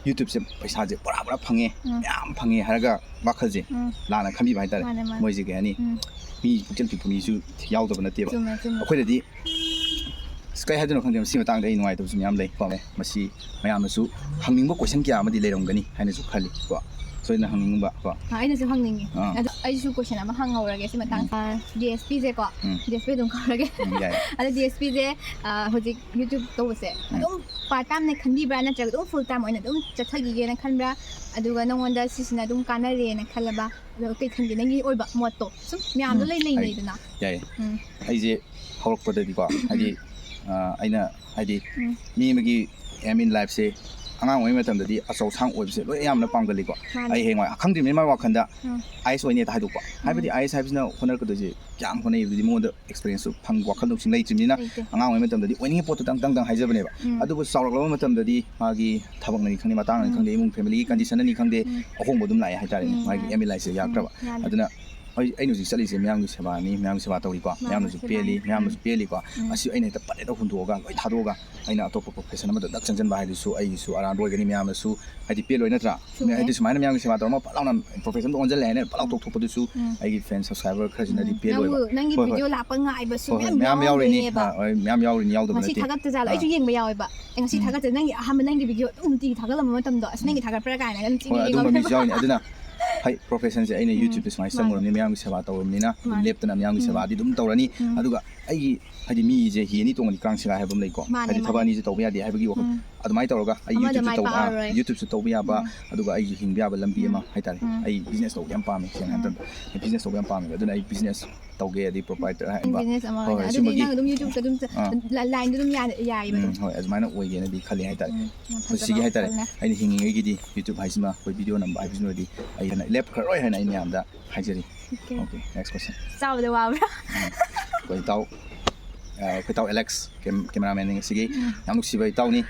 YouTube-ꯁꯦ ꯄꯩꯁꯥꯁꯦ ꯕꯣꯔꯥ ꯕꯣꯔꯥ ꯐꯪꯉꯦ, ꯎꯝ. ꯃꯌꯥꯝ ꯐꯪꯉꯦ ꯍꯥꯏꯔꯒ ꯋꯥꯈꯜꯁꯦ ꯎꯝ. ꯂꯥꯟꯅ ꯈꯟꯕꯤꯕ ꯍꯥꯏꯇꯥꯔꯦ꯫ ꯃꯥꯅꯦ, ꯃꯥꯅꯦ. ꯃꯣꯏꯁꯦ ꯀꯩ ꯍꯥꯏꯅꯤ, ꯎꯝ. ꯃꯤ ꯄꯨꯛꯆꯦꯜ ꯄꯤꯛꯄ ꯃꯤꯁꯨ ꯌꯥꯎꯗꯕ ꯅꯠꯇꯦꯕ꯫ ꯆꯨꯝꯃꯦ, ꯆꯨꯝꯃꯦ. ꯑꯩꯈꯣꯏꯗꯗꯤ ꯑꯁ, ꯀꯩ ꯍꯥꯏꯗꯣꯏꯅꯣ ꯈꯪꯗꯦ, ꯃꯁꯤ ꯃꯇꯥꯡꯗ ꯑꯩ ꯅꯨꯡꯉꯥꯏꯇꯕꯁꯨ ꯃꯌꯥꯝ ꯂꯩ ꯀꯣ꯫ ꯃꯁꯤ ꯃꯌꯥꯝꯅꯁꯨ ꯍꯪꯅꯤꯡꯕ question ꯀꯌꯥ ꯑꯃꯗꯤ ꯂꯩꯔꯝꯒꯅꯤ ꯍꯥꯏꯅꯁꯨ ꯈꯜꯂꯤ ꯀꯣ꯫ ꯁꯣꯏꯗꯅ ꯍꯪꯅꯤꯡꯕ ꯀꯣ꯫ ꯑꯩꯅꯁꯨ ꯍꯪꯅꯤꯡꯉꯤ꯫ ꯑꯥ꯫ ꯑꯗꯣ ꯑꯩꯁꯨ ꯀꯣꯏꯁꯟ ꯑꯃ ꯍꯪꯍꯧꯔꯒꯦ ꯁꯤ ꯃꯇꯥꯡ ꯎꯝ꯫ D S ꯄꯤꯁꯦꯀꯣ꯫ ꯎꯝ꯫ ꯗꯤ ꯑꯦꯁ ꯄꯤ ꯑꯗꯨꯝ ꯀꯧꯔꯒꯦ꯫ ꯎꯝ, ꯌꯥꯏ꯫ ꯑꯗꯣ ꯗꯤ ꯑꯦꯁ ꯄꯤꯁꯦ ꯍꯧꯖꯤꯛ ꯌꯨꯇ꯭ꯌꯨꯕ ꯇꯧꯕꯁꯦ ꯎꯝ꯫ ꯑꯗꯨꯝ ꯄꯥꯔꯠ ꯇꯥꯏꯝꯅ ꯈꯟꯕꯤꯕ꯭ꯔꯥ, ꯅꯠꯇ꯭ꯔꯒ ꯑꯗꯨꯝ ꯐꯨꯜ ꯇꯥꯏꯝ ꯑꯣꯏꯅ ꯑꯗꯨꯝ ꯆꯠꯊꯈꯤꯒꯦꯅ ꯈꯟꯕ꯭ꯔꯥ? ꯑꯗꯨꯒ ꯅꯪꯉꯣꯟꯗ ꯁꯤꯁꯤꯅ ꯑꯗꯨꯝ ꯀꯥꯟꯅꯔꯦꯅ ꯈꯜꯂꯕ? ꯑꯗꯣ ꯀꯩ ꯈꯟꯒꯦ, ꯅꯪꯒꯤ ꯑꯣꯏꯕ ꯃꯣꯠꯇꯣ? ꯁꯨꯝ ꯃꯌꯥꯝꯗꯣ ꯎꯝ, ꯂꯩ ꯑꯩ- ꯂꯩꯅꯩꯗꯅ꯫ ꯌꯥꯏ꯫ ꯎꯝ꯫ ꯑꯩꯁꯦ ꯍꯧꯔꯛꯄꯗꯗꯤꯀꯣ, ꯍꯥꯏꯗꯤ ꯑ, ꯑꯩꯅ ꯍꯥꯏꯗꯤ ꯎꯝ꯫ ꯃꯤ ꯑꯃꯒꯤ aim in lifeꯁꯦ, ꯑꯉꯥꯡ ꯑꯣꯏꯔꯤꯉꯩ ꯃꯇꯝꯗꯗꯤ ꯑꯆꯧ ꯑꯁꯥꯡ ꯑꯣꯏꯕꯁꯦ ꯂꯣꯏ ꯑꯌꯥꯝꯕꯅ ꯄꯥꯝꯒꯜꯂꯤꯀꯣ꯫ ꯃꯥꯅꯦ꯫ ꯑꯩ ꯍꯌꯦꯡꯋꯥꯏ ꯈꯪꯗ꯭ꯔꯤꯕꯅꯤ ꯃꯥꯏ ꯋꯥꯈꯜꯗ ꯎꯝ꯫ ꯑꯥꯏ ꯑꯦꯁ ꯑꯣꯏꯅꯤ ꯍꯦꯛꯇ ꯍꯥꯏꯗꯣꯛꯄ꯫ ꯍꯥꯏꯕꯗꯤ ꯑꯥꯏ ꯑꯦꯁ ꯍꯥꯏꯕꯁꯤꯅ ꯍꯣꯠꯅꯔꯛꯀꯗꯣꯏꯁꯦ ꯀꯌꯥꯝ ꯍꯣꯠꯅꯩꯕꯗꯨꯗꯤ ꯃꯉꯣꯟꯗ ꯑꯦꯛꯁꯄꯤꯔꯤꯌꯦꯟꯁꯁꯨ ꯐꯪ, ꯋꯥꯈꯜ ꯂꯧꯁꯤꯡ ꯂꯩꯇ꯭ꯔꯤꯕꯅꯤꯅ ꯂꯩꯇꯦ꯫ ꯑꯉꯥꯡ ꯑꯣꯏꯔꯤꯉꯩ ꯃꯇꯝꯗꯗꯤ ꯑꯣꯏꯅꯤꯡꯉꯤ ꯄꯣꯠꯇꯨ ꯇꯪ ꯇꯪ ꯇꯪ ꯍꯥꯏꯖꯕꯅꯦꯕ꯫ ꯎꯝ꯫ ꯑꯗꯨꯕꯨ ꯆꯥꯎꯔꯛꯂꯕ ꯃꯇꯝꯗꯗꯤ ꯃꯥꯒꯤ ꯊꯕꯛꯅꯅꯤ ꯈꯪꯗꯦ, ꯃꯇꯥꯡꯅꯅꯤ ꯎꯝ꯫ ꯈꯪꯗꯦ, ꯏꯃꯨꯡ ꯐꯦꯃꯤꯂꯤꯒꯤ ꯀꯟꯗꯤꯁꯟꯅꯅꯤ ꯈꯪꯗꯦ, ꯎꯝ꯫ ꯑꯍꯣꯡꯕ ꯑꯗꯨꯝ ꯂꯥꯛꯑꯦ ꯍꯥꯏꯇꯥꯔꯦꯅꯦ, ꯎꯝ, ꯃꯥꯒꯤ ꯌꯥꯅꯤ꯫ aim in lifeꯁꯦ ꯌꯥꯔꯛꯇ꯭ꯔꯕ꯫ ꯎꯝ, ꯌꯥꯅꯤ꯫ ꯑꯗꯨꯅ ꯑꯩ, ꯑꯩꯅ ꯍꯧꯖꯤꯛ ꯆꯠꯂꯤꯁꯦ ꯃꯤꯌꯥꯝꯒꯤ ꯁꯦꯕꯥꯅꯤ, ꯃꯤꯌꯥꯝꯒꯤ ꯁꯦꯕꯥ ꯇꯧꯔꯤꯀꯣ, ꯃꯥꯅꯤ, ꯃꯤꯌꯥꯝꯅꯁꯨ ꯁꯦꯕꯥꯅꯤ꯫ ꯄꯦꯜꯂꯤ, ꯃꯤꯌꯥꯝꯅꯁꯨ ꯎꯝ꯫ ꯄꯦꯜꯂꯤꯀꯣ꯫ ꯎꯝ꯫ ꯑꯁꯤ ꯑꯩꯅ ꯍꯦꯛꯇ ꯄꯠ ꯍꯦꯛꯇ ꯍꯨꯟꯗꯣꯛꯑꯒ, ꯂꯣꯏ ꯊꯥꯗꯣꯛꯑꯒ ꯑꯩꯅ ꯑꯇꯣꯞꯄ ꯄ꯭ꯔꯣꯐꯦꯁꯟ ꯑꯃꯗ ꯗꯛ ꯆꯪꯁꯤꯟꯕ ꯍꯥꯏꯗꯨꯁꯨ ꯑꯩꯒꯤꯁꯨ ꯑꯔꯥꯟꯕ ꯑꯣꯏꯒꯅꯤ, ꯃꯤꯌꯥꯝꯅꯁꯨ ꯍꯥꯏꯗꯤ ꯄꯦꯜꯂꯣꯏ ꯅꯠꯇ꯭ꯔꯥ? ꯆꯨꯝꯃꯦ꯫ ꯍꯥꯏꯗꯤ ꯁꯨꯃꯥꯏꯅ ꯃꯤꯌꯥꯝꯒꯤ ꯁꯦꯕꯥ ꯇꯧꯔꯝꯃ ꯐꯠ ꯂꯥꯎꯅ ꯄ꯭ꯔꯣꯐꯦꯁꯟꯗꯣ ꯑꯣꯟꯁꯤꯜꯂꯦ ꯍꯥꯏꯅ ꯐꯠ ꯂꯥꯎ ꯇꯣꯛꯊꯣꯛꯄꯗꯨꯁꯨ ꯎꯝ꯫ ꯑꯩꯒꯤ ꯐꯦꯟ ꯁꯕꯁꯀ꯭ꯔꯥꯏꯕꯔ ꯈꯔꯁꯤꯅꯗꯤ ꯎꯝ꯫ ꯄꯦꯜꯂꯣꯏꯕ꯫ ꯅꯪꯕꯨ, ꯅꯪꯒꯤ ꯍꯣꯏ, ꯍꯣꯏ꯫ ꯚꯤꯗꯤꯑꯣ ꯂꯥꯛꯄ ꯉꯥꯏꯕꯁꯨ ꯍꯣꯏ, ꯍꯣꯏ꯫ ꯃꯌꯥꯝ ꯃꯌꯥꯝ ꯌꯥꯎꯔꯤꯅꯤ꯫ ꯌꯥꯎꯗꯣꯏꯅꯦꯕ꯫ ꯍꯣꯏ, ꯍꯣꯏ, ꯃꯌꯥꯝ ꯌꯥꯎꯔꯤꯅꯤ, ꯌꯥꯎꯗꯕ ꯉꯁꯤ ꯅꯠꯇꯦ꯫ ꯊꯥꯒꯠꯇꯖꯥꯠꯂꯣ? ꯑꯥ꯫ ꯑꯩꯁꯨ ꯌꯦꯡꯕ ꯌꯥꯎꯋꯦꯕ꯫ ꯑꯦ, ꯉꯁꯤ ꯎꯝ꯫ ꯊꯥꯒꯠꯇ ꯅꯪꯒꯤ ꯑꯍꯥꯟꯕ ꯅꯪꯒꯤ ꯚꯤꯗꯤꯑꯣ ꯑꯗꯨꯝ ꯅꯨꯡꯇꯤꯒꯤ ꯊꯥꯒꯠꯂꯝꯕ ꯃꯇꯝꯗꯣ, "ꯑꯁ, ꯅꯪꯒꯤ ꯊꯥꯒꯠꯄ꯭ꯔꯥ?" ꯀꯥꯏꯅꯒ ꯑꯗꯨꯝ ꯍꯣꯏ, ꯑꯗꯨꯝꯕ ꯌꯦꯡꯉꯝꯃꯦꯕ꯫ ꯃꯤꯁꯨ ꯌꯥꯎꯔꯤꯅꯤ꯫ ꯑꯗꯨꯅ ꯍꯥꯏ, ꯄ꯭ꯔꯣꯐꯦꯁꯟꯁꯦ ꯑꯩꯅ ꯎꯝ꯫ ꯌꯨꯇ꯭ꯌꯨꯕꯇ ꯁꯨꯃꯥꯏꯅ ꯃꯥꯅꯦ꯫ ꯆꯪꯉꯨꯔꯕꯅꯤ, ꯃꯤꯌꯥꯝꯒꯤ ꯁꯦꯕꯥ ꯇꯧꯔꯕꯅꯤꯅ ꯑꯗꯨꯝ ꯃꯥꯅꯦ꯫ ꯂꯦꯞꯇꯅ ꯃꯤꯌꯥꯝꯒꯤ ꯎꯝ꯫ ꯁꯦꯕꯥꯗꯤ ꯑꯗꯨꯝ ꯇꯧꯔꯅꯤ꯫ ꯎꯝ꯫ ꯑꯗꯨꯒ ꯑꯩꯒꯤ, ꯍꯥꯏꯗꯤ, ꯃꯤꯁꯦ ꯍꯤ ꯑꯅꯤ ꯇꯣꯡꯉꯗꯤ ꯀꯥꯡ ꯁꯦꯒꯥꯏ ꯍꯥꯏꯕ ꯑꯃ ꯂꯩꯀꯣ꯫ ꯃꯥꯅꯦ, ꯍꯥꯏꯗꯤ ꯊꯕꯛ ꯃꯥꯅꯦ꯫ ꯑꯅꯤꯁꯦ ꯇꯧꯕ ꯌꯥꯗꯦ ꯍꯥꯏꯕꯒꯤ ꯋꯥꯈꯜ꯫ ꯎꯝ꯫ ꯑꯗꯨꯃꯥꯏꯅ ꯇꯧꯔꯒ ꯑꯩ ꯑꯃꯗ ꯌꯨꯇ꯭ꯌꯨꯕꯁꯨ ꯃꯥꯏ ꯇꯧꯕ, ꯄꯥꯛꯑꯔꯣꯏ꯫ ꯌꯨꯇ꯭ꯌꯨꯕꯁꯨ ꯇꯧꯕ ꯌꯥꯕ, ꯎꯝ꯫ ꯑꯗꯨꯒ ꯑꯩꯒꯤ ꯍꯤꯡꯕ ꯌꯥꯕ ꯂꯝꯕꯤ ꯎꯝ꯫ ꯑꯃ ꯍꯥꯏꯇꯥꯔꯦ꯫ ꯎꯝ꯫ ꯑꯩ ꯕꯤꯖꯤꯅꯦꯁ ꯇꯧꯕ ꯌꯥꯝ ꯄꯥꯝꯃꯦ, ꯁꯦꯡꯅ ꯎꯝ꯫ ꯍꯥꯏꯔꯕꯗ꯫ ꯑꯩ ꯕꯤꯖꯤꯅꯦꯁ ꯇꯧꯕ ꯌꯥꯝ ꯄꯥꯝꯃꯦꯕ꯫ ꯑꯗꯨꯅ ꯑꯩ ꯕꯤꯖꯤꯅꯦꯁ ꯇꯧꯒꯦ, ꯑꯗꯩ ꯄ꯭ꯔꯣꯄꯥꯏꯇꯔ ꯍꯥꯏꯕ꯫ ꯕꯤꯖꯤꯅꯦꯁ ꯑꯃ ꯍꯣꯏ, ꯑꯣꯏꯅ꯫ ꯍꯣꯏ, ꯑꯗꯨꯗꯤ ꯁꯤꯒꯨꯝꯕꯒꯤ ꯅꯪ ꯑꯗꯨꯝ ꯌꯨꯇ꯭ꯌꯨꯕꯇ ꯑꯗꯨꯝ ꯆ-, ꯑꯥ꯫ ꯂ-, ꯂꯥꯏꯟꯗ ꯑꯗꯨꯝ ꯌꯥ-, ꯌꯥꯏꯕ ꯑꯗꯨꯝ꯫ ꯎꯝ, ꯍꯣꯏ, ꯑꯗꯨꯃꯥꯏꯅ ꯑꯣꯏꯒꯦꯅꯗꯤ ꯈꯜꯂꯤ ꯍꯥꯏꯇꯥꯔꯦ꯫ ꯎꯝ, ꯌꯥꯝ ꯑꯩꯈꯣꯏ ꯐꯖꯕ ꯁꯤꯒꯤ ꯍꯥꯏꯇꯥꯔꯦ, ꯋꯥꯈꯜꯅꯦ꯫ ꯑꯩꯅ ꯍꯤꯡꯉꯤꯉꯩꯒꯤꯗꯤ ꯌꯨꯇ꯭ꯌꯨꯕ ꯍꯥꯏꯁꯤꯃ, ꯑꯩꯈꯣꯏ ꯚꯤꯗꯤꯑꯣ ꯅꯝꯕ ꯍꯥꯏꯕꯁꯤꯃꯗꯤ ꯑꯩ ꯍꯦꯟꯅ ꯂꯦꯞꯈ꯭ꯔꯔꯣꯏ ꯍꯥꯏꯅ ꯑꯩ ꯃꯌꯥꯝꯗ ꯍꯥꯏꯖꯔꯤ꯫ Okay. Okay, next question. ꯆꯥꯕꯗ ꯋꯥꯕ꯭ꯔꯥ? ꯑꯩꯈꯣꯏ ꯏꯇꯥꯎ, ꯑ, ꯑꯩꯈꯣꯏ ꯏꯇꯥꯎ ꯑꯦꯂꯦꯛꯁ, ꯀꯦꯝ-, ꯀꯦꯃꯦꯔꯥꯃꯦꯟ ꯉꯁꯤꯒꯤ ꯎꯝ꯫ ꯌꯥꯝ ꯅꯨꯡꯁꯤꯕ ꯏꯇꯥꯎꯅꯤ꯫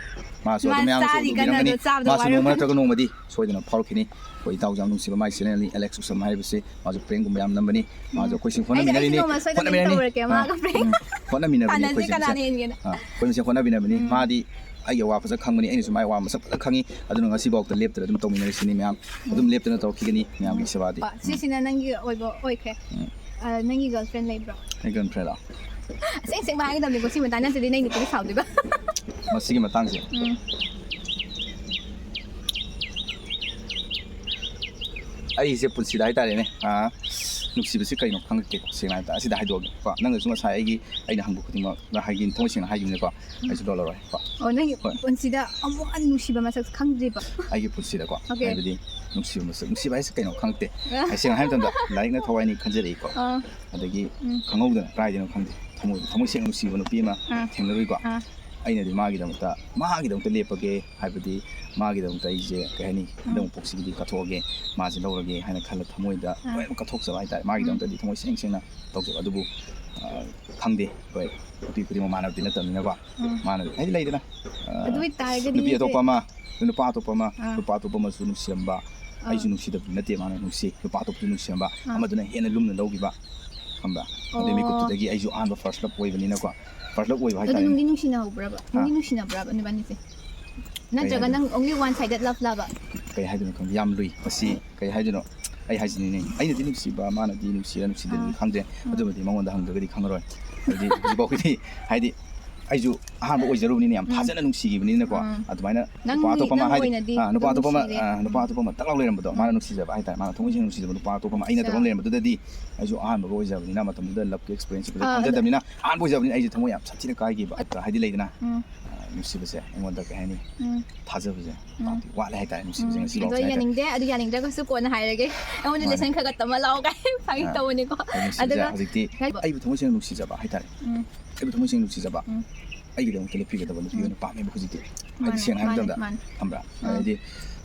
ꯃꯥꯁꯨ ꯃꯥ ꯑꯗꯨꯝ ꯃꯌꯥꯝꯅꯁꯨ ꯆꯥꯔꯤ ꯀꯟꯅ ꯎꯕꯤꯔꯝꯒꯅꯤ꯫ ꯑꯗꯣ ꯆꯥꯕꯗ ꯃꯥꯁꯨ ꯅꯣꯡꯃ ꯋꯥꯔꯝꯒꯅꯤ꯫ ꯅꯠꯇ꯭ꯔꯒ ꯅꯣꯡꯃꯗꯤ ꯁꯣꯏꯗꯅ ꯐꯥꯎꯔꯛꯈꯤꯅꯤ꯫ ꯑꯩꯈꯣꯏ ꯏꯇꯥꯎꯁꯨ ꯌꯥꯝ ꯅꯨꯡꯁꯤꯕ ꯃꯥꯏ ꯆꯦꯅꯦꯜꯅꯤ, ꯑꯦꯂꯦꯛꯁ ꯎꯁꯝ ꯍꯥꯏꯕꯁꯤ꯫ ꯃꯥꯁꯨ ꯄ꯭ꯔꯦꯡꯒꯨꯝꯕ ꯌꯥꯝ ꯅꯝꯕꯅꯤ꯫ ꯃꯥꯁꯨ ꯑꯩꯈꯣꯏꯁꯤ ꯑꯩꯁꯨ ꯍꯣꯠꯅꯃꯤꯟꯅꯔꯤꯅꯤ꯫ ꯅꯣꯡꯃ ꯁꯣꯏꯗꯅ ꯍꯣꯠꯅꯃꯤꯟꯅꯔꯤꯅꯤ꯫ ꯇꯧꯔꯛꯀꯦ, ꯃꯥꯒ ꯑꯥ, ꯄ꯭ꯔꯦꯡ꯫ ꯎꯝ, ꯍꯣꯠꯅꯃꯤꯟꯅꯕꯅꯤ ꯇꯥꯟꯅꯁꯤ ꯑꯩꯈꯣꯏꯁꯦ꯫ ꯀꯅꯥꯅ ꯑꯥ, ꯍꯦꯟꯒꯦꯅ꯫ ꯑꯥ, ꯑꯩꯈꯣꯏ ꯃꯁꯦꯟ ꯍꯣꯠꯅꯃꯤꯟꯅꯕꯅꯤ꯫ ꯎꯝ꯫ ꯃꯥꯗꯤ ꯑꯩꯒꯤ ꯑꯋꯥ ꯐꯖ ꯈꯪꯕꯅꯤ, ꯑꯩꯅꯁꯨ ꯃꯥꯏ ꯑꯋꯥ ꯃꯁꯛ ꯐꯖ ꯈꯪꯉꯤ꯫ ꯑꯗꯨꯅ ꯉꯁꯤꯐꯥꯎꯗ ꯂꯦꯞꯇꯅ ꯑꯗꯨꯝ ꯇꯧꯃꯤꯟꯅꯔꯤꯁꯤꯅꯤ ꯃꯌꯥꯝ꯫ ꯑꯗꯨꯝ ꯂꯦꯞꯇꯅ ꯇꯧꯔꯛꯈꯤꯒꯅꯤ ꯃꯌꯥꯝꯒꯤ ꯁꯦꯕꯥꯗꯤ꯫ ꯀꯣ, ꯁꯤꯁꯤꯅ ꯅꯪꯒꯤ ꯑꯣꯏꯕ ꯑꯣꯏꯈ꯭ꯔꯦ꯫ ꯎꯝ꯫ ꯑ, ꯅꯪꯒꯤ ꯒꯔꯜꯐ꯭ꯔꯦꯟ ꯂꯩꯕ꯭ꯔꯣ? ꯑꯩ ꯒꯔꯜꯐ꯭ꯔꯦꯟꯂꯣ? ꯑꯁꯦꯡ ꯑꯁꯦꯡꯕ ꯍꯥꯏꯒꯗꯕꯅꯤꯀꯣ, ꯁꯤ ꯃꯇꯥꯡ ꯅꯠꯇ꯭ꯔꯗꯤ ꯅꯪ ꯅꯨꯄꯤꯗ ꯁꯥꯎꯗꯣꯏꯕ꯫ ꯃꯁꯤꯒꯤ ꯃꯇꯥꯡꯁꯦ꯫ ꯎꯝ꯫ ꯑꯩꯁꯦ ꯄꯨꯟꯁꯤꯗ ꯍꯥꯏꯇꯥꯔꯦꯅꯦ, ꯑꯥ, ꯅꯨꯡꯁꯤꯕꯁꯤ ꯀꯩꯅꯣ ꯈꯪꯉꯛꯇꯦꯀꯣ, ꯁꯦꯡꯅ ꯍꯥꯏꯕꯗ꯫ ꯑꯁꯤꯗ ꯍꯥꯏꯗꯣꯛꯑꯒꯦ ꯀꯣ꯫ ꯅꯪꯅꯁꯨ ꯉꯁꯥꯏ ꯑꯩꯒꯤ, ꯑꯩꯅ ꯍꯪꯕ ꯈꯨꯗꯤꯡꯃꯛ ꯅꯪ ꯍꯥꯏꯒꯦ, ꯊꯃꯣꯏ ꯁꯦꯡꯅ ꯍꯥꯏꯈꯤꯕꯅꯤꯀꯣ꯫ ꯎꯝ꯫ ꯑꯩꯁꯨ ꯂꯣꯜꯂꯔꯣꯏ ꯀꯣ꯫ ꯑꯣ, ꯅꯪꯒꯤ ꯍꯣꯏ꯫ ꯄꯨꯟꯁꯤꯗ ꯑꯃꯨꯛ ꯍꯟꯅ ꯅꯨꯡꯁꯤꯕ ꯃꯁꯛ ꯈꯪꯗ꯭ꯔꯤꯕ? ꯑꯩꯒꯤ ꯄꯨꯟꯁꯤꯗꯀꯣ, Okay. ꯍꯥꯏꯕꯗꯤ ꯅꯨꯡꯁꯤꯕ ꯃꯁꯛ, ꯅꯨꯡꯁꯤꯕ ꯍꯥꯏꯁꯦ ꯀꯩꯅꯣ ꯈꯪꯉꯛꯇꯦ꯫ ꯑꯥ꯫ ꯑꯩ ꯁꯦꯡꯅ ꯍꯥꯏꯕ ꯃꯇꯝꯗ ꯂꯥꯏꯔꯤꯛꯅ ꯊꯋꯥꯏꯅꯤ ꯈꯟꯖꯔꯛꯏꯀꯣ꯫ ꯑꯥ꯫ ꯑꯗꯒꯤ ꯎꯝ꯫ ꯈꯪꯍꯧꯗꯅ ꯀꯗꯥꯏꯗꯅꯣ ꯈꯪꯗꯦ, ꯊꯃꯣꯏ, ꯊꯃꯣꯏ ꯁꯦꯡꯅ ꯅꯨꯡꯁꯤꯕ ꯅꯨꯄꯤ ꯑꯃ ꯑꯥ꯫ ꯊꯦꯡꯅꯔꯨꯏꯀꯣ꯫ ꯑꯥ꯫ ꯑꯩꯅꯗꯤ ꯃꯥꯒꯤꯗꯃꯛꯇ, ꯃꯥꯒꯤꯗꯃꯛꯇ ꯂꯦꯞꯄꯒꯦ, ꯍꯥꯏꯕꯗꯤ ꯃꯥꯒꯤꯗꯃꯛꯇ ꯑꯩꯁꯦ ꯀꯩ ꯍꯥꯏꯅꯤ, ꯎꯝ꯫ ꯍꯟꯗꯛ ꯄꯣꯛꯁꯤꯒꯤꯗꯤ ꯀꯠꯊꯣꯛꯑꯒꯦ, ꯃꯥꯁꯦ ꯂꯧꯔꯒꯦ ꯍꯥꯏꯅ ꯈꯜꯂ ꯊꯃꯣꯏꯗ ꯑꯥ꯫ ꯂꯣꯏꯅꯃꯛ ꯀꯠꯊꯣꯛꯆꯕ ꯍꯥꯏꯇꯥꯔꯦ꯫ ꯎꯝ꯫ ꯃꯥꯒꯤꯗꯃꯛꯇꯗꯤ ꯊꯃꯣꯏ ꯁꯦꯡ ꯁꯦꯡꯅ ꯇꯧꯖꯕ꯫ ꯑꯗꯨꯕꯨ, ꯑ, ꯈꯪꯗꯦ, ꯍꯣꯏ, ꯅꯨꯄꯤ ꯈꯨꯗꯤꯡꯃꯛ ꯃꯥꯟꯅꯕꯗꯤ ꯅꯠꯇꯕꯅꯤꯅꯀꯣ꯫ ꯎꯝ꯫ ꯃꯥꯅ ꯍꯥꯏꯗꯤ ꯂꯩꯗꯅ, ꯑ, ꯑꯗꯨ ꯑꯣꯏꯇꯥꯔꯒꯗꯤ ꯅꯨꯄꯤ ꯅꯪꯁꯦ ꯑꯇꯣꯞꯄ ꯑꯃ, ꯅꯨꯄꯥ ꯑꯇꯣꯞꯄ ꯑꯃ, ꯑꯥ꯫ ꯅꯨꯄꯥ ꯑꯇꯣꯞꯄ ꯑꯃꯁꯨ ꯅꯨꯡꯁꯤꯔꯝꯕ, ꯑꯥ꯫ ꯑꯩꯁꯨ ꯅꯨꯡꯁꯤꯗꯕꯗꯤ ꯅꯠꯇꯦ, ꯃꯥꯅ ꯅꯨꯡꯁꯤ, ꯅꯨꯄꯥ ꯑꯇꯣꯞꯄꯁꯨ ꯅꯨꯡꯁꯤꯔꯝꯕ, ꯑꯥ꯫ ꯑꯃꯗꯨꯅ ꯍꯦꯟꯅ ꯂꯨꯝꯅ ꯂꯧꯈꯤꯕ, ꯈꯪꯕ꯭ꯔꯥ? ꯑꯗꯨꯏ ꯑꯣ꯫ ꯃꯤꯀꯨꯞꯇꯨꯗꯒꯤ ꯑꯩꯁꯨ ꯑꯍꯥꯟꯕ first love ꯑꯣꯏꯕꯅꯤꯅꯀꯣ, first love ꯑꯣꯏꯕ ꯑꯗꯨ ꯍꯥꯏꯇꯥꯔꯦꯅꯦ꯫ ꯅꯨꯡꯗꯤ ꯅꯨꯡꯁꯤꯅꯍꯧꯕ꯭ꯔꯕ? ꯅꯨꯡꯗꯤ ꯑꯥ꯫ ꯅꯨꯡꯁꯤꯅꯕ꯭ꯔꯕ ꯅꯕꯥꯅꯤꯁꯦ? ꯀꯩ ꯅꯠꯇ꯭ꯔꯒ ꯍꯥꯏꯗꯣꯏꯅꯣ? ꯅꯪ only one sided love love? ꯀꯩ ꯍꯥꯏꯗꯣꯏꯅꯣ ꯈꯪꯗꯦ, ꯌꯥꯝ ꯂꯨꯏ꯫ ꯃꯁꯤ ꯀꯩ ꯍꯥꯏꯗꯣꯏꯅꯣ? ꯑꯩ ꯍꯥꯏꯁꯤꯅꯤꯅꯦ, ꯑꯩꯅꯗꯤ ꯅꯨꯡꯁꯤꯕ, ꯃꯥꯅꯗꯤ ꯅꯨꯡꯁꯤꯔ ꯅꯨꯡꯁꯤꯗꯕꯗꯤ ꯑꯥ꯫ ꯈꯪꯗꯦ꯫ ꯎꯝ꯫ ꯑꯗꯨꯃꯗꯤ ꯃꯉꯣꯟꯗ ꯍꯪꯗ꯭ꯔꯒꯗꯤ ꯈꯪꯉꯔꯣꯏ꯫ ꯍꯥꯏꯗꯤ ꯍꯧꯖꯤꯛꯐꯥꯎꯒꯤꯗꯤ, ꯍꯥꯏꯗꯤ ꯑꯩꯁꯨ ꯑꯍꯥꯟꯕ ꯑꯣꯏꯖꯔꯨꯕꯅꯤꯅ ꯌꯥꯝ ꯎꯝ꯫ ꯊꯥꯖꯅ ꯅꯨꯡꯁꯤꯈꯤꯕꯅꯤꯅꯀꯣ꯫ ꯎꯝ꯫ ꯑꯗꯨꯃꯥꯏꯅ ꯅꯪ, ꯅꯨꯄꯥ ꯑꯇꯣꯞꯄ ꯑꯃ, ꯅꯪ ꯍꯥꯏꯗꯤ, ꯑꯣꯏꯅꯗꯤ ꯑꯥ, ꯅꯨꯄꯥ ꯑꯗꯨꯝ ꯑꯇꯣꯞꯄ ꯑꯃ, ꯅꯨꯡꯁꯤꯔꯦ꯫ ꯑꯥ, ꯅꯨꯄꯥ ꯎꯝ꯫ ꯑꯇꯣꯞꯄ ꯑꯃ ꯇꯛ ꯂꯥꯎ ꯂꯩꯔꯝꯕꯗꯣ, ꯎꯝ꯫ ꯃꯥꯅ ꯅꯨꯡꯁꯤꯖꯕ ꯍꯥꯏꯇꯥꯔꯦ, ꯃꯥꯅ ꯊꯃꯣꯏ ꯁꯦꯡꯅ ꯅꯨꯡꯁꯤꯖꯕ ꯅꯨꯄꯥ ꯑꯇꯣꯞꯄ ꯑꯃ ꯑꯩꯅ ꯑꯠꯆꯥ꯫ ꯇꯧꯔꯝ ꯂꯩꯔꯝꯕꯗꯨꯗꯗꯤ ꯑꯩꯁꯨ ꯑꯍꯥꯟꯕꯒ ꯑꯣꯏꯖꯕꯅꯤꯅ ꯃꯇꯝꯗꯨꯗ loveꯀꯤ experienceꯄꯨꯗꯤ ꯑꯥ, ꯑꯗꯨ ꯈꯪꯖꯗꯕꯅꯤꯅ, ꯑꯍꯥꯟꯕ ꯑꯣꯏꯖꯕꯅꯤꯅ ꯑꯩꯁꯦ ꯊꯃꯣꯏ ꯌꯥꯝ ꯁꯥꯊꯤꯅ ꯀꯥꯏꯈꯤꯕ꯫ ꯎꯝ꯫ ꯑ, ꯅꯨꯡꯁꯤꯕꯁꯦ ꯑꯩꯉꯣꯟꯗ ꯀꯩ ꯍꯥꯏꯅꯤ? ꯎꯝ꯫ ꯊꯥꯖꯕꯁꯦ ꯎꯝ꯫ ꯄꯥꯛꯇꯤ ꯋꯥꯠꯂꯦ ꯍꯥꯏꯇꯥꯔꯦ, ꯅꯨꯡꯁꯤꯕꯁꯦ ꯎꯝ꯫ ꯉꯁꯤ ꯑꯗꯣ ꯐꯥꯎꯁꯦ ꯑꯩ ꯍꯥꯏꯇꯥꯔꯦ꯫ ꯌꯥꯅꯤꯡꯗꯦ, ꯑꯗꯨ ꯌꯥꯅꯤꯡꯗ꯭ꯔꯒꯁꯨ ꯀꯣꯟꯅ ꯍꯥꯏꯔꯒꯦ꯫ ꯑꯩꯉꯣꯟꯗ ꯃꯥꯅꯦ꯫ Lesson ꯈꯔ ꯈꯔ ꯇꯝꯃ ꯂꯥꯛꯑꯣ ꯀꯥꯏ ꯐꯥꯒꯤ ꯑꯥ꯫ ꯇꯧꯕꯅꯤꯀꯣ꯫ ꯑꯩ ꯅꯨꯡꯁꯤꯕꯁꯦ ꯑꯗꯨꯒ ꯍꯧꯖꯤꯛꯇꯤ ꯀꯩ ꯑꯩꯕꯨ ꯊꯃꯣꯏ ꯁꯦꯡꯅ ꯅꯨꯡꯁꯤꯖꯕ ꯍꯥꯏꯇꯥꯔꯦ꯫ ꯎꯝ꯫ ꯑꯩꯕꯨ ꯊꯃꯣꯏ ꯁꯦꯡꯅ ꯅꯨꯡꯁꯤꯖꯕ, ꯎꯝ꯫ ꯑꯩꯒꯤꯗꯃꯛꯇ ꯂꯦꯞꯄꯤꯒꯗꯕ ꯅꯨꯄꯤ ꯎꯝ꯫ ꯑꯣꯏꯅ ꯄꯥꯝꯃꯦꯕ ꯍꯧꯖꯤꯛꯇꯤ꯫ ꯍꯥꯏꯗꯤ ꯃꯥꯅꯦ, ꯁꯦꯡꯅ ꯍꯥꯏꯕ ꯃꯥꯅꯦ, ꯃꯇꯝꯗ, ꯃꯥꯅꯦ꯫ ꯈꯪꯕ꯭ꯔꯥ? ꯎꯝ꯫ ꯍꯥꯏꯗꯤ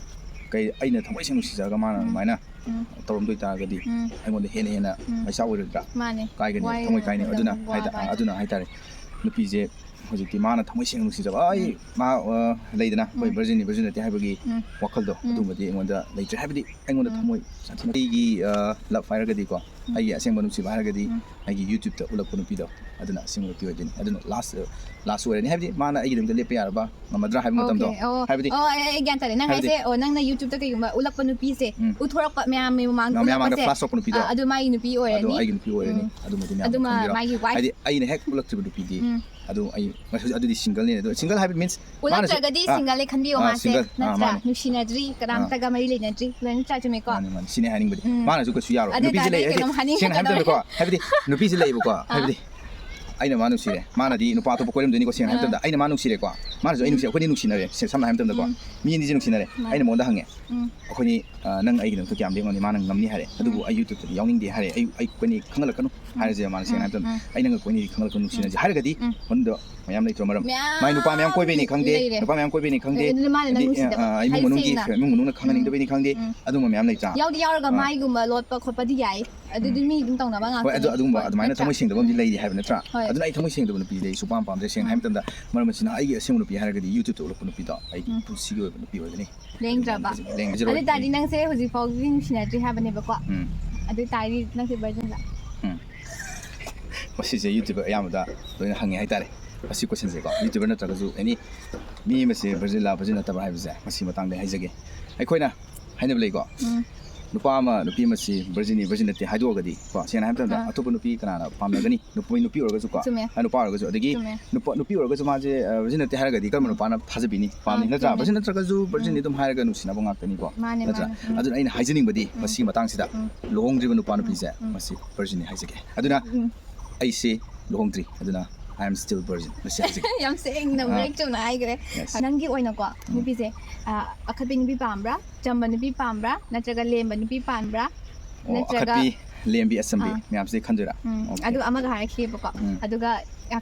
ꯀꯩ, ꯑꯩꯅ ꯊꯃꯣꯏ ꯁꯦꯡꯅ ꯅꯨꯡꯁꯤꯖꯔꯒ ꯃꯥꯅ ꯎꯝ꯫ ꯑꯗꯨꯃꯥꯏꯅ ꯎꯝ꯫ ꯇꯧꯔꯝꯗꯣꯏ ꯇꯥꯔꯒꯗꯤ ꯎꯝ꯫ ꯑꯩꯉꯣꯟꯗ ꯍꯦꯟꯅ ꯍꯦꯟꯅ ꯎꯝ꯫ ꯃꯩꯁꯥ ꯑꯣꯏꯔꯣꯏꯗ꯭ꯔꯥ? ꯃꯥꯅꯦ꯫ ꯀꯥꯏꯒꯅꯤ, ꯋꯥꯏ ꯊꯃꯣꯏ ꯀꯥꯏꯅꯤ꯫ ꯍꯥꯏꯕꯗꯣ ꯑꯗꯨꯅ ꯋꯥꯕ ꯍꯥꯏꯇꯥ-, ꯍꯥꯏꯗꯣ꯫ ꯑꯗꯨꯅ ꯍꯥꯏꯇꯥꯔꯦ, ꯅꯨꯄꯤꯁꯦ ꯍꯧꯖꯤꯛꯇꯤ ꯃꯥꯅ ꯊꯃꯣꯏ ꯁꯦꯡꯅ ꯅꯨꯡꯁꯤꯖꯕ, ꯑꯩ ꯎꯝ꯫ ꯃꯥ, ꯑ, ꯂꯩꯗꯅ, ꯑꯩꯈꯣꯏ ꯎꯝ꯫ Virginꯅꯤ, virgin ꯅꯠꯇꯦ ꯍꯥꯏꯕꯒꯤ ꯎꯝ꯫ ꯋꯥꯈꯜꯗꯣ, ꯎꯝ꯫ ꯑꯗꯨꯝꯕꯗꯤ ꯑꯩꯉꯣꯟꯗ ꯂꯩꯇ꯭ꯔꯦ꯫ ꯍꯥꯏꯕꯗꯤ ꯑꯩꯉꯣꯟꯗ ꯎꯝ꯫ ꯊꯃꯣꯏ ꯁꯥꯊꯤꯅ ꯑꯩꯒꯤ, ꯑ, love ꯍꯥꯏꯔꯒꯗꯤꯀꯣ, ꯎꯝ꯫ ꯑꯩꯒꯤ ꯑꯁꯦꯡꯕ ꯅꯨꯡꯁꯤꯕ ꯍꯥꯏꯔꯒꯗꯤ ꯎꯝ꯫ ꯑꯩꯒꯤ YouTubeꯇ ꯎꯠꯂꯛꯄ ꯅꯨꯄꯤꯗꯣ, ꯑꯗꯨꯅ ꯑꯁꯦꯡꯕ ꯅꯨꯄꯤ ꯑꯣꯏꯗꯣꯏꯅꯤ꯫ ꯑꯗꯨꯅ last, last ꯑꯣꯏꯔꯅꯤ꯫ ꯍꯥꯏꯕꯗꯤ ꯃꯥꯅ ꯑꯩꯒꯤꯗꯃꯛꯇ ꯂꯦꯞꯄ ꯌꯥꯔꯕ, ꯉꯝꯃꯗ꯭ꯔꯥ ꯍꯥꯏꯕ ꯃꯇꯝꯗꯣ꯫ Okay, ꯑꯣ, ꯍꯥꯏꯕꯗꯤ ꯑꯣ, ꯑꯩ, ꯑꯩ ꯒ꯭ꯌꯥꯟ ꯇꯥꯔꯦ꯫ ꯅꯪ ꯍꯥꯏꯕꯗꯤ ꯍꯥꯏꯁꯦ, ꯑꯣ, ꯅꯪꯅ YouTubeꯇ ꯀꯩꯒꯨꯝꯕ ꯎꯠꯂꯛꯄ ꯅꯨꯄꯤꯁꯦ, ꯎꯝ꯫ ꯎꯠꯊꯣꯔꯛꯄ ꯃꯌꯥꯝꯒꯤ ꯃꯃꯥꯡꯗ ꯃꯌꯥꯝ ꯃꯃꯥꯡꯗ ꯎꯠꯂꯛꯄꯁꯦ, flash ꯇꯧꯔꯛꯄ ꯅꯨꯄꯤꯗꯣ꯫ ꯑ, ꯑꯗꯨ ꯃꯥꯒꯤ ꯅꯨꯄꯤ ꯑꯗꯣ ꯑꯣꯏꯔꯅꯤ꯫ ꯑꯩꯒꯤ ꯅꯨꯄꯤ ꯑꯣꯏꯔꯅꯤ꯫ ꯎꯝ꯫ ꯑꯗꯨꯃꯗꯤ ꯃꯌꯥꯝꯅ ꯑꯗꯨꯃ ꯈꯪꯕꯤꯔꯣ꯫ ꯃꯥꯒꯤ wife ꯍꯥꯏꯗꯤ ꯑꯩꯅ ꯍꯦꯛ ꯎꯠꯂꯛꯇ꯭ꯔꯤꯕ ꯅꯨꯄꯤꯗꯤ ꯎꯝ꯫ ꯑꯗꯨ ꯑꯩ ꯍꯧꯖꯤꯛ ꯑꯗꯨꯗꯤ single ꯅꯦ꯫ ꯑꯗꯨ single ꯍꯥꯏꯕ means ꯃꯥꯅꯁꯨ, ꯎꯠꯂꯛꯇ꯭ꯔꯒꯗꯤ ꯑꯥ, single ꯅꯦ ꯈꯟꯕꯤꯌꯣ꯫ ꯑꯥ, ꯃꯥꯁꯦ single, ꯑꯥ, ꯅꯠꯇ꯭ꯔꯥ? ꯃꯥꯅꯦ꯫ ꯅꯨꯡꯁꯤꯅꯗ꯭ꯔꯤ, ꯀꯅꯥꯝꯇꯒ ꯃꯔꯤ ꯂꯩꯅꯗ꯭ꯔꯤ, ꯂꯣꯏꯅ ꯅꯠꯇ꯭ꯔꯥ? ꯆꯨꯝꯃꯦꯀꯣ? ꯃꯥꯅꯦ, ꯃꯥꯅꯦ, ꯁꯤꯅꯦ ꯍꯥꯏꯅꯤꯡꯕꯗꯤ꯫ ꯎꯝ꯫ ꯃꯥꯅꯁꯨ ꯀꯩꯁꯨ ꯑꯗꯨ ꯌꯥꯔꯣꯏ꯫ ꯑꯣꯏꯇꯥꯔꯗꯤ ꯅꯨꯄꯤꯁꯦ ꯑꯩ ꯂꯩ, ꯀꯩꯅꯣꯝ ꯍꯥꯏꯅꯤꯡꯉꯦ, ꯁꯦꯡꯅ ꯍꯥꯏꯕ ꯃꯇꯝꯗꯀꯣ, ꯀꯩꯗꯧꯔꯒꯦ? ꯍꯥꯏꯕꯗꯤ ꯑꯩꯅ ꯃꯥ ꯅꯨꯡꯁꯤꯔꯦ, ꯃꯥꯅꯗꯤ ꯅꯨꯄꯥ ꯑꯇꯣꯞꯄ ꯀꯣꯏꯔꯝꯗꯣꯏꯅꯤꯀꯣ꯫ ꯁꯦꯡꯅ ꯍꯥꯏꯕ ꯃꯇꯝꯗ ꯑꯩꯅ ꯃꯥ ꯅꯨꯡꯁꯤꯔꯦꯀꯣ, ꯃꯥꯅꯁꯨ ꯑꯩ ꯅꯨꯡꯁꯤ, ꯑꯩꯈꯣꯏꯅꯤ ꯅꯨꯡꯁꯤꯅꯔꯦ꯫ ꯁꯦ-, ꯁꯝꯅ ꯍꯥꯏꯕ ꯃꯇꯝꯗꯀꯣ, ꯎꯝ꯫ ꯃꯤ ꯑꯅꯤꯁꯦ ꯅꯨꯡꯁꯤꯅꯔꯦ꯫ ꯃꯥꯅꯦ꯫ ꯑꯩꯅ ꯃꯉꯣꯟꯗ ꯍꯪꯉꯦ, ꯎꯝ꯫ ꯑꯩꯈꯣꯏꯅꯤ, ꯑ, ꯅꯪ ꯑꯩꯒꯤꯗꯃꯛꯇ ꯀꯌꯥꯝ ꯂꯦꯞ ꯉꯝꯅꯤ? ꯃꯥꯅ ꯉꯝꯅꯤ ꯍꯥꯏꯔꯦ꯫ ꯑꯗꯨꯕꯨ ꯎꯝ꯫ ꯑꯩ YouTubeꯇꯗꯤ ꯌꯥꯎꯅꯤꯡꯗꯦ ꯍꯥꯏꯔꯦ꯫ ꯑꯩ, ꯑꯩꯈꯣꯏꯅꯤ ꯈꯪꯍꯜꯂꯛꯀꯅꯨ ꯍꯥꯏꯔꯁꯦ, ꯃꯥꯅ ꯁꯦꯡꯅ ꯍꯥꯏꯕ ꯃꯇꯝꯗ꯫ ꯎꯝ꯫ ꯑꯩ ꯅꯪꯒ ꯀꯣꯏꯅꯤꯗꯤ ꯈꯪꯍꯜꯂꯛꯀꯅꯨ, ꯅꯨꯡꯁꯤꯅꯁꯦ ꯍꯥꯏꯔꯒꯗꯤ, ꯎꯝ꯫ ꯃꯗꯨꯗꯣ ꯃꯌꯥꯝ ꯂꯩꯇ꯭ꯔꯣ ꯃꯔꯝ? ꯃꯌꯥꯝ ꯃꯥꯏ ꯅꯨꯄꯥ ꯃꯌꯥꯝ ꯀꯣꯏꯕꯩꯅꯤ ꯈꯪꯗꯦ, ꯂꯩꯔꯦ꯫ ꯅꯨꯄꯥ ꯃꯌꯥꯝ ꯀꯣꯏꯕꯩꯅꯤ ꯈꯪꯗꯦ, ꯑꯗꯨꯅ ꯃꯥꯅ ꯅꯪ ꯍꯥꯏꯗꯤ, ꯅꯨꯡꯁꯤꯗꯕ꯫ ꯑ, ꯏꯃꯨꯡ ꯍꯥꯏꯗꯤ ꯃꯅꯨꯡꯒꯤ, ꯁꯦꯡꯅ꯫ ꯏꯃꯨꯡ ꯃꯅꯨꯡꯅ ꯈꯪꯍꯟꯅꯤꯡꯗꯕꯩꯅꯤ ꯈꯪꯗꯦ, ꯎꯝ꯫ ꯑꯗꯨꯝꯕ ꯃꯌꯥꯝ ꯂꯩꯇ꯭ꯔꯥ? ꯌꯥꯎꯗꯤ ꯌꯥꯎꯔꯒ ꯑꯥ꯫ ꯃꯥꯏꯒꯨꯝꯕ ꯂꯣꯠꯄ ꯈꯣꯠꯄꯗꯤ ꯌꯥꯏ꯫ ꯑꯗꯨꯗꯤ ꯃꯤ ꯑꯗꯨꯝ ꯇꯧꯅꯕ ꯍꯣꯏ, ꯑꯗꯨ ꯉꯥꯛꯇꯅꯤ꯫ ꯑꯗꯨꯒꯨꯝꯕ ꯍꯣꯏ, ꯑꯗꯨꯃꯥꯏꯅ ꯅꯠꯇ꯭ꯔꯥ? ꯊꯃꯣꯏ ꯁꯦꯡꯗꯕ ꯑꯃꯗꯤ ꯂꯩꯔꯤ ꯍꯥꯏꯕ ꯅꯠꯇ꯭ꯔꯥ? ꯍꯣꯏ꯫ ꯑꯗꯨꯅ ꯑꯩ ꯊꯃꯣꯏ ꯁꯦꯡꯗꯕ ꯅꯨꯄꯤꯗꯤ ꯑꯩ ꯁꯨꯄꯥꯝ ꯄꯥꯝꯗꯦ꯫ ꯁꯦꯡꯅ ꯍꯥꯏꯕ ꯃꯇꯝꯗ, ꯃꯔꯝ ꯑꯁꯤꯅ ꯑꯩꯒꯤ ꯑꯁꯦꯡꯕ ꯅꯨꯄꯤ ꯍꯥꯏꯔꯒꯗꯤ YouTubeꯇ ꯎꯠꯂꯛꯄ ꯅꯨꯄꯤꯗꯣ ꯑꯩ ꯎꯝ꯫ ꯄꯨꯟꯁꯤꯒꯤ ꯑꯣꯏꯕ ꯅꯨꯄꯤ ꯑꯣꯏꯒꯅꯤ꯫ ꯂꯦꯡꯗ꯭ꯔꯕ? ꯂꯦꯡꯖꯔꯣꯏ꯫ ꯑꯗꯨ ꯇꯥꯔꯗꯤ ꯅꯪꯁꯦ ꯍꯧꯖꯤꯛ ꯐꯥꯎꯒꯤ ꯅꯨꯡꯁꯤꯅꯗ꯭ꯔꯤ ꯍꯥꯏꯕꯅꯦꯕꯀꯣ꯫ ꯎꯝ꯫ ꯑꯗꯨ ꯇꯥꯔꯗꯤ ꯅꯪꯁꯦ virginꯂ? ꯎꯝ꯫ ꯃꯁꯤꯁꯦ YouTubeꯇ ꯑꯌꯥꯝꯕꯗ ꯂꯣꯏꯅ ꯍꯪꯉꯦ ꯍꯥꯏꯇꯥꯔꯦ꯫ ꯃꯁꯤ questionꯁꯦꯀꯣ, YouTuber ꯅꯠꯇ꯭ꯔꯒꯁꯨ any ꯃꯤ ꯑꯃꯁꯦ virginꯂ virgin ꯅꯠꯇꯕ꯭ꯔꯥ ꯍꯥꯏꯕꯁꯦ, ꯃꯁꯤ ꯃꯇꯥꯡꯗ ꯍꯥꯏꯖꯒꯦ꯫ ꯑꯩꯈꯣꯏꯅ ꯍꯥꯏꯅꯕ ꯂꯩꯀꯣ, ꯎꯝ꯫ ꯅꯨꯄꯥ ꯑꯃ ꯅꯨꯄꯤ ꯑꯃꯁꯤ virginꯅꯤ virgin ꯅꯠꯇꯦ ꯍꯥꯏꯗꯣꯛꯑꯒꯗꯤ ꯀꯣ, ꯁꯦꯡꯅ ꯍꯥꯏꯕ ꯃꯇꯝꯗ ꯑꯥ꯫ ꯑꯇꯣꯞꯄ ꯅꯨꯄꯤ ꯀꯅꯥꯅ ꯄꯥꯝꯅꯒꯅꯤ? ꯅꯨꯄꯤ, ꯅꯨꯄꯤ ꯑꯣꯏꯔꯒꯁꯨꯀꯣ, ꯆꯨꯝꯃꯦ꯫ ꯑ, ꯅꯨꯄꯥ ꯑꯣꯏꯔꯒꯁꯨ, ꯑꯗꯒꯤ ꯆꯨꯝꯃꯦ꯫ ꯅꯨꯄꯥ, ꯅꯨꯄꯤ ꯑꯣꯏꯔꯒꯁꯨ ꯃꯥꯁꯦ, ꯑ, virgin ꯅꯠꯇꯦ ꯍꯥꯏꯔꯒꯗꯤ ꯀꯔꯝꯕ ꯅꯨꯄꯥꯅ ꯊꯥꯖꯕꯤꯅꯤ? ꯄꯥꯝꯅꯤ ꯑꯥ, ꯅꯠꯇ꯭ꯔꯥ? ꯆꯨꯝꯃꯦ꯫ Virgin ꯅꯠꯇ꯭ꯔꯒꯁꯨ virginꯅꯤ ꯑꯗꯨꯝ ꯍꯥꯏꯔꯒ ꯅꯨꯡꯁꯤꯅꯕ ꯉꯥꯛꯇꯅꯤꯀꯣ, ꯃꯥꯅꯦ, ꯅꯠꯇ꯭ꯔꯥ? ꯃꯥꯅꯦ꯫ ꯎꯝ꯫ ꯑꯗꯨꯅ ꯑꯩꯅ ꯍꯥꯏꯖꯅꯤꯡꯕꯗꯤ ꯎꯝ꯫ ꯃꯁꯤꯒꯤ ꯃꯇꯥꯡꯁꯤꯗ ꯎꯝ꯫ ꯂꯨꯍꯣꯡꯗ꯭ꯔꯤꯕ ꯅꯨꯄꯥ ꯅꯨꯄꯤꯁꯦ ꯎꯝ꯫ ꯃꯁꯤ virginꯅꯤ ꯍꯥꯏꯖꯒꯦ꯫ ꯑꯗꯨꯅ ꯎꯝ꯫ ꯑꯩꯁꯦ ꯂꯨꯍꯣꯡꯗ꯭ꯔꯤ, ꯑꯗꯨꯅ I am still virgin꯫ ꯃꯁꯤ ꯍꯥꯏꯖꯒꯦ꯫ ꯌꯥꯝ ꯁꯦꯡꯅ, ꯑꯥ꯫ ꯃꯔꯤꯛ ꯆꯨꯝꯅ ꯍꯥꯏꯈ꯭ꯔꯦ꯫ Yes꯫ ꯅꯪꯒꯤ ꯑꯣꯏꯅꯀꯣ, ꯎꯝ꯫ ꯅꯨꯄꯤꯁꯦ, ꯑ, ꯑꯈꯠꯄꯤ ꯅꯨꯄꯤ ꯄꯥꯝꯕ꯭ꯔꯥ? ꯆꯝꯕ ꯅꯨꯄꯤ ꯄꯥꯝꯕ꯭ꯔꯥ? ꯅꯠꯇ꯭ꯔꯒ ꯂꯦꯝꯕ ꯅꯨꯄꯤ ꯄꯥꯝꯕ꯭ꯔꯥ? ꯑꯣ, ꯅꯠꯇ꯭ꯔꯒ ꯑꯈꯠꯄꯤ, ꯂꯦꯝꯕꯤ, ꯑꯆꯝꯕꯤ ꯑꯥ꯫ ꯃꯌꯥꯝꯁꯤꯗꯤ ꯈꯟꯗꯣꯏꯔꯥ? ꯎꯝ, Okay꯫ ꯑꯗꯨ ꯑꯃꯒ ꯍꯥꯏꯔꯛꯈꯤꯕꯀꯣ꯫ ꯎꯝ꯫ ꯑꯗꯨꯒ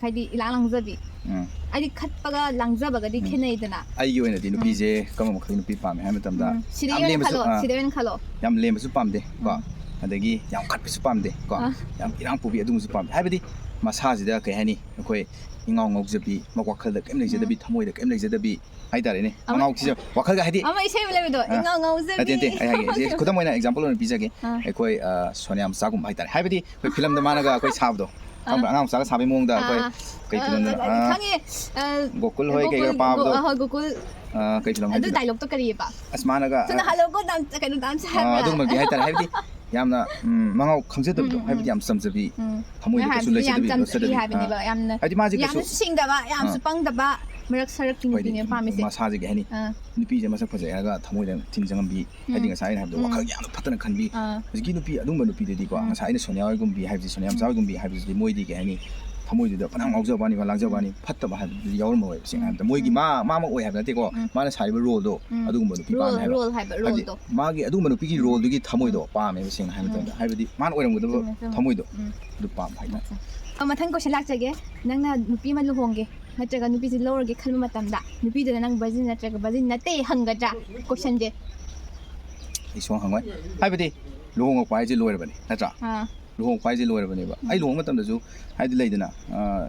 ꯍꯥꯏꯗꯤ ꯏꯂꯥꯡ ꯂꯥꯡꯖꯕꯤ꯫ ꯎꯝ꯫ ꯍꯥꯏꯗꯤ ꯈꯠꯄꯒ ꯂꯥꯡꯖꯕꯒꯗꯤ ꯎꯝ꯫ ꯈꯦꯠꯅꯩꯗꯅ꯫ ꯑꯩꯒꯤ ꯑꯣꯏꯅꯗꯤ ꯎꯝ꯫ ꯅꯨꯄꯤꯁꯦ ꯀꯔꯝꯕ ꯃꯈꯜꯒꯤ ꯅꯨꯄꯤ ꯄꯥꯝꯃꯦ ꯍꯥꯏꯕ ꯃꯇꯝꯗ, ꯎꯝ꯫ ꯁꯤꯗꯩ ꯌꯥꯝ ꯑꯣꯏꯅ ꯂꯦꯝꯕꯁꯨ, ꯈꯜꯂꯣ, ꯑꯥ, ꯁꯤꯗꯩ ꯑꯣꯏꯅ ꯈꯜꯂꯣ꯫ ꯌꯥꯝ ꯂꯦꯝꯕꯁꯨ ꯄꯥꯝꯗꯦ ꯀꯣ, ꯎꯝ꯫ ꯑꯗꯒꯤ ꯌꯥꯝ ꯈꯠꯄꯁꯨ ꯄꯥꯝꯗꯦ ꯀꯣ, ꯑꯥ꯫ ꯌꯥꯝ ꯏꯔꯥꯡ ꯄꯨꯕꯤ ꯑꯗꯨꯒꯨꯝꯕꯁꯨ ꯄꯥꯝꯗꯦ꯫ ꯍꯥꯏꯕꯗꯤ ꯃꯁꯥꯁꯤꯗ ꯀꯩ ꯍꯥꯏꯅꯤ, ꯑꯩꯈꯣꯏ ꯏꯉꯥꯎ ꯉꯥꯎꯖꯕꯤ, ꯃ-, ꯋꯥꯈꯜꯗ ꯀꯩꯝ ꯂꯩꯖꯗꯕꯤ, ꯎꯝ꯫ ꯊꯃꯣꯏꯗ ꯀꯩꯝ ꯂꯩꯖꯗꯕꯤ ꯍꯥꯏꯇꯥꯔꯦꯅꯦ꯫ ꯑꯃ-, ꯃꯉꯥꯎ ꯊꯤꯖ-, ꯋꯥꯈꯜꯒ ꯍꯥꯏꯗꯤ, ꯑꯃ ꯏꯁꯩ ꯑꯃ ꯂꯩꯕꯗꯣ, ꯑꯥ꯫ ꯏꯉꯥꯎ ꯉꯥꯎꯖꯕꯤ꯫ ꯅꯠꯇꯦ, ꯅꯠꯇꯦ, ꯑꯩ ꯍꯥꯏꯒꯦ꯫ ꯁꯤ ꯈꯨꯗꯝ ꯑꯣꯏꯅ example ꯑꯣꯏꯅ ꯄꯤꯖꯒꯦ꯫ ꯑꯥ꯫ ꯑꯩꯈꯣꯏ, ꯑ, ꯁꯣꯅꯤꯌꯥ ꯃꯆꯥꯒꯨꯝꯕ ꯍꯥꯏꯇꯥꯔꯦ꯫ ꯍꯥꯏꯕꯗꯤ ꯑꯩꯈꯣꯏ filmꯗ ꯃꯥꯅꯒ ꯑꯩꯈꯣꯏ ꯁꯥꯕꯗꯣ, ꯈꯪꯕ꯭ꯔꯥ? ꯑꯥ꯫ ꯑꯉꯥꯡ ꯃꯆꯥꯒ ꯁꯥꯕꯒꯤ ꯃꯑꯣꯡꯗ ꯑꯩꯈꯣꯏ, ꯑꯥ, ꯀꯩ ꯑꯥ, filmꯗꯅꯣ? ꯑꯥ, ꯑꯥ, ꯈꯪꯉꯦ꯫ ꯑ, ꯒꯣꯀꯨꯜ ꯍꯣꯏ ꯀꯩꯒ ꯒꯣꯀꯨꯜ, ꯄꯥꯕꯗꯣ? ꯒꯣ-, ꯑ, ꯒꯣꯀꯨꯜ꯫ ꯑ, ꯀꯩ film ꯑꯗꯨ ꯍꯥꯏꯗꯣꯏꯅꯣ? Dialogueꯇꯣ ꯀꯔꯤꯑꯕ? ꯑꯁ, ꯃꯥꯅꯒ, ꯁꯣꯝꯗ hello ꯀꯣ ꯗꯥꯟꯁ, ꯀꯩꯅꯣ, dance ꯑ, ꯍꯥꯏꯕ꯭ꯔꯥ? ꯑꯗꯨꯒꯨꯝꯕꯗꯤ ꯍꯥꯏꯇꯥꯔꯦ꯫ ꯍꯥꯏꯕꯗꯤ ꯌꯥꯝꯅ ꯎꯝ, ꯃꯉꯥꯎ ꯈꯪꯖꯗꯕꯗꯣ, ꯎꯝ, ꯎꯝ, ꯍꯥꯏꯕꯗꯤ ꯎꯝ꯫ ꯌꯥꯝ ꯆꯝꯖꯕꯤ, ꯎꯝ꯫ ꯊꯃꯣꯏꯗ ꯅꯪ ꯀꯩꯁꯨ ꯍꯥꯏꯕꯗꯨꯗꯤ ꯌꯥꯝ ꯂꯩꯖꯗꯕꯤ, ꯆꯝꯖꯕꯤ ꯂꯣꯠꯆꯗꯕꯤ꯫ ꯍꯥꯏꯕꯅꯦꯕ, ꯑꯥ꯫ ꯌꯥꯝꯅ, ꯍꯥꯏꯗꯤ ꯃꯥꯁꯦ ꯀꯩꯁꯨ ꯌꯥꯝꯅꯁꯨ ꯁꯤꯡꯗꯕ, ꯌꯥꯝꯁꯨ ꯑꯥ꯫ ꯄꯪꯗꯕ, ꯃꯔꯛ ꯁꯔꯛꯀꯤ ꯍꯣꯏꯅꯦ, ꯅꯨꯄꯤꯅꯦꯕ ꯄꯥꯝꯃꯤꯁꯦ꯫ ꯃꯁꯥꯁꯦ ꯀꯩ ꯍꯥꯏꯅꯤ? ꯑꯥ꯫ ꯅꯨꯄꯤꯁꯦ ꯃꯁꯛ ꯐꯖꯩ ꯍꯥꯏꯔꯒ ꯊꯃꯣꯏꯗ ꯊꯤꯟ ꯆꯪꯉꯝꯕꯤ, ꯍꯥꯏꯗꯤ ꯎꯝ꯫ ꯉꯁꯥꯏ ꯑꯩꯅ ꯍꯥꯏꯕꯗꯣ ꯎꯝ꯫ ꯋꯥꯈꯜ ꯌꯥꯝꯅ ꯐꯠꯇꯅ ꯈꯟꯕꯤ꯫ ꯑꯥ꯫ ꯍꯧꯖꯤꯛꯀꯤ ꯅꯨꯄꯤ, ꯑꯗꯨꯝꯕ ꯅꯨꯄꯤꯗꯨꯗꯤꯀꯣ, ꯎꯝ꯫ ꯉꯁꯥꯏ ꯑꯩꯅ ꯁꯣꯅꯤꯌꯥ ꯍꯣꯏꯒꯨꯝꯕꯤ ꯍꯥꯏꯕꯁꯦ, ꯁꯣꯅꯤꯌꯥ ꯎꯝ꯫ ꯃꯆꯥ ꯍꯣꯏꯒꯨꯝꯕꯤ ꯍꯥꯏꯕꯁꯤꯗꯤ ꯃꯣꯏꯗꯤ ꯀꯩ ꯍꯥꯏꯅꯤ? ꯊꯃꯣꯏꯗꯨꯗ ꯐꯅꯌꯥꯝ ꯉꯥꯎꯖꯕ ꯋꯥꯅꯤ, ꯂꯥꯡꯖꯕ ꯎꯝ꯫ ꯋꯥꯅꯤ, ꯐꯠꯇꯕ ꯍꯥꯏꯕꯗꯨꯗꯤ ꯌꯥꯎꯔꯝꯃꯣꯏꯕ, ꯁꯦꯡꯅ ꯎꯝ꯫ ꯍꯥꯏꯕꯗ꯫ ꯃꯣꯏꯒꯤ ꯎꯝ꯫ ꯃꯥ, ꯃꯥꯃꯛ ꯑꯣꯏ ꯍꯥꯏꯕ ꯅꯠꯇꯦꯀꯣ, ꯎꯝ꯫ ꯃꯥꯅ ꯁꯥꯔꯤꯕ ꯔꯣꯜꯗꯣ, ꯎꯝ꯫ ꯑꯗꯨꯒꯨꯝꯕ ꯅꯨꯄꯤ ꯔꯣꯜ, ꯄꯥꯝꯃꯦ ꯍꯥꯏꯕ꯫ ꯔꯣꯜ ꯍꯥꯏꯕ, ꯍꯥꯏꯕꯗꯤ ꯔꯣꯜꯗꯣ꯫ ꯃꯥꯒꯤ ꯑꯗꯨꯒꯨꯝꯕ ꯅꯨꯄꯤꯒꯤ ꯎꯝ꯫ ꯔꯣꯜꯗꯨꯒꯤ ꯊꯃꯣꯏꯗꯣ ꯎꯝ꯫ ꯄꯥꯝꯃꯦꯕ, ꯁꯦꯡꯅ ꯍꯥꯏꯕ ꯎꯝ꯫ ꯃꯇꯝꯗ꯫ ꯍꯥꯏꯕꯗꯤ ꯃꯥꯅ ꯑꯣꯏꯔꯝꯒꯗꯕ ꯆꯨꯝꯃꯦ, ꯆꯨꯝꯃꯦ꯫ ꯊꯃꯣꯏꯗꯣ ꯎꯝ꯫ ꯑꯗꯨ ꯄꯥꯝꯕ ꯍꯥꯏꯇꯥꯔꯦ꯫ ꯑꯠꯆꯥ꯫ ꯑ, ꯃꯊꯪ ꯀꯣꯏꯁꯟ ꯂꯥꯛꯆꯒꯦ꯫ ꯅꯪꯅ ꯅꯨꯄꯤ ꯑꯃ ꯂꯨꯍꯣꯡꯒꯦ ꯅꯠꯇ꯭ꯔꯒ ꯅꯨꯄꯤꯁꯦ ꯂꯧꯔꯒꯦ ꯈꯟꯕ ꯃꯇꯝꯗ, ꯅꯨꯄꯤꯗꯨꯗ ꯅꯪ ꯚꯔꯖꯤꯟ ꯅꯠꯇ꯭ꯔꯒ ꯚꯔꯖꯤꯟ ꯅꯠꯇꯦ ꯍꯪꯒꯗ꯭ꯔꯥ? ꯀꯣꯏꯁꯟꯁꯦ꯫ ꯑꯩ ꯁꯨꯡꯍꯪ ꯍꯪꯉꯣꯏ꯫ ꯍꯥꯏꯕꯗꯤ ꯂꯨꯍꯣꯡꯉꯛꯄ ꯍꯥꯏꯁꯦ ꯂꯣꯏꯔꯕꯅꯤ, ꯅꯠꯇ꯭ꯔꯥ? ꯑꯥ꯫ ꯂꯨꯍꯣꯡꯉꯛꯄ ꯍꯥꯏꯁꯦ ꯂꯣꯏꯔꯕꯅꯦꯕ꯫ ꯎꯝ꯫ ꯑꯩ ꯂꯨꯍꯣꯡꯕ ꯃꯇꯝꯗꯁꯨ, ꯍꯥꯏꯗꯤ ꯂꯩꯗꯅ, ꯑ,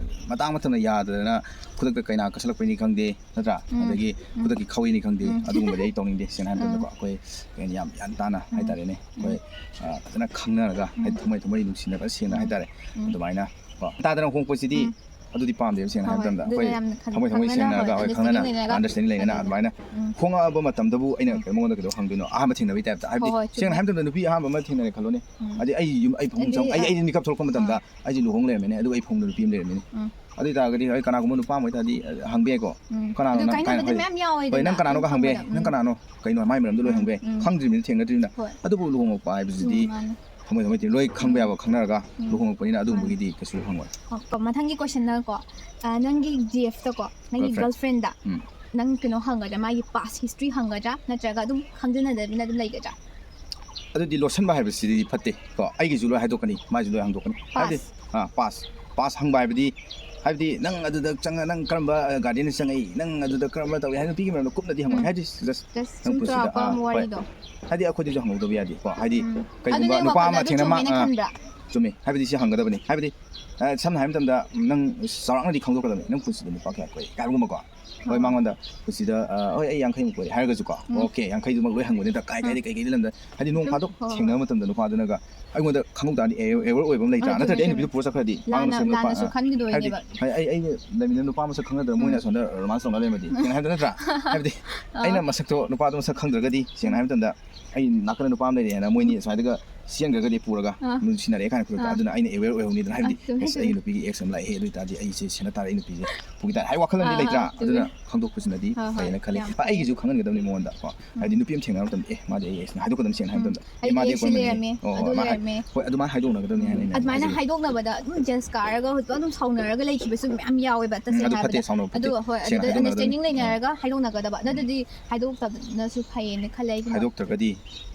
ꯃꯇꯥꯡ ꯃꯇꯝꯅ ꯌꯥꯗꯗꯅ ꯈꯨꯗꯛꯇ ꯀꯩꯅꯥ ꯀꯠꯁꯜꯂꯛꯄꯩꯅꯤ ꯈꯪꯗꯦ, ꯅꯠꯇ꯭ꯔꯥ? ꯎꯝ꯫ ꯑꯗꯒꯤ ꯎꯝ꯫ ꯈꯨꯗꯛꯀꯤ ꯈꯧꯔꯤꯅꯤ ꯈꯪꯗꯦ, ꯎꯝ꯫ ꯑꯗꯨꯒꯨꯝꯕꯗꯤ ꯑꯩ ꯇꯧꯅꯤꯡꯗꯦ, ꯁꯦꯡꯅ ꯍꯥꯏꯕ ꯃꯇꯝꯗꯀꯣ꯫ ꯎꯝ꯫ ꯑꯩꯈꯣꯏ ꯀꯩ ꯍꯥꯏꯅꯤ, ꯌꯥꯝ ꯒ꯭ꯌꯥꯟ ꯇꯥꯅ ꯎꯝ꯫ ꯍꯥꯏꯇꯥꯔꯦꯅꯦ, ꯎꯝ꯫ ꯑꯩꯈꯣꯏ, ꯑ, ꯐꯖꯅ ꯈꯪꯅꯔꯒ, ꯎꯝ꯫ ꯍꯥꯏꯗꯤ ꯊꯃꯣꯏ ꯊꯃꯣꯏ ꯅꯨꯡꯁꯤꯅꯔꯒ, ꯁꯦꯡꯅ ꯎꯝ꯫ ꯍꯥꯏꯇꯥꯔꯦ, ꯎꯝ꯫ ꯑꯗꯨꯃꯥꯏꯅ ꯀꯣ꯫ ꯒ꯭ꯌꯥꯟ ꯇꯥꯗꯅ ꯍꯣꯡꯄꯁꯤꯗꯤ ꯎꯝ꯫ ꯑꯗꯨꯗꯤ ꯄꯥꯝꯗꯦꯕ, ꯁꯦꯡꯅ ꯍꯣꯏ, ꯍꯥꯏꯕ ꯍꯣꯏ꯫ ꯃꯇꯝꯗ꯫ ꯑꯗꯨꯅ ꯑꯩꯈꯣꯏ ꯌꯥꯝꯅ ꯈꯪ-, ꯊꯃꯣꯏ ꯊꯃꯣꯏ ꯈꯪꯅꯅ, ꯁꯦꯡꯅꯔꯒ, ꯍꯣꯏ, ꯍꯣꯏ, ꯈꯪꯅꯅ, understanding ꯂꯩꯅꯅ, understanding ꯂꯩꯅꯅ, ꯎꯝ꯫ ꯑꯗꯨꯃꯥꯏꯅ ꯎꯝ꯫ ꯍꯣꯡꯉꯛꯑꯕ ꯃꯇꯝꯗꯕꯨ ꯑꯩꯅ ꯎꯝ꯫ ꯀꯩ-, ꯃꯉꯣꯟꯗ ꯀꯩꯗꯧ ꯍꯪꯗꯣꯏꯅꯣ? ꯑꯍꯥꯟꯕ ꯊꯦꯡꯅꯕꯒꯤ ꯇꯥꯏꯞꯇ꯫ ꯍꯣꯏ, ꯍꯥꯏꯕꯗꯤ, ꯍꯣꯏ, ꯁꯦꯡꯅ ꯆꯨꯝꯃꯦ꯫ ꯍꯥꯏꯕ ꯃꯇꯝꯗ, ꯅꯨꯄꯤ ꯑꯍꯥꯟꯕ ꯑꯃ ꯊꯦꯡꯅꯔꯦ ꯈꯜꯂꯣꯅꯦ꯫ ꯎꯝ꯫ ꯍꯥꯏꯗꯤ ꯑꯩ ꯌꯨꯝ, ꯑꯩ ꯐꯃꯨꯡ ꯑꯗꯨꯗꯤ, ꯆꯪ-, ꯑꯩ, ꯑꯥ꯫ ꯑꯩ ꯃꯤꯀꯞ ꯊꯣꯛꯂꯛꯄ ꯃꯇꯝꯗ ꯑꯥ꯫ ꯑꯩꯁꯦ ꯂꯨꯍꯣꯡ ꯂꯩꯔꯝꯃꯦꯅꯦ, ꯑꯗꯨꯒ ꯑꯩ ꯐꯃꯨꯡꯗ ꯅꯨꯄꯤ ꯑꯃ ꯂꯩꯔꯝꯃꯦꯅꯦ꯫ ꯎꯝ꯫ ꯑꯗꯨ ꯑꯣꯏꯇꯥꯔꯒꯗꯤ, ꯍꯣꯏ, ꯀꯅꯥꯒꯨꯝꯕ ꯅꯨꯄꯥ ꯑꯃ ꯑꯣꯏꯇꯥꯔꯗꯤ, ꯑ, ꯍꯪꯕ ꯌꯥꯏꯀꯣ꯫ ꯎꯝ꯫ ꯀꯅꯥꯅꯣ ꯑꯗꯨ ꯅꯪ? ꯀꯥꯏꯅꯕꯗꯤ ꯀꯥꯏꯅ-, ꯍꯣꯏ꯫ ꯃꯌꯥꯝ ꯌꯥꯎꯋꯦꯗꯅ, ꯍꯣꯏ, ꯅꯪ ꯀꯅꯥꯅꯣꯒ ꯑꯗꯨꯝ ꯍꯪꯕ ꯌꯥꯏ꯫ ꯈꯪꯕꯗ꯫ ꯅꯪ ꯎꯝ꯫ ꯀꯅꯥꯅꯣ? ꯀꯩꯅꯣ, ꯃꯥꯏ ꯃꯔꯝꯗ ꯂꯣꯏ ꯎꯝ, ꯍꯪꯕ ꯌꯥꯏ꯫ ꯎꯝ꯫ ꯈꯪꯗ꯭ꯔꯤꯕꯅꯤꯅ ꯊꯦꯡꯅꯗ꯭ꯔꯤꯕꯅꯤꯅ꯫ ꯍꯣꯏ꯫ ꯑꯗꯨꯕꯨ ꯂꯨꯍꯣꯡꯉꯛꯄ ꯍꯥꯏꯕꯁꯤꯗꯤ ꯆꯨꯝꯃꯦ, ꯃꯥꯅꯦ꯫ ꯊꯃꯣꯏ ꯊꯃꯣꯏ ꯂꯣꯏ ꯈꯪꯕ ꯎꯝ꯫ ꯌꯥꯕ ꯈꯪꯅꯔꯒ ꯎꯝ꯫ ꯂꯨꯍꯣꯡꯉꯛꯄꯅꯤꯅ ꯑꯗꯨꯒꯨꯝꯕꯒꯤꯗꯤ ꯀꯩꯁꯨ ꯍꯪꯉꯣꯏ꯫ ꯑꯣ, ꯀꯣ, ꯃꯊꯪꯒꯤ ꯀꯣꯏꯁꯟꯅꯀꯣ, ꯑ, ꯅꯪꯒꯤ ꯖꯤ ꯑꯦꯐꯇꯀꯣ, ꯅꯪꯒꯤ girlfriend꯫ Girlfriendꯗ ꯎꯝ꯫ ꯅꯪ ꯀꯩꯅꯣ ꯍꯪꯒꯗ꯭ꯔꯥ? ꯃꯥꯒꯤ past history ꯍꯪꯒꯗ꯭ꯔꯥ? ꯅꯠꯇ꯭ꯔꯒ ꯑꯗꯨꯝ ꯈꯪꯖꯟꯅꯗꯕꯤꯅ ꯑꯗꯨꯝ ꯂꯩꯒꯗ꯭ꯔꯥ? ꯑꯗꯨꯗꯤ ꯂꯣꯠꯁꯤꯟꯕ ꯍꯥꯏꯕꯁꯤꯗꯤ ꯐꯠꯇꯦ ꯀꯣ꯫ ꯑꯩꯒꯤꯁꯨ ꯂꯣꯏ ꯍꯥꯏꯗꯣꯛꯀꯅꯤ, ꯃꯥꯏꯁꯨ ꯂꯣꯏ ꯍꯥꯡꯗꯣꯛꯀꯅꯤ꯫ ꯍꯥꯏꯕꯗꯤ, past꯫ ꯑꯥ, past꯫ Past ꯍꯪꯕ ꯍꯥꯏꯕꯗꯤ, ꯍꯥꯏꯕꯗꯤ ꯅꯪ ꯑꯗꯨꯗ ꯆꯪꯉ-, ꯅꯪ ꯀꯔꯝꯕ, ꯑ, guardianꯅ ꯆꯪꯉꯛꯏ, ꯅꯪ ꯑꯗꯨꯗ ꯀꯔꯝꯕ ꯇꯧꯏ ꯍꯥꯏꯅ ꯅꯨꯄꯤꯒꯤ ꯃꯔꯝꯗ ꯀꯨꯞꯅꯗꯤ ꯍꯪꯉꯣꯏ꯫ ꯎꯝ꯫ ꯍꯥꯏꯕꯗꯤ just just ꯅꯪ ꯁꯨꯝ ꯄꯨꯟꯁꯤꯗ, ꯆꯥꯎꯔꯥꯛꯄ ꯑꯥ, ꯑꯃ ꯍꯣꯏ꯫ ꯋꯥꯔꯤꯗꯣ꯫ ꯍꯥꯏꯗꯤ ꯑꯩꯈꯣꯏꯗꯁꯨ ꯍꯪꯍꯧꯗꯕ ꯌꯥꯗꯦꯀꯣ꯫ ꯍꯥꯏꯗꯤ ꯎꯝ꯫ ꯀꯩꯒꯨꯝꯕ ꯑꯗꯨꯅꯦ ꯅꯨꯄꯥ ꯋꯥꯈꯜꯗ ꯑꯃ ꯑꯗꯨ ꯊꯦꯡꯅ ꯃꯥ-, ꯆꯨꯝꯃꯦꯅ ꯑꯥ, ꯈꯟꯕ꯭ꯔꯥ? ꯆꯨꯝꯃꯤ꯫ ꯍꯥꯏꯕꯗꯤ ꯁꯤ ꯍꯪꯒꯗꯕꯅꯤ꯫ ꯍꯥꯏꯕꯗꯤ, ꯑ, ꯁꯝꯅ ꯍꯥꯏꯕ ꯃꯇꯝꯗ ꯅꯪ ꯆꯥꯎꯔꯥꯛꯅꯗꯤ ꯈꯪꯗꯣꯛꯀꯗꯕꯅꯤ꯫ ꯅꯪ ꯄꯨꯟꯁꯤꯗ ꯅꯨꯄꯥ ꯀꯌꯥ ꯀꯣꯏ ꯍꯥꯏꯕꯒꯨꯝꯕꯀꯣ꯫ ꯍꯣꯏ, ꯑꯥ꯫ ꯃꯉꯣꯟꯗ ꯄꯨꯟꯁꯤꯗ, ꯑ, ꯍꯣꯏ, ꯑꯩ ꯌꯥꯡꯈꯩꯃꯨꯛ ꯀꯣꯏꯔꯦ ꯍꯥꯏꯔꯒꯁꯨꯀꯣ꯫ ꯎꯝ꯫ Okay, ꯌꯥꯡꯈꯩꯗꯨꯃꯛ ꯂꯣꯏ ꯍꯪꯕꯅꯤ ꯅꯠꯇ꯭ꯔꯥ? ꯀꯥꯏ, ꯎꯝ꯫ ꯀꯥꯏꯗꯩ, ꯀꯩ, ꯀꯩꯗ ꯂꯝꯗ? ꯍꯥꯏꯗꯤ ꯅꯣꯡ ꯁꯨꯝ, ꯐꯥꯗꯣꯛ ꯍꯣꯏ, ꯍꯣꯏ꯫ ꯊꯦꯡꯅꯕ ꯃꯇꯝꯗ ꯅꯨꯄꯥꯗꯨꯅꯒ ꯑꯩꯉꯣꯟꯗ ꯈꯪꯗꯣꯛ ꯇꯥꯔꯗꯤ aware, aware ꯑꯣꯏꯕ ꯑꯃ ꯂꯩꯇ꯭ꯔꯥ? ꯍꯣꯏ, ꯅꯠꯇ꯭ꯔꯗꯤ ꯆꯨꯝꯃꯦ, ꯑꯩ ꯆꯨꯝꯃꯦ, ꯅꯨꯄꯤꯗꯣ ꯆꯨꯝꯃꯦ꯫ ꯄꯨꯔ ꯆꯠꯈ꯭ꯔꯗꯤ ꯃꯥꯅ ꯂꯥꯟꯅ, ꯁꯣꯝꯗ ꯂꯥꯟꯅꯁꯨ ꯅꯨꯄꯥ-, ꯑ, ꯈꯟꯈꯤꯗꯣꯏꯅꯦꯕ꯫ ꯍꯥꯏꯗꯤ ꯑꯩ, ꯑꯩ ꯂꯩꯃꯤꯟꯅꯕ ꯅꯨꯄꯥ ꯃꯁꯛ ꯈꯪꯅꯗꯕ ꯃꯣꯏꯅ ꯎꯝ꯫ ꯑꯁꯣꯝꯗ romance ꯇꯧꯅ ꯂꯩꯔꯝꯃꯗꯤ? ꯁꯦꯡꯅ ꯍꯥꯏꯕꯗ ꯅꯠꯇ꯭ꯔꯥ? ꯑꯥ꯫ ꯍꯥꯏꯕꯗꯤ ꯑꯥ꯫ ꯑꯩꯅ ꯃꯁꯛꯇꯣ ꯅꯨꯄꯥꯗꯣ ꯃꯁꯛ ꯈꯪꯗ꯭ꯔꯒꯗꯤ, ꯁꯦꯡꯅ ꯍꯥꯏꯕ ꯃꯇꯝꯗ ꯑꯩ ꯅꯥꯀꯟꯗ ꯅꯨꯄꯥ ꯑꯃ ꯂꯩꯔꯦ ꯍꯥꯏꯅ ꯃꯣꯏꯅꯤ ꯁ꯭ꯋꯥꯏꯗꯒ ꯆꯦꯟꯈ꯭ꯔꯒꯗꯤ ꯄꯨꯔꯒ ꯑꯥ꯫ ꯅꯨꯡꯁꯤꯅꯔꯦ ꯀꯥꯏꯅ ꯈꯨꯗꯛꯇ꯫ ꯑꯥ꯫ ꯑꯗꯨꯅ ꯑꯩꯅ ꯑꯦꯋꯦꯌꯔ ꯑꯣꯏꯍꯧꯅꯤꯗꯅ, ꯍꯥꯏꯕꯗꯤ ꯑꯥ, ꯆꯨꯝꯃꯦ, ꯑꯁ, ꯆꯨꯝꯃꯦ꯫ ꯑꯩꯒꯤ ꯅꯨꯄꯤꯒꯤ ꯑꯦꯛꯁ ꯑꯃ ꯂꯥꯛꯑꯦ, ꯑꯗꯨ ꯑꯣꯏꯇꯥꯔꯗꯤ ꯑꯩꯁꯦ ꯁꯦꯟꯅ ꯇꯥꯔꯦ ꯑꯩ ꯅꯨꯄꯤꯁꯦ ꯄꯨꯈꯤ ꯇꯥꯔꯦ ꯍꯥꯏ ꯋꯥꯈꯜꯂꯣꯟꯗꯤ ꯑꯥ, ꯂꯩꯇ꯭ꯔꯥ? ꯑꯥ, ꯆꯨꯝꯃꯦ꯫ ꯑꯗꯨꯅ ꯈꯪꯗꯣꯛꯄꯁꯤꯅꯗꯤ ꯍꯣꯏ, ꯍꯣꯏ, ꯐꯩꯌꯦꯅ ꯈꯜꯂꯤ꯫ ꯌꯥꯝ ꯑꯩꯒꯤꯁꯨ ꯈꯪꯍꯟꯒꯗꯕꯅꯤ ꯃꯉꯣꯟꯗ ꯀꯣ꯫ ꯍꯥꯏꯗꯤ ꯅꯨꯄꯤ ꯑꯃ ꯊꯦꯡꯅꯔ ꯃꯇꯝꯗ, "ꯑꯦ, ꯃꯥꯗꯤ ꯑꯩ ꯑꯦꯛꯁꯅ" ꯍꯥꯏꯗꯣꯛꯀꯗꯕꯅꯤ ꯁꯦꯡꯅ ꯍꯥꯏꯕ ꯃꯇꯝꯗ꯫ "ꯑꯦ, ꯑꯩꯒꯤ ꯃꯥꯗꯤ ꯑꯦꯛꯁꯁꯤ ꯑꯩꯈꯣꯏ ꯂꯩꯔꯝꯃꯦ, ꯑꯣ, ꯑꯗꯨ ꯃꯥ ꯍꯥꯏ-" ꯂꯩꯔꯝꯃꯦ꯫ ꯍꯣꯏ, ꯑꯗꯨꯃꯥꯏꯅ ꯍꯥꯏꯗꯣꯛꯅꯒꯗꯕꯅꯤ ꯍꯥꯏꯅ ꯑꯩꯅ ꯑꯗꯨꯃꯥꯏꯅ ꯍꯥꯏꯖꯕ꯫ ꯍꯥꯏꯗꯣꯛꯅꯕꯗ ꯑꯗꯨꯝ ꯖꯦꯜꯁ ꯀꯥꯔꯒ ꯍꯧꯖꯤꯛ ꯑꯗꯨꯝ ꯁꯥꯎꯅꯔꯒ ꯂꯩꯈꯤꯕꯁꯨ ꯃꯌꯥꯝ ꯌꯥꯎꯋꯦꯕ, ꯎꯝ, ꯇꯁꯦꯡꯅ ꯑꯗꯨ ꯐꯠꯇꯦ, ꯍꯥꯏꯕꯗ꯫ ꯁꯥꯎꯅꯕ ꯐꯠꯇꯦ꯫ ꯑꯗꯨ ꯍꯣꯏ, ꯁꯦꯡꯅ ꯑꯗꯨꯗ ꯍꯥꯏꯗꯣꯛꯅꯒꯗꯕꯅꯤ꯫ ꯑꯟꯗꯔꯁꯇꯦꯟꯗꯤꯡ ꯂꯩꯅꯔꯒ ꯍꯥꯏꯗꯣꯛꯅꯒꯗꯕ꯫ ꯅꯠꯇ꯭ꯔꯗꯤ ꯍꯥꯏꯗꯣꯛꯇꯕꯅꯁꯨ ꯐꯩꯌꯦꯅ ꯈꯜꯂꯦ ꯑꯩꯒꯤ ꯃꯣꯠ꯫ ꯍꯥꯏꯗꯣꯛꯇ꯭ꯔꯒꯗꯤ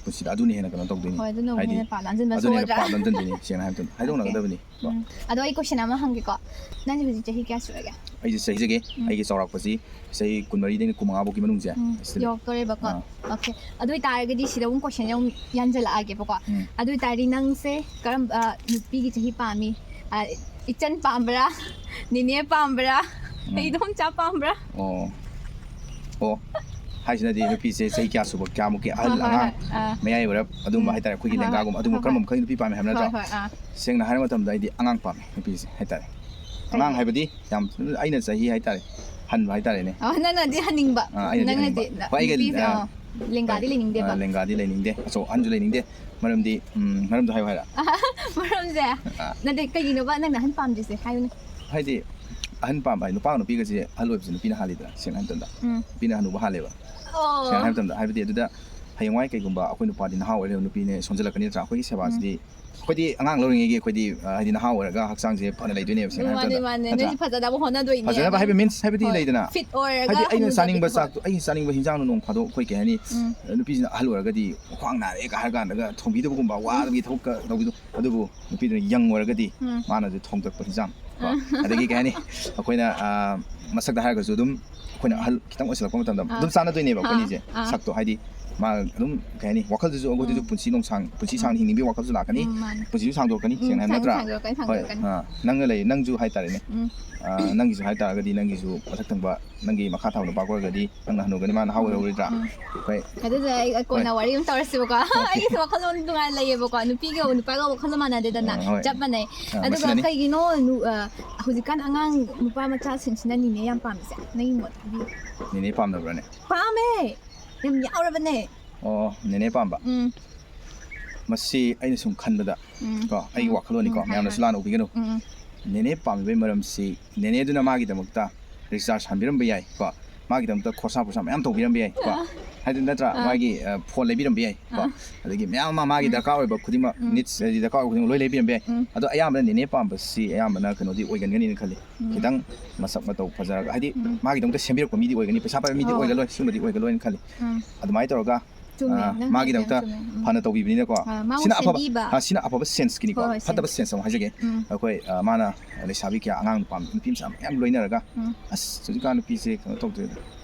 ꯄꯨꯟꯁꯤꯗ ꯑꯗꯨꯅ ꯍꯦꯟꯅ ꯀꯩꯅꯣ ꯇꯧꯗꯣꯏꯅꯤ꯫ ꯍꯣꯏ, ꯑꯗꯨꯅ ꯑꯃꯨꯛ ꯍꯥꯏꯗꯤ ꯍꯦꯟꯅ ꯄꯥꯞ ꯂꯥꯝꯁꯤꯟꯕ ꯑꯗꯨꯅ ꯍꯦꯟꯅ ꯁꯣꯏꯗ꯭ꯔꯥ? ꯄꯥꯞ ꯂꯥꯝꯁꯤꯟꯗꯣꯏꯅꯤ, ꯁꯦꯡꯅ ꯍꯥꯏꯕ ꯃꯇꯝꯗ꯫ ꯍꯥꯏꯗꯣꯛꯅꯒꯗꯕꯅꯤ꯫ ꯎꯝ꯫ ꯑꯗꯣ ꯑꯩ ꯀꯣꯏꯁꯟ ꯑꯃ ꯍꯪꯒꯦꯀꯣ꯫ ꯅꯪꯁꯦ ꯍꯧꯖꯤꯛ ꯆꯍꯤ ꯀꯌꯥ ꯁꯨꯔꯒꯦ? ꯑꯩꯁꯦ ꯆꯍꯤꯁꯦ, ꯎꯝ꯫ ꯑꯩꯒꯤ ꯆꯥꯎꯔꯥꯛꯄꯁꯤ ꯆꯍꯤ ꯀꯨꯟꯃꯔꯤꯗꯒꯤ ꯀꯨꯟꯃꯉꯥ ꯐꯥꯎꯒꯤ ꯃꯅꯨꯡꯁꯦ ꯎꯝ, ꯁꯤꯗ ꯂꯩ꯫ ꯌꯧꯔꯛꯇꯣꯔꯦꯕꯀꯣ꯫ ꯑꯥ꯫ ꯑꯣꯀꯦ꯫ ꯑꯗꯨ ꯑꯣꯏꯇꯥꯔꯒꯗꯤ ꯁꯤꯗ ꯑꯃꯨꯛ ꯀꯣꯏꯁꯟ ꯑꯃꯨꯛ ꯌꯥꯟꯁꯤꯜꯂꯛꯑꯒꯦꯕꯀꯣ꯫ ꯎꯝ꯫ ꯑꯗꯨ ꯑꯣꯏꯇꯥꯔꯗꯤ ꯅꯪꯁꯦ ꯀꯔꯝꯕ, ꯑ, ꯅꯨꯄꯤꯒꯤ ꯆꯍꯤ ꯄꯥꯝꯃꯤ? ꯑ, ꯏꯆꯟ ꯄꯥꯝꯕ꯭ꯔꯥ? ꯅꯤꯅꯦ ꯄꯥꯝꯕ꯭ꯔꯥ? ꯎꯝ꯫ ꯏꯗꯣꯝꯆꯥ ꯄꯥꯝꯕ꯭ꯔꯥ? ꯑꯣ꯫ ꯑꯣ꯫ ꯍꯥꯏꯁꯤꯅꯗꯤ ꯅꯨꯄꯤꯁꯦ ꯆꯍꯤ ꯀꯌꯥ ꯁꯨꯕ, ꯀꯌꯥꯃꯨꯛꯀꯤ ꯑꯍꯜ, ꯍꯣꯏ, ꯍꯣꯏ, ꯑꯉꯥꯡ, ꯍꯣꯏ꯫ ꯑꯥ꯫ ꯃꯌꯥꯏ ꯑꯣꯏꯔꯞ ꯑꯗꯨꯝꯕ ꯎꯝ꯫ ꯍꯥꯏꯇꯥꯔꯦ, ꯑꯩꯈꯣꯏꯒꯤ ꯍꯣꯏ, ꯍꯣꯏ꯫ ꯂꯦꯡꯒꯥꯒꯨꯝꯕ, ꯑꯗꯨꯝꯕ ꯍꯣꯏ, ꯀꯔꯝꯕ ꯍꯣꯏ꯫ ꯃꯈꯜꯒꯤ ꯅꯨꯄꯤ ꯄꯥꯝꯃꯦ ꯍꯥꯏꯕ ꯅꯠꯇ꯭ꯔꯣ? ꯍꯣꯏ, ꯍꯣꯏ, ꯑꯥ꯫ ꯁꯦꯡꯅ ꯍꯥꯏꯔ ꯃꯇꯝꯗ ꯑꯩꯗꯤ ꯑꯉꯥꯡ ꯄꯥꯝꯃꯦ ꯅꯨꯄꯤꯁꯦ ꯍꯥꯏꯇꯥꯔꯦ꯫ ꯑꯉꯥꯡ ꯍꯥꯏꯕꯗꯤ ꯌꯥꯝ, ꯑꯩꯅ ꯆꯍꯤ ꯍꯥꯏꯇꯥꯔꯦ, ꯍꯟꯕ ꯍꯥꯏꯇꯥꯔꯦꯅꯦ꯫ ꯑꯣ, ꯅꯪꯅꯗꯤ ꯍꯟꯅꯤꯡꯕ꯫ ꯑꯥ, ꯑꯩꯅꯗꯤ ꯅꯪꯅꯗꯤ ꯍꯟꯅꯤꯡꯕ꯫ ꯍꯣꯏ, ꯑꯩꯒ, ꯅꯨꯄꯤꯁꯦ, ꯑꯥ, ꯑꯣ, ꯂꯦꯡꯒꯥꯗꯤ ꯍꯣꯏ, ꯂꯩꯅꯤꯡꯗꯦꯕ꯫ ꯑꯥ, ꯂꯦꯡꯒꯥꯗꯤ ꯂꯩꯅꯤꯡꯗꯦ, ꯑꯆꯧ ꯑꯍꯟꯁꯨ ꯂꯩꯅꯤꯡꯗꯦ꯫ ꯃꯔꯝꯗꯤ, ꯎꯝ, ꯃꯔꯝꯗꯣ ꯍꯥꯏꯌꯨ ꯍꯥꯏꯔ? ꯃꯔꯝꯁꯦ? ꯑꯥ꯫ ꯅꯠꯇꯦ, ꯀꯩꯒꯤꯅꯣꯕ ꯅꯪꯅ ꯑꯍꯟ ꯄꯥꯝꯗ꯭ꯔꯤꯁꯦ? ꯍꯥꯏꯌꯨꯅꯦ꯫ ꯍꯥꯏꯗꯤ ꯑꯍꯟ ꯄꯥꯝꯕ ꯍꯥꯏ, ꯅꯨꯄꯥꯒ ꯅꯨꯄꯤꯒꯁꯦ ꯑꯍꯜ ꯑꯣꯏꯕꯁꯦ ꯅꯨꯄꯤꯅ ꯍꯥꯜꯂꯤꯗꯅ, ꯁꯦꯡꯅ ꯍꯥꯏꯕ ꯃꯇꯝꯗ꯫ ꯎꯝ꯫ ꯅꯨꯄꯤꯅ ꯍꯅꯨꯕ ꯍꯥꯜꯂꯦꯕ꯫ ꯑꯣ꯫ ꯁꯦꯡꯅ ꯍꯥꯏꯕ ꯃꯇꯝꯗ, ꯍꯥꯏꯕꯗꯤ ꯑꯗꯨꯗ ꯍꯌꯦꯡꯋꯥꯏ ꯀꯩꯒꯨꯝꯕ ꯑꯩꯈꯣꯏ ꯅꯨꯄꯥꯗꯤ ꯅꯍꯥ ꯑꯣꯏꯔꯦ, ꯅꯨꯄꯤꯅꯦ ꯁꯣꯟꯖꯜꯂꯛꯀꯅꯤ ꯅꯠꯇ꯭ꯔꯥ? ꯑꯩꯈꯣꯏꯒꯤ ꯁꯦꯕꯥꯁꯤꯗꯤ, ꯑꯩꯈꯣꯏꯗꯤ ꯑꯉꯥꯡ ꯂꯧꯔꯤꯉꯩꯒꯤ ꯑꯩꯈꯣꯏꯗꯤ, ꯑ, ꯍꯥꯏꯗꯤ ꯅꯍꯥ ꯑꯣꯏꯔꯒ ꯍꯛꯆꯥꯡꯁꯦ ꯐꯅ ꯂꯩꯗꯣꯏꯅꯦꯕ, ꯁꯦꯡꯅ ꯍꯥꯏꯕ ꯃꯥꯅꯦ, ꯃꯇꯝꯗ꯫ ꯃꯥꯅꯦ꯫ ꯅꯠꯇ꯭ꯔꯥ? ꯅꯣꯏꯁꯨ ꯐꯖꯅꯕ ꯍꯣꯠꯅꯗꯣꯏꯅꯦ꯫ ꯐꯖꯅꯕ ꯍꯥꯏꯕ means ꯍꯥꯏꯕꯗꯤ ꯍꯣꯏ꯫ ꯂꯩꯗꯅ, ꯐꯤꯠ ꯑꯣꯏꯔꯒ ꯍꯥꯏꯗꯤ ꯑꯩꯅ ꯍꯧꯖꯤꯛ ꯆꯥꯅꯤꯡꯕ ꯃꯇꯝꯗ ꯆꯥꯛꯇꯣ, ꯑꯩꯅ ꯆꯥꯅꯤꯡꯕ ꯍꯤꯟꯖꯥꯡꯗꯣ ꯅꯣꯡ ꯐꯥꯗꯣꯛ ꯑꯩꯈꯣꯏ, ꯀꯩ ꯍꯥꯏꯅꯤ, ꯎꯝ꯫ ꯅꯨꯄꯤꯁꯤꯅ ꯑꯍꯜ ꯑꯣꯏꯔꯒꯗꯤ ꯈ꯭ꯋꯥꯡ ꯅꯥꯔꯦꯒ ꯍꯥꯏꯔ ꯀꯥꯟꯗꯒ ꯊꯣꯡꯕꯤꯗꯕꯒꯨꯝꯕ, ꯋꯥꯕꯒꯤ ꯊꯕꯛꯀ ꯇꯧꯕꯤꯗꯣ꯫ ꯑꯗꯨꯕꯨ ꯅꯨꯄꯤꯗꯨꯅ ꯌꯪ ꯑꯣꯏꯔꯒꯗꯤ ꯎꯝ꯫ ꯃꯥꯅꯁꯨ ꯊꯣꯡꯗꯛꯄ ꯍꯤꯟꯖꯥꯡ ꯀꯣ꯫ ꯎꯝ꯫ ꯑꯗꯒꯤ ꯀꯩ ꯍꯥꯏꯅꯤ, ꯑꯩꯈꯣꯏꯅ, ꯑ, ꯃꯁꯛꯇ ꯍꯥꯏꯔꯒꯁꯨ ꯑꯗꯨꯝ ꯑꯩꯈꯣꯏꯅ ꯑꯍꯜ ꯈꯤꯇꯪ ꯑꯣꯏꯁꯜꯂꯛꯄ ꯃꯇꯝꯗ ꯑꯥ꯫ ꯑꯗꯨꯝ ꯆꯥꯟꯅꯗꯣꯏꯅꯦꯕ ꯑꯥ, ꯑꯩꯈꯣꯏꯅꯤꯁꯦ꯫ ꯑꯥ꯫ ꯁꯛꯇꯣ ꯍꯥꯏꯗꯤ ꯃꯥ ꯑꯗꯨꯝ, ꯀꯩ ꯍꯥꯏꯅꯤ, ꯋꯥꯈꯜꯗꯨꯁꯨ ꯑꯩꯈꯣꯏꯗꯁꯨ ꯎꯝ꯫ ꯄꯨꯟꯁꯤ ꯅꯨꯡꯁꯥꯡ, ꯄꯨꯟꯁꯤ ꯎꯝ꯫ ꯁꯥꯡꯅ ꯍꯤꯡꯅꯤꯡꯕꯒꯤ ꯋꯥꯈꯜꯁꯨ ꯂꯥꯛꯀꯅꯤ꯫ ꯎꯝ, ꯃꯥꯅꯦ꯫ ꯄꯨꯟꯁꯤꯁꯨ ꯁꯥꯡꯗꯣꯔꯛꯀꯅꯤ, ꯎꯝ, ꯁꯦꯡꯅ ꯍꯥꯏꯕ ꯁꯥꯡ-, ꯅꯠꯇ꯭ꯔꯥ? ꯁꯥꯡꯗꯣꯔꯛꯀꯅꯤ, ꯍꯣꯏ, ꯁꯥꯡꯗꯣꯔꯛꯀꯅꯤ꯫ ꯑꯥ, ꯅꯪꯅ ꯂꯩ, ꯅꯪꯁꯨ ꯍꯥꯏꯇꯥꯔꯦꯅꯦ꯫ ꯎꯝ꯫ ꯑꯥ, ꯅꯪꯒꯤꯁꯨ ꯍꯥꯏꯇꯥꯔꯒꯗꯤ ꯅꯪꯒꯤꯁꯨ ꯃꯊꯛ ꯊꯪꯕ ꯅꯪꯒꯤ ꯃꯈꯥ ꯊꯥꯕ ꯅꯨꯄꯥ ꯑꯣꯏꯔꯒꯗꯤ ꯅꯪꯅ ꯍꯅꯨꯒꯅꯤ, ꯃꯥꯅ ꯅꯍꯥ ꯑꯣꯏꯍꯧꯔꯣꯏꯗ꯭ꯔꯥ? ꯎꯝ꯫ ꯍꯣꯏ꯫ ꯑꯗꯨꯗ ꯑꯩ ꯀꯣꯟꯅ ꯍꯣꯏ꯫ ꯋꯥꯔꯤ ꯑꯃ ꯇꯧꯔꯁꯤꯕꯀꯣ꯫ ꯑꯣꯀꯦ꯫ ꯑꯩꯒꯤꯁꯨ ꯋꯥꯈꯜꯂꯣꯟ ꯇꯣꯉꯥꯟꯅ ꯂꯩꯌꯦꯕꯀꯣ꯫ ꯅꯨꯄꯤꯒ ꯅꯨꯄꯥꯒ ꯋꯥꯈꯜꯂꯣꯟ ꯃꯥꯟꯅꯗꯦꯗꯅ꯫ ꯑꯥ, ꯍꯣꯏ꯫ ꯆꯞ ꯃꯥꯟꯅꯩ꯫ ꯑꯥ, ꯑꯗꯨꯒ ꯃꯁꯤꯅꯅꯤ꯫ ꯀꯩꯒꯤꯅꯣ ꯅꯨ-, ꯑ, ꯍꯧꯖꯤꯛꯀꯥꯟ ꯑꯉꯥꯡ ꯅꯨꯄꯥ ꯃꯆꯥꯁꯤꯡꯁꯤꯅ ꯅꯤꯅꯦ ꯌꯥꯝ ꯄꯥꯝꯃꯤꯁꯦ? ꯅꯪꯒꯤ ꯃꯣꯠ ꯍꯥꯏꯕꯤꯌꯨ꯫ ꯅꯤꯅꯦ ꯄꯥꯝꯗꯕ꯭ꯔꯥꯅꯦ? ꯄꯥꯝꯃꯦ꯫ ꯌꯥꯝ ꯌꯥꯎꯔꯕꯅꯦ꯫ ꯑꯣ, ꯅꯤꯅꯦ ꯄꯥꯝꯕ? ꯎꯝ꯫ ꯃꯁꯤ ꯑꯩꯅ ꯁꯨꯝ ꯈꯟꯕꯗ, ꯎꯝ. ꯀꯣ, ꯑꯩꯒꯤ ꯎꯝ. ꯋꯥꯈꯜꯂꯣꯟꯅꯤꯀꯣ, ꯎꯝ, ꯍꯥꯏ, ꯃꯌꯥꯝꯅꯁꯨ ꯍꯥꯏ. ꯂꯥꯟꯅ ꯎꯕꯤꯒꯅꯨ꯫ ꯎꯝ, ꯎꯝ. ꯅꯦꯅꯦ ꯄꯥꯝꯃꯤꯕꯒꯤ ꯃꯔꯝꯁꯤ, ꯅꯦꯅꯦꯗꯨꯅ ꯃꯥꯒꯤꯗꯃꯛꯇ ꯔꯤꯆꯥꯔꯖ ꯍꯥꯟꯕꯤꯔꯝꯕ ꯌꯥꯏ, ꯀꯣ, ꯃꯥꯒꯤꯗꯃꯛꯇ ꯈꯣꯔꯁꯥ ꯄꯨꯔꯁꯥ ꯃꯌꯥꯝ ꯇꯧꯕꯤꯔꯝꯕ ꯌꯥꯏ, ꯀꯣ, ꯍꯥꯏꯗꯤ ꯅꯠꯇ꯭ꯔꯥ, ꯑꯥ. ꯃꯥꯒꯤ ꯐꯣꯟ ꯂꯩꯕꯤꯔꯝꯕ ꯌꯥꯏ, ꯀꯣ, ꯑꯥ. ꯑꯗꯒꯤ ꯃꯌꯥꯝ ꯑꯃ ꯃꯥꯒꯤ ꯎꯝ. ꯗꯔꯀꯥꯔ ꯑꯣꯏꯕ ꯈꯨꯗꯤꯡꯃꯛ, ꯎꯝ. ꯅꯤꯗꯁ ꯍꯥꯏꯗꯤ ꯗꯔꯀꯥꯔ ꯑꯣꯏꯕ ꯈꯨꯗꯤꯡꯃꯛ ꯂꯣꯏ ꯂꯩꯕꯤꯔꯝꯕ ꯌꯥꯏ꯫ ꯎꯝ. ꯑꯗꯣ ꯑꯌꯥꯝꯕꯅ ꯅꯦꯅꯦ ꯄꯥꯝꯕꯁꯤ ꯑꯌꯥꯝꯕꯅ ꯀꯩꯅꯣꯗꯤ ꯑꯣꯏꯒꯟꯒꯅꯤꯅ ꯈꯜꯂꯤ, ꯎꯝ. ꯈꯤꯇꯪ ꯃꯁꯛ ꯃꯇꯧ ꯐꯖꯔꯒ, ꯍꯥꯏꯗꯤ ꯎꯝ. ꯃꯥꯒꯤꯗꯃꯛꯇ ꯁꯦꯝꯕꯤꯔꯛꯄ ꯃꯤꯗꯤ ꯑꯣꯏꯒꯅꯤ, ꯄꯩꯁꯥ ꯄꯥꯏꯕ ꯃꯤꯗꯤ ꯍꯣꯏ, ꯍꯣꯏ. ꯑꯣꯏꯒꯜꯂꯣꯏ, ꯁꯤꯒꯨꯝꯕꯗꯤ ꯑꯣꯏꯒꯜꯂꯣꯏꯅ ꯈꯜꯂꯤ꯫ ꯎꯝ. ꯑꯗꯨꯃꯥꯏꯅ ꯇꯧꯔꯒ ꯆꯨꯝꯃꯦ, ꯑꯥ, ꯅꯪ ꯃꯥꯒꯤꯗꯃꯛꯇ ꯍꯥꯏꯗꯣ ꯌꯥꯝ ꯆꯨꯝꯃꯦ. ꯎꯝ. ꯐꯅ ꯇꯧꯕꯤꯕꯅꯤꯅꯀꯣ, ꯑꯥ, ꯃꯥꯕꯨ ꯁꯤꯅ ꯑꯐꯕ, ꯁꯦꯝꯕꯤꯕ. ꯑꯥ, ꯁꯤꯅ ꯑꯐꯕ ꯁꯦꯟꯁꯀꯤꯅꯤꯀꯣ, ꯍꯣꯏ, ꯍꯣꯏ, ꯐꯠꯇꯕ ꯁꯦꯟꯁ. ꯁꯦꯟꯁ ꯑꯃ ꯍꯥꯏꯖꯒꯦ꯫ ꯎꯝ. ꯑꯩꯈꯣꯏ, ꯑꯥ, ꯃꯥꯅ ꯂꯩꯁꯥꯕꯤ ꯀꯌꯥ, ꯑꯉꯥꯡ ꯅꯨꯄꯥ ꯅꯨꯄꯤ ꯃꯆꯥ ꯃꯌꯥꯝ ꯂꯣꯏꯅꯔꯒ, ꯎꯝ. "ꯑꯁ, ꯍꯧꯖꯤꯛꯀꯥꯟ ꯅꯨꯄꯤꯁꯦ ꯀꯩꯅꯣ ꯇꯧꯗ꯭ꯔꯦꯗ,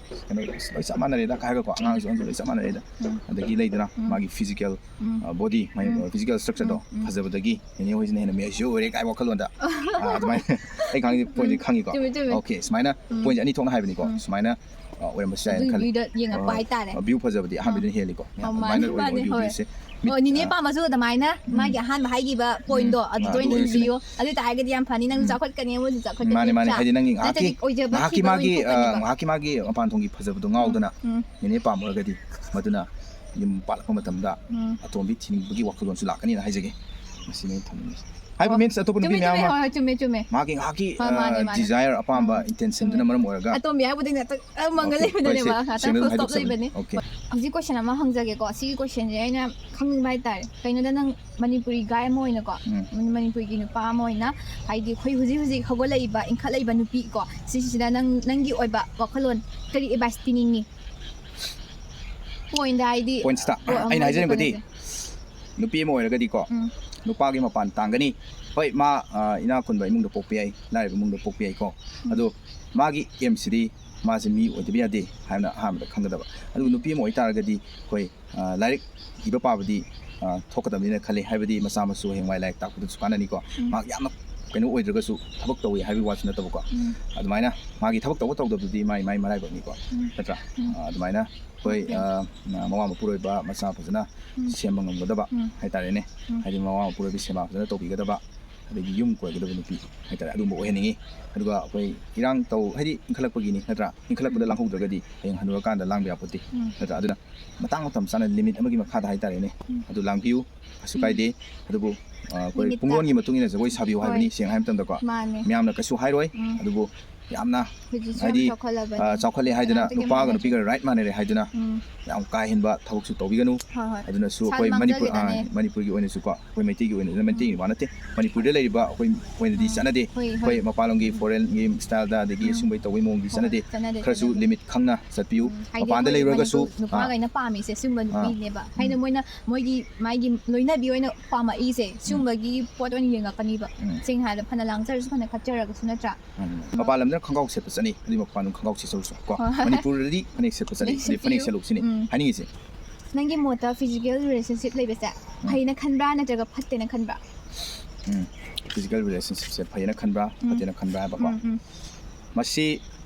ꯀꯩꯅꯣ, ꯑꯁ, ꯂꯣꯏ ꯆꯞ ꯃꯥꯟꯅꯔꯦꯗ" ꯀꯥꯏ ꯍꯥꯏꯔꯒꯀꯣ, ꯑꯉꯥꯡꯁꯨ ꯑꯍꯟꯁꯨ ꯂꯣꯏ ꯆꯞ ꯃꯥꯟꯅꯔꯦꯗ꯫ ꯎꯝ. ꯑꯗꯒꯤ ꯂꯩꯗꯅ, ꯎꯝ. ꯃꯥꯒꯤ ꯐꯤꯖꯤꯀꯦꯜ ꯎꯝ. ꯕꯣꯗꯤ, ꯃꯥꯒꯤ ꯎꯝ. ꯐꯤꯖꯤꯀꯦꯜ ꯁ꯭ꯇ꯭ꯔꯛꯆꯔꯗꯣ ꯎꯝ. ꯐꯖꯕꯗꯒꯤ ꯅꯦꯅꯦ ꯍꯣꯏꯁꯤꯅ ꯍꯦꯟꯅ ꯃꯦꯆꯤꯌꯣꯔ ꯑꯣꯏꯔꯦ ꯀꯥꯏ ꯋꯥꯈꯜꯂꯣꯟꯗ, ꯑꯥ, ꯑꯗꯨꯃꯥꯏꯅ ꯑꯩ ꯈꯪꯉꯤ, ꯄꯣꯏꯟꯠꯁꯦ ꯎꯝ. ꯈꯪꯉꯤꯀꯣ꯫ ꯆꯨꯝꯃꯤ, ꯆꯨꯝꯃꯤ. ꯑꯣꯀꯦ, ꯁꯨꯃꯥꯏꯅ ꯎꯝ. ꯄꯣꯏꯟꯠꯁꯦ ꯑꯅꯤ ꯊꯣꯛꯅ ꯍꯥꯏꯕꯅꯤꯀꯣ, ꯎꯝ. ꯁꯨꯃꯥꯏꯅ, ꯑꯥ, ꯑꯣꯏꯔꯝꯕꯁꯨ ꯌꯥꯏꯅ ꯑꯗꯨꯒꯤ ꯈꯜꯂꯤ꯫ ꯚ꯭ꯌꯨꯗ ꯌꯦꯡꯉꯛꯄ ꯑꯥ, ꯍꯥꯏꯇꯥꯔꯦ. ꯚ꯭ꯌꯨ ꯐꯖꯕꯗꯤ ꯑꯍꯥꯟꯕꯗ ꯑꯥ, ꯍꯦꯜꯂꯤꯀꯣ꯫ ꯃꯥꯅꯦ, ꯑꯗꯨꯃꯥꯏꯅ ꯃꯥꯅꯦ, ꯑꯣꯏꯕ ꯍꯣꯏ. ꯚ꯭ꯌꯨꯁꯦ ꯑꯣ, ꯅꯤꯅꯦ ꯑꯥ, ꯄꯥꯝꯕꯁꯨ ꯑꯗꯨꯃꯥꯏꯅ, ꯎꯝ. ꯃꯥꯒꯤ ꯑꯍꯥꯟꯕ ꯍꯥꯏꯈꯤꯕ ꯄꯣꯏꯟꯠꯗꯣ, ꯑꯗꯨꯗ ꯑꯥ, ꯑꯣꯏꯅ ꯑꯗꯨ ꯑꯣꯏꯔꯁꯨꯅꯦ. ꯏꯟꯕꯤꯌꯣ. ꯑꯗꯨ ꯑꯣꯏꯇꯥꯔꯒꯗꯤ ꯌꯥꯝ ꯐꯅꯤ, ꯅꯪꯁꯨ ꯎꯝ. ꯆꯥꯎꯈꯠꯀꯅꯤ, ꯑꯃꯁꯨ ꯆꯥꯎꯈꯠꯀꯅꯤ, ꯃꯥꯅꯦ, ꯃꯥꯅꯦ. ꯅꯠꯇ꯭ꯔꯥ? ꯍꯥꯏꯗꯤ ꯅꯪꯒꯤ ꯉꯥꯏꯍꯥꯛꯀꯤ, ꯅꯠꯇ꯭ꯔꯗꯤ ꯑꯣꯏꯖꯕ ꯉꯥꯏꯍꯥꯛꯀꯤ ꯊꯤꯕ ꯃꯥꯒꯤ, ꯃꯤ ꯑꯥ, ꯊꯣꯛꯀꯅꯤꯕ. ꯉꯥꯏꯍꯥꯛꯀꯤ ꯃꯥꯒꯤ ꯃꯄꯥꯟ ꯊꯣꯡꯒꯤ ꯐꯖꯕꯗꯣ ꯉꯥꯎꯗꯅ ꯎꯝ. ꯅꯦꯅꯦ ꯄꯥꯝꯃꯒꯗꯤ ꯃꯗꯨꯅ ꯌꯨꯝ ꯄꯥꯜꯂꯛꯄ ꯃꯇꯝꯗ ꯎꯝ. ꯑꯇꯣꯝꯕꯤ ꯊꯤꯅꯤꯡꯕꯒꯤ ꯋꯥꯈꯜꯂꯣꯟꯁꯨ ꯂꯥꯛꯀꯅꯤꯅ ꯍꯥꯏꯖꯒꯦ꯫ ꯃꯁꯤꯅꯤ ꯑꯩꯅ ꯊꯝꯅꯤꯡꯉꯤꯁꯦ꯫ ꯍꯥꯏꯕ ꯑꯣ. ꯃꯤꯟꯁ ꯑꯇꯣꯞꯄ ꯅꯨꯄꯤ ꯆꯨꯝꯃꯦ, ꯃꯌꯥꯝ ꯆꯨꯝꯃꯦ, ꯑꯃ ꯍꯣꯏ, ꯍꯣꯏ, ꯆꯨꯝꯃꯦ, ꯆꯨꯝꯃꯦ. ꯃꯥꯒꯤ ꯉꯥꯏꯍꯥꯛꯀꯤ, ꯍꯣꯏ, ꯃꯥꯅꯦ, ꯑꯥ, ꯃꯥꯅꯦ. ꯗꯤꯖꯥꯏꯔ, ꯑꯄꯥꯝꯕ ꯎꯝ. ꯏꯟꯇꯦꯟꯁꯟꯗꯨꯅ ꯆꯨꯝꯃꯦ. ꯃꯔꯝ ꯑꯣꯏꯔꯒ ꯑꯇꯣꯝꯕꯤ ꯍꯥꯏꯕꯗꯤ ꯉꯥꯛꯇꯪ, ꯑ, ꯑꯣꯀꯦ, ꯃꯪꯉ ꯁꯦꯡꯅ ꯂꯩꯕꯗꯨꯅꯦꯕ, ꯍꯥꯏꯗꯣꯛꯆꯕꯅꯤ. ꯉꯥꯛꯇꯪ ꯑꯣꯀꯦ. ꯐꯨꯜ ꯁ꯭ꯇꯣꯞ ꯂꯩꯕꯅꯦ. ꯑꯣꯀꯦ. ꯍꯧꯖꯤꯛ ꯀꯣꯏꯁꯟ ꯑꯃ ꯍꯪꯖꯒꯦꯀꯣ, ꯁꯤꯒꯤ ꯀꯣꯏꯁꯟꯁꯦ ꯑꯩꯅ ꯈꯪꯅꯤꯡꯕ ꯍꯥꯏꯇꯥꯔꯦ. ꯀꯩꯅꯣꯗ ꯅꯪ ꯃꯅꯤꯄꯨꯔꯤ ꯒꯥꯏ ꯑꯃ ꯑꯣꯏꯅꯀꯣ, ꯎꯝ. ꯃꯅꯤꯄꯨꯔꯤꯒꯤ ꯅꯨꯄꯥ ꯑꯃ ꯑꯣꯏꯅ, ꯍꯥꯏꯗꯤ ꯑꯩꯈꯣꯏ ꯍꯧꯖꯤꯛ ꯍꯧꯖꯤꯛ ꯍꯧꯒꯠꯂꯛꯏꯕ, ꯏꯟꯈꯠꯂꯛꯏꯕ ꯅꯨꯄꯤ ꯀꯣ, ꯁꯤꯁꯤꯗ ꯅꯪ, ꯅꯪꯒꯤ ꯑꯣꯏꯕ ꯋꯥꯈꯜꯂꯣꯟ ꯀꯔꯤ ꯑꯦꯗꯚꯥꯏꯁ ꯄꯤꯅꯤꯡꯉꯤ? ꯄꯣꯏꯟꯗ ꯍꯥꯏꯗꯤ, ꯄꯣꯏꯟꯠꯁꯇ ꯍꯣꯏ, ꯑꯩꯅ ꯍꯣꯏ, ꯍꯥꯏꯖꯅꯤꯡꯕꯗꯤ, ꯍꯣꯏ. ꯅꯨꯄꯤ ꯑꯃ ꯑꯣꯏꯔꯒꯗꯤꯀꯣ, ꯎꯝ. ꯅꯨꯄꯥꯒꯤ ꯃꯄꯥꯟ ꯇꯥꯡꯒꯅꯤ꯫ ꯍꯣꯏ, ꯃꯥ, ꯑ, ꯏꯅꯥꯛ ꯈꯨꯟꯕ ꯏꯃꯨꯡꯗ ꯄꯣꯛꯄ ꯌꯥꯏ, ꯂꯥꯏꯔꯕ ꯏꯃꯨꯡꯗ ꯄꯣꯛꯄ ꯌꯥꯏꯀꯣ꯫ ꯎꯝ. ꯑꯗꯣ ꯃꯥꯒꯤ ꯑꯦꯝꯁꯤꯗꯤ ꯃꯥꯁꯦ ꯃꯤ ꯑꯣꯏꯗꯕ ꯌꯥꯗꯦ ꯍꯥꯏꯕꯅ ꯑꯍꯥꯟꯕꯗ ꯈꯪꯒꯗꯕ꯫ ꯑꯗꯨꯒ ꯅꯨꯄꯤ ꯑꯃ ꯑꯣꯏꯇꯥꯔꯒꯗꯤ ꯑꯩꯈꯣꯏ, ꯑ, ꯂꯥꯏꯔꯤꯛ ꯏꯕ ꯄꯥꯕꯗꯤ, ꯑ, ꯊꯣꯛꯀꯗꯕꯅꯤꯅ ꯈꯜꯂꯤ꯫ ꯍꯥꯏꯕꯗꯤ ꯃꯆꯥ ꯃꯁꯨ ꯍꯌꯦꯡꯋꯥꯏ ꯂꯥꯏꯔꯤꯛ ꯇꯥꯛꯄꯗꯁꯨ ꯀꯥꯟꯅꯅꯤꯀꯣ꯫ ꯎꯝ. ꯃꯍꯥꯛ ꯌꯥꯝꯅ ꯀꯩꯅꯣ ꯑꯣꯏꯗ꯭ꯔꯒꯁꯨ ꯊꯕꯛ ꯇꯧꯋꯤ ꯍꯥꯏꯕꯒꯤ ꯋꯥꯁꯨ ꯅꯠꯇꯕꯀꯣ꯫ ꯎꯝ. ꯑꯗꯨꯃꯥꯏꯅ ꯃꯥꯒꯤ ꯊꯕꯛ ꯇꯧꯕ ꯇꯧꯗꯕꯗꯨꯗꯤ ꯃꯥꯒꯤ, ꯃꯥꯒꯤ ꯃꯔꯥꯏꯕꯛꯅꯤꯀꯣ꯫ ꯎꯝ. ꯅꯠꯇ꯭ꯔꯥ? ꯎꯝ. ꯑ, ꯑꯗꯨꯃꯥꯏꯅ ꯑꯩꯈꯣꯏ, ꯑꯣꯀꯦ. ꯑ, ꯃꯃꯥ ꯃꯄꯨꯔꯣꯏꯕ ꯃꯆꯥ ꯐꯖꯅ ꯎꯝ. ꯁꯦꯝꯕ ꯉꯝꯒꯗꯕ ꯎꯝ. ꯍꯥꯏꯇꯥꯔꯦꯅꯦ꯫ ꯎꯝ. ꯍꯥꯏꯗꯤ ꯃꯃꯥ ꯃꯄꯨꯔꯣꯏꯕ ꯁꯦꯕꯥ ꯐꯖꯅ ꯇꯧꯕꯤꯒꯗꯕ, ꯑꯗꯒꯤ ꯌꯨꯝ ꯀꯣꯏꯒꯗꯕ ꯅꯨꯄꯤ ꯍꯥꯏꯇꯥꯔꯦ, ꯑꯗꯨꯒꯨꯝꯕ ꯑꯣꯏꯍꯟꯅꯤꯡꯉꯤ꯫ ꯑꯗꯨꯒ ꯑꯩꯈꯣꯏ ꯏꯔꯥꯡ ꯇꯧ, ꯍꯥꯏꯗꯤ ꯏꯟꯈꯠꯂꯛꯄꯒꯤꯅꯤ ꯅꯠꯇ꯭ꯔꯥ? ꯏꯟꯈꯠꯂꯛꯄꯗ ꯎꯝ꯫ ꯂꯥꯡꯍꯧꯗ꯭ꯔꯒꯗꯤ ꯍꯌꯦꯡ ꯍꯟꯅꯨꯔꯀꯥꯟꯗ ꯂꯥꯡꯕ ꯌꯥꯄꯣꯠꯇꯦ ꯎꯝ꯫ ꯅꯠꯇ꯭ꯔꯥ? ꯑꯗꯨꯅ ꯃꯇꯥꯡ ꯃꯇꯝ ꯆꯥꯅ ꯂꯤꯃꯤꯠ ꯑꯃꯒꯤ ꯃꯈꯥꯗ ꯍꯥꯏꯇꯥꯔꯦꯅꯦ, ꯎꯝ꯫ ꯑꯗꯨ ꯂꯥꯡꯕꯤꯌꯨ, ꯀꯩꯁꯨ ꯎꯝ꯫ ꯀꯥꯏꯗꯦ꯫ ꯑꯗꯨꯕꯨ ꯑ, ꯑꯩꯈꯣꯏ ꯂꯤꯃꯤꯠꯇ꯫ ꯄꯨꯡꯂꯣꯟꯒꯤ ꯃꯇꯨꯡ ꯏꯟꯅ ꯖꯒꯣꯏ ꯁꯥꯕꯤꯌꯨ ꯍꯣꯏ꯫ ꯍꯥꯏꯕꯅꯤ, ꯁꯦꯡꯅ ꯍꯥꯏꯕ ꯃꯇꯝꯗꯀꯣ꯫ ꯃꯥꯅꯦ꯫ ꯃꯌꯥꯝꯅ ꯀꯩꯁꯨ ꯍꯥꯏꯔꯣꯏ, ꯎꯝ꯫ ꯑꯗꯨꯕꯨ ꯌꯥꯝꯅ ꯍꯧꯖꯤꯛꯁꯨ ꯍꯥꯏꯗꯤ, ꯌꯥꯝ ꯆꯥꯎꯈꯠꯂꯕꯅꯤ꯫ ꯑ, ꯆꯥꯎꯈꯠꯂꯦ ꯍꯥꯏꯗꯨꯅ, ꯑꯗꯨꯛꯀꯤ ꯅꯨꯄꯥꯒ ꯃꯇꯤꯛ꯫ ꯅꯨꯄꯤꯒ right ꯃꯥꯟꯅꯔꯦ ꯍꯥꯏꯗꯨꯅ ꯎꯝ꯫ ꯌꯥꯝ ꯀꯥ ꯍꯦꯟꯕ ꯊꯕꯛꯁꯨ ꯇꯧꯕꯤꯒꯅꯨ꯫ ꯍꯣꯏ, ꯍꯣꯏ꯫ ꯑꯗꯨꯅꯁꯨ ꯑꯩꯈꯣꯏ ꯁꯥꯟꯃꯛꯇ ꯃꯅꯤꯄꯨꯔ, ꯑ, ꯈꯤꯇꯅꯦ꯫ ꯃꯅꯤꯄꯨꯔꯒꯤ ꯑꯣꯏꯅꯁꯨꯀꯣ, ꯑꯩꯈꯣꯏ ꯃꯩꯇꯩꯒꯤ ꯑꯣꯏꯅ, ꯃꯩꯇꯩꯒꯤ ꯎꯝ꯫ ꯋꯥ ꯅꯠꯇꯦ, ꯃꯅꯤꯄꯨꯔꯗ ꯂꯩꯔꯤꯕ ꯑꯩꯈꯣꯏ ꯑꯣꯏꯅꯗꯤ ꯎꯝ꯫ ꯆꯠꯅꯗꯦ꯫ ꯍꯣꯏ, ꯍꯣꯏ꯫ ꯑꯩꯈꯣꯏ ꯃꯄꯥꯟꯂꯣꯝꯒꯤ ꯎꯝ꯫ Foreignꯒꯤ styleꯗ, ꯑꯗꯒꯤ ꯎꯝ꯫ ꯁꯨꯝꯕꯩ ꯇꯧꯕꯩ ꯃꯑꯣꯡꯗꯤ ꯍꯣꯏ, ꯆꯠꯅꯗꯦ꯫ ꯆꯠꯅꯗꯦ, ꯈꯔꯁꯨ ꯆꯠꯅꯗꯦ꯫ Limit ꯈꯪꯅ ꯆꯠꯄꯤꯌꯨ꯫ ꯎꯝ, ꯍꯥꯏꯗꯤ ꯃꯄꯥꯟꯗ ꯑꯩꯈꯣꯏ ꯂꯩꯔꯨꯔꯒꯁꯨ, ꯃꯅꯤꯄꯨꯔ ꯑꯥ꯫ ꯅꯨꯄꯥꯈꯩꯅ ꯄꯥꯝꯃꯤꯁꯦ ꯁꯤꯒꯨꯝꯕ ꯑꯥ꯫ ꯅꯨꯄꯤꯅꯦꯕ꯫ ꯍꯥꯏꯗꯤ ꯎꯝ꯫ ꯃꯣꯏꯅ ꯃꯣꯏꯒꯤ ꯃꯥꯒꯤ ꯂꯣꯏꯅꯕꯤ ꯑꯣꯏꯅ ꯄꯥꯝꯃꯛꯏꯁꯦ ꯎꯝ꯫ ꯁꯤꯒꯨꯝꯕꯒꯤ ꯄꯣꯠ ꯑꯣꯏꯅ ꯌꯦꯡꯉꯛꯀꯅꯤꯕ꯫ ꯎꯝ꯫ ꯁꯦꯡꯅ ꯍꯥꯏꯔꯕꯗ ꯐꯅ ꯂꯥꯡꯖꯔꯁꯨ ꯐꯅ ꯈꯠꯆꯔꯒꯁꯨ ꯅꯠꯇ꯭ꯔꯥ? ꯎꯝ꯫ ꯃꯄꯥꯟ ꯂꯝꯗꯅ ꯈꯣꯡꯒ꯭ꯔꯥꯎ ꯁꯦꯠꯄ ꯆꯠꯅꯩ, ꯑꯗꯨꯏ ꯃꯄꯥꯟ ꯂꯝ ꯈꯣꯡꯒ꯭ꯔꯥꯎ ꯁꯦꯠꯆꯧꯁꯨ ꯀꯣ꯫ ꯍꯣꯏ, ꯍꯣꯏ꯫ ꯃꯅꯤꯄꯨꯔꯗꯗꯤ ꯐꯅꯦꯛ ꯁꯦꯠꯄ ꯆꯠꯅꯩ, ꯐꯅꯦꯛ ꯑꯗꯨꯗꯤ ꯐꯅꯦꯛ ꯁꯦꯠꯄꯤꯌꯨ꯫ ꯁꯦꯠꯂꯨ ꯁꯤꯅꯤ ꯎꯝ꯫ ꯍꯥꯏꯅꯤꯡꯉꯤꯁꯦ꯫ ꯅꯪꯒꯤ ꯃꯣꯠꯇ physical relationship ꯂꯩꯕꯁꯦ ꯎꯝ꯫ ꯐꯩꯅ ꯈꯟꯕ꯭ꯔꯥ ꯅꯠꯇ꯭ꯔꯒ ꯐꯠꯇꯦꯅ ꯈꯟꯕ꯭ꯔꯥ? ꯎꯝ꯫ Physical relationshipꯁꯦ ꯐꯩꯌꯦꯅ ꯈꯟꯕ꯭ꯔꯥ, ꯎꯝ꯫ ꯐꯠꯇꯦꯅ ꯈꯟꯕ꯭ꯔꯥ ꯍꯥꯏꯕꯀꯣ꯫ ꯎꯝ, ꯎꯝ꯫ ꯃꯁꯤ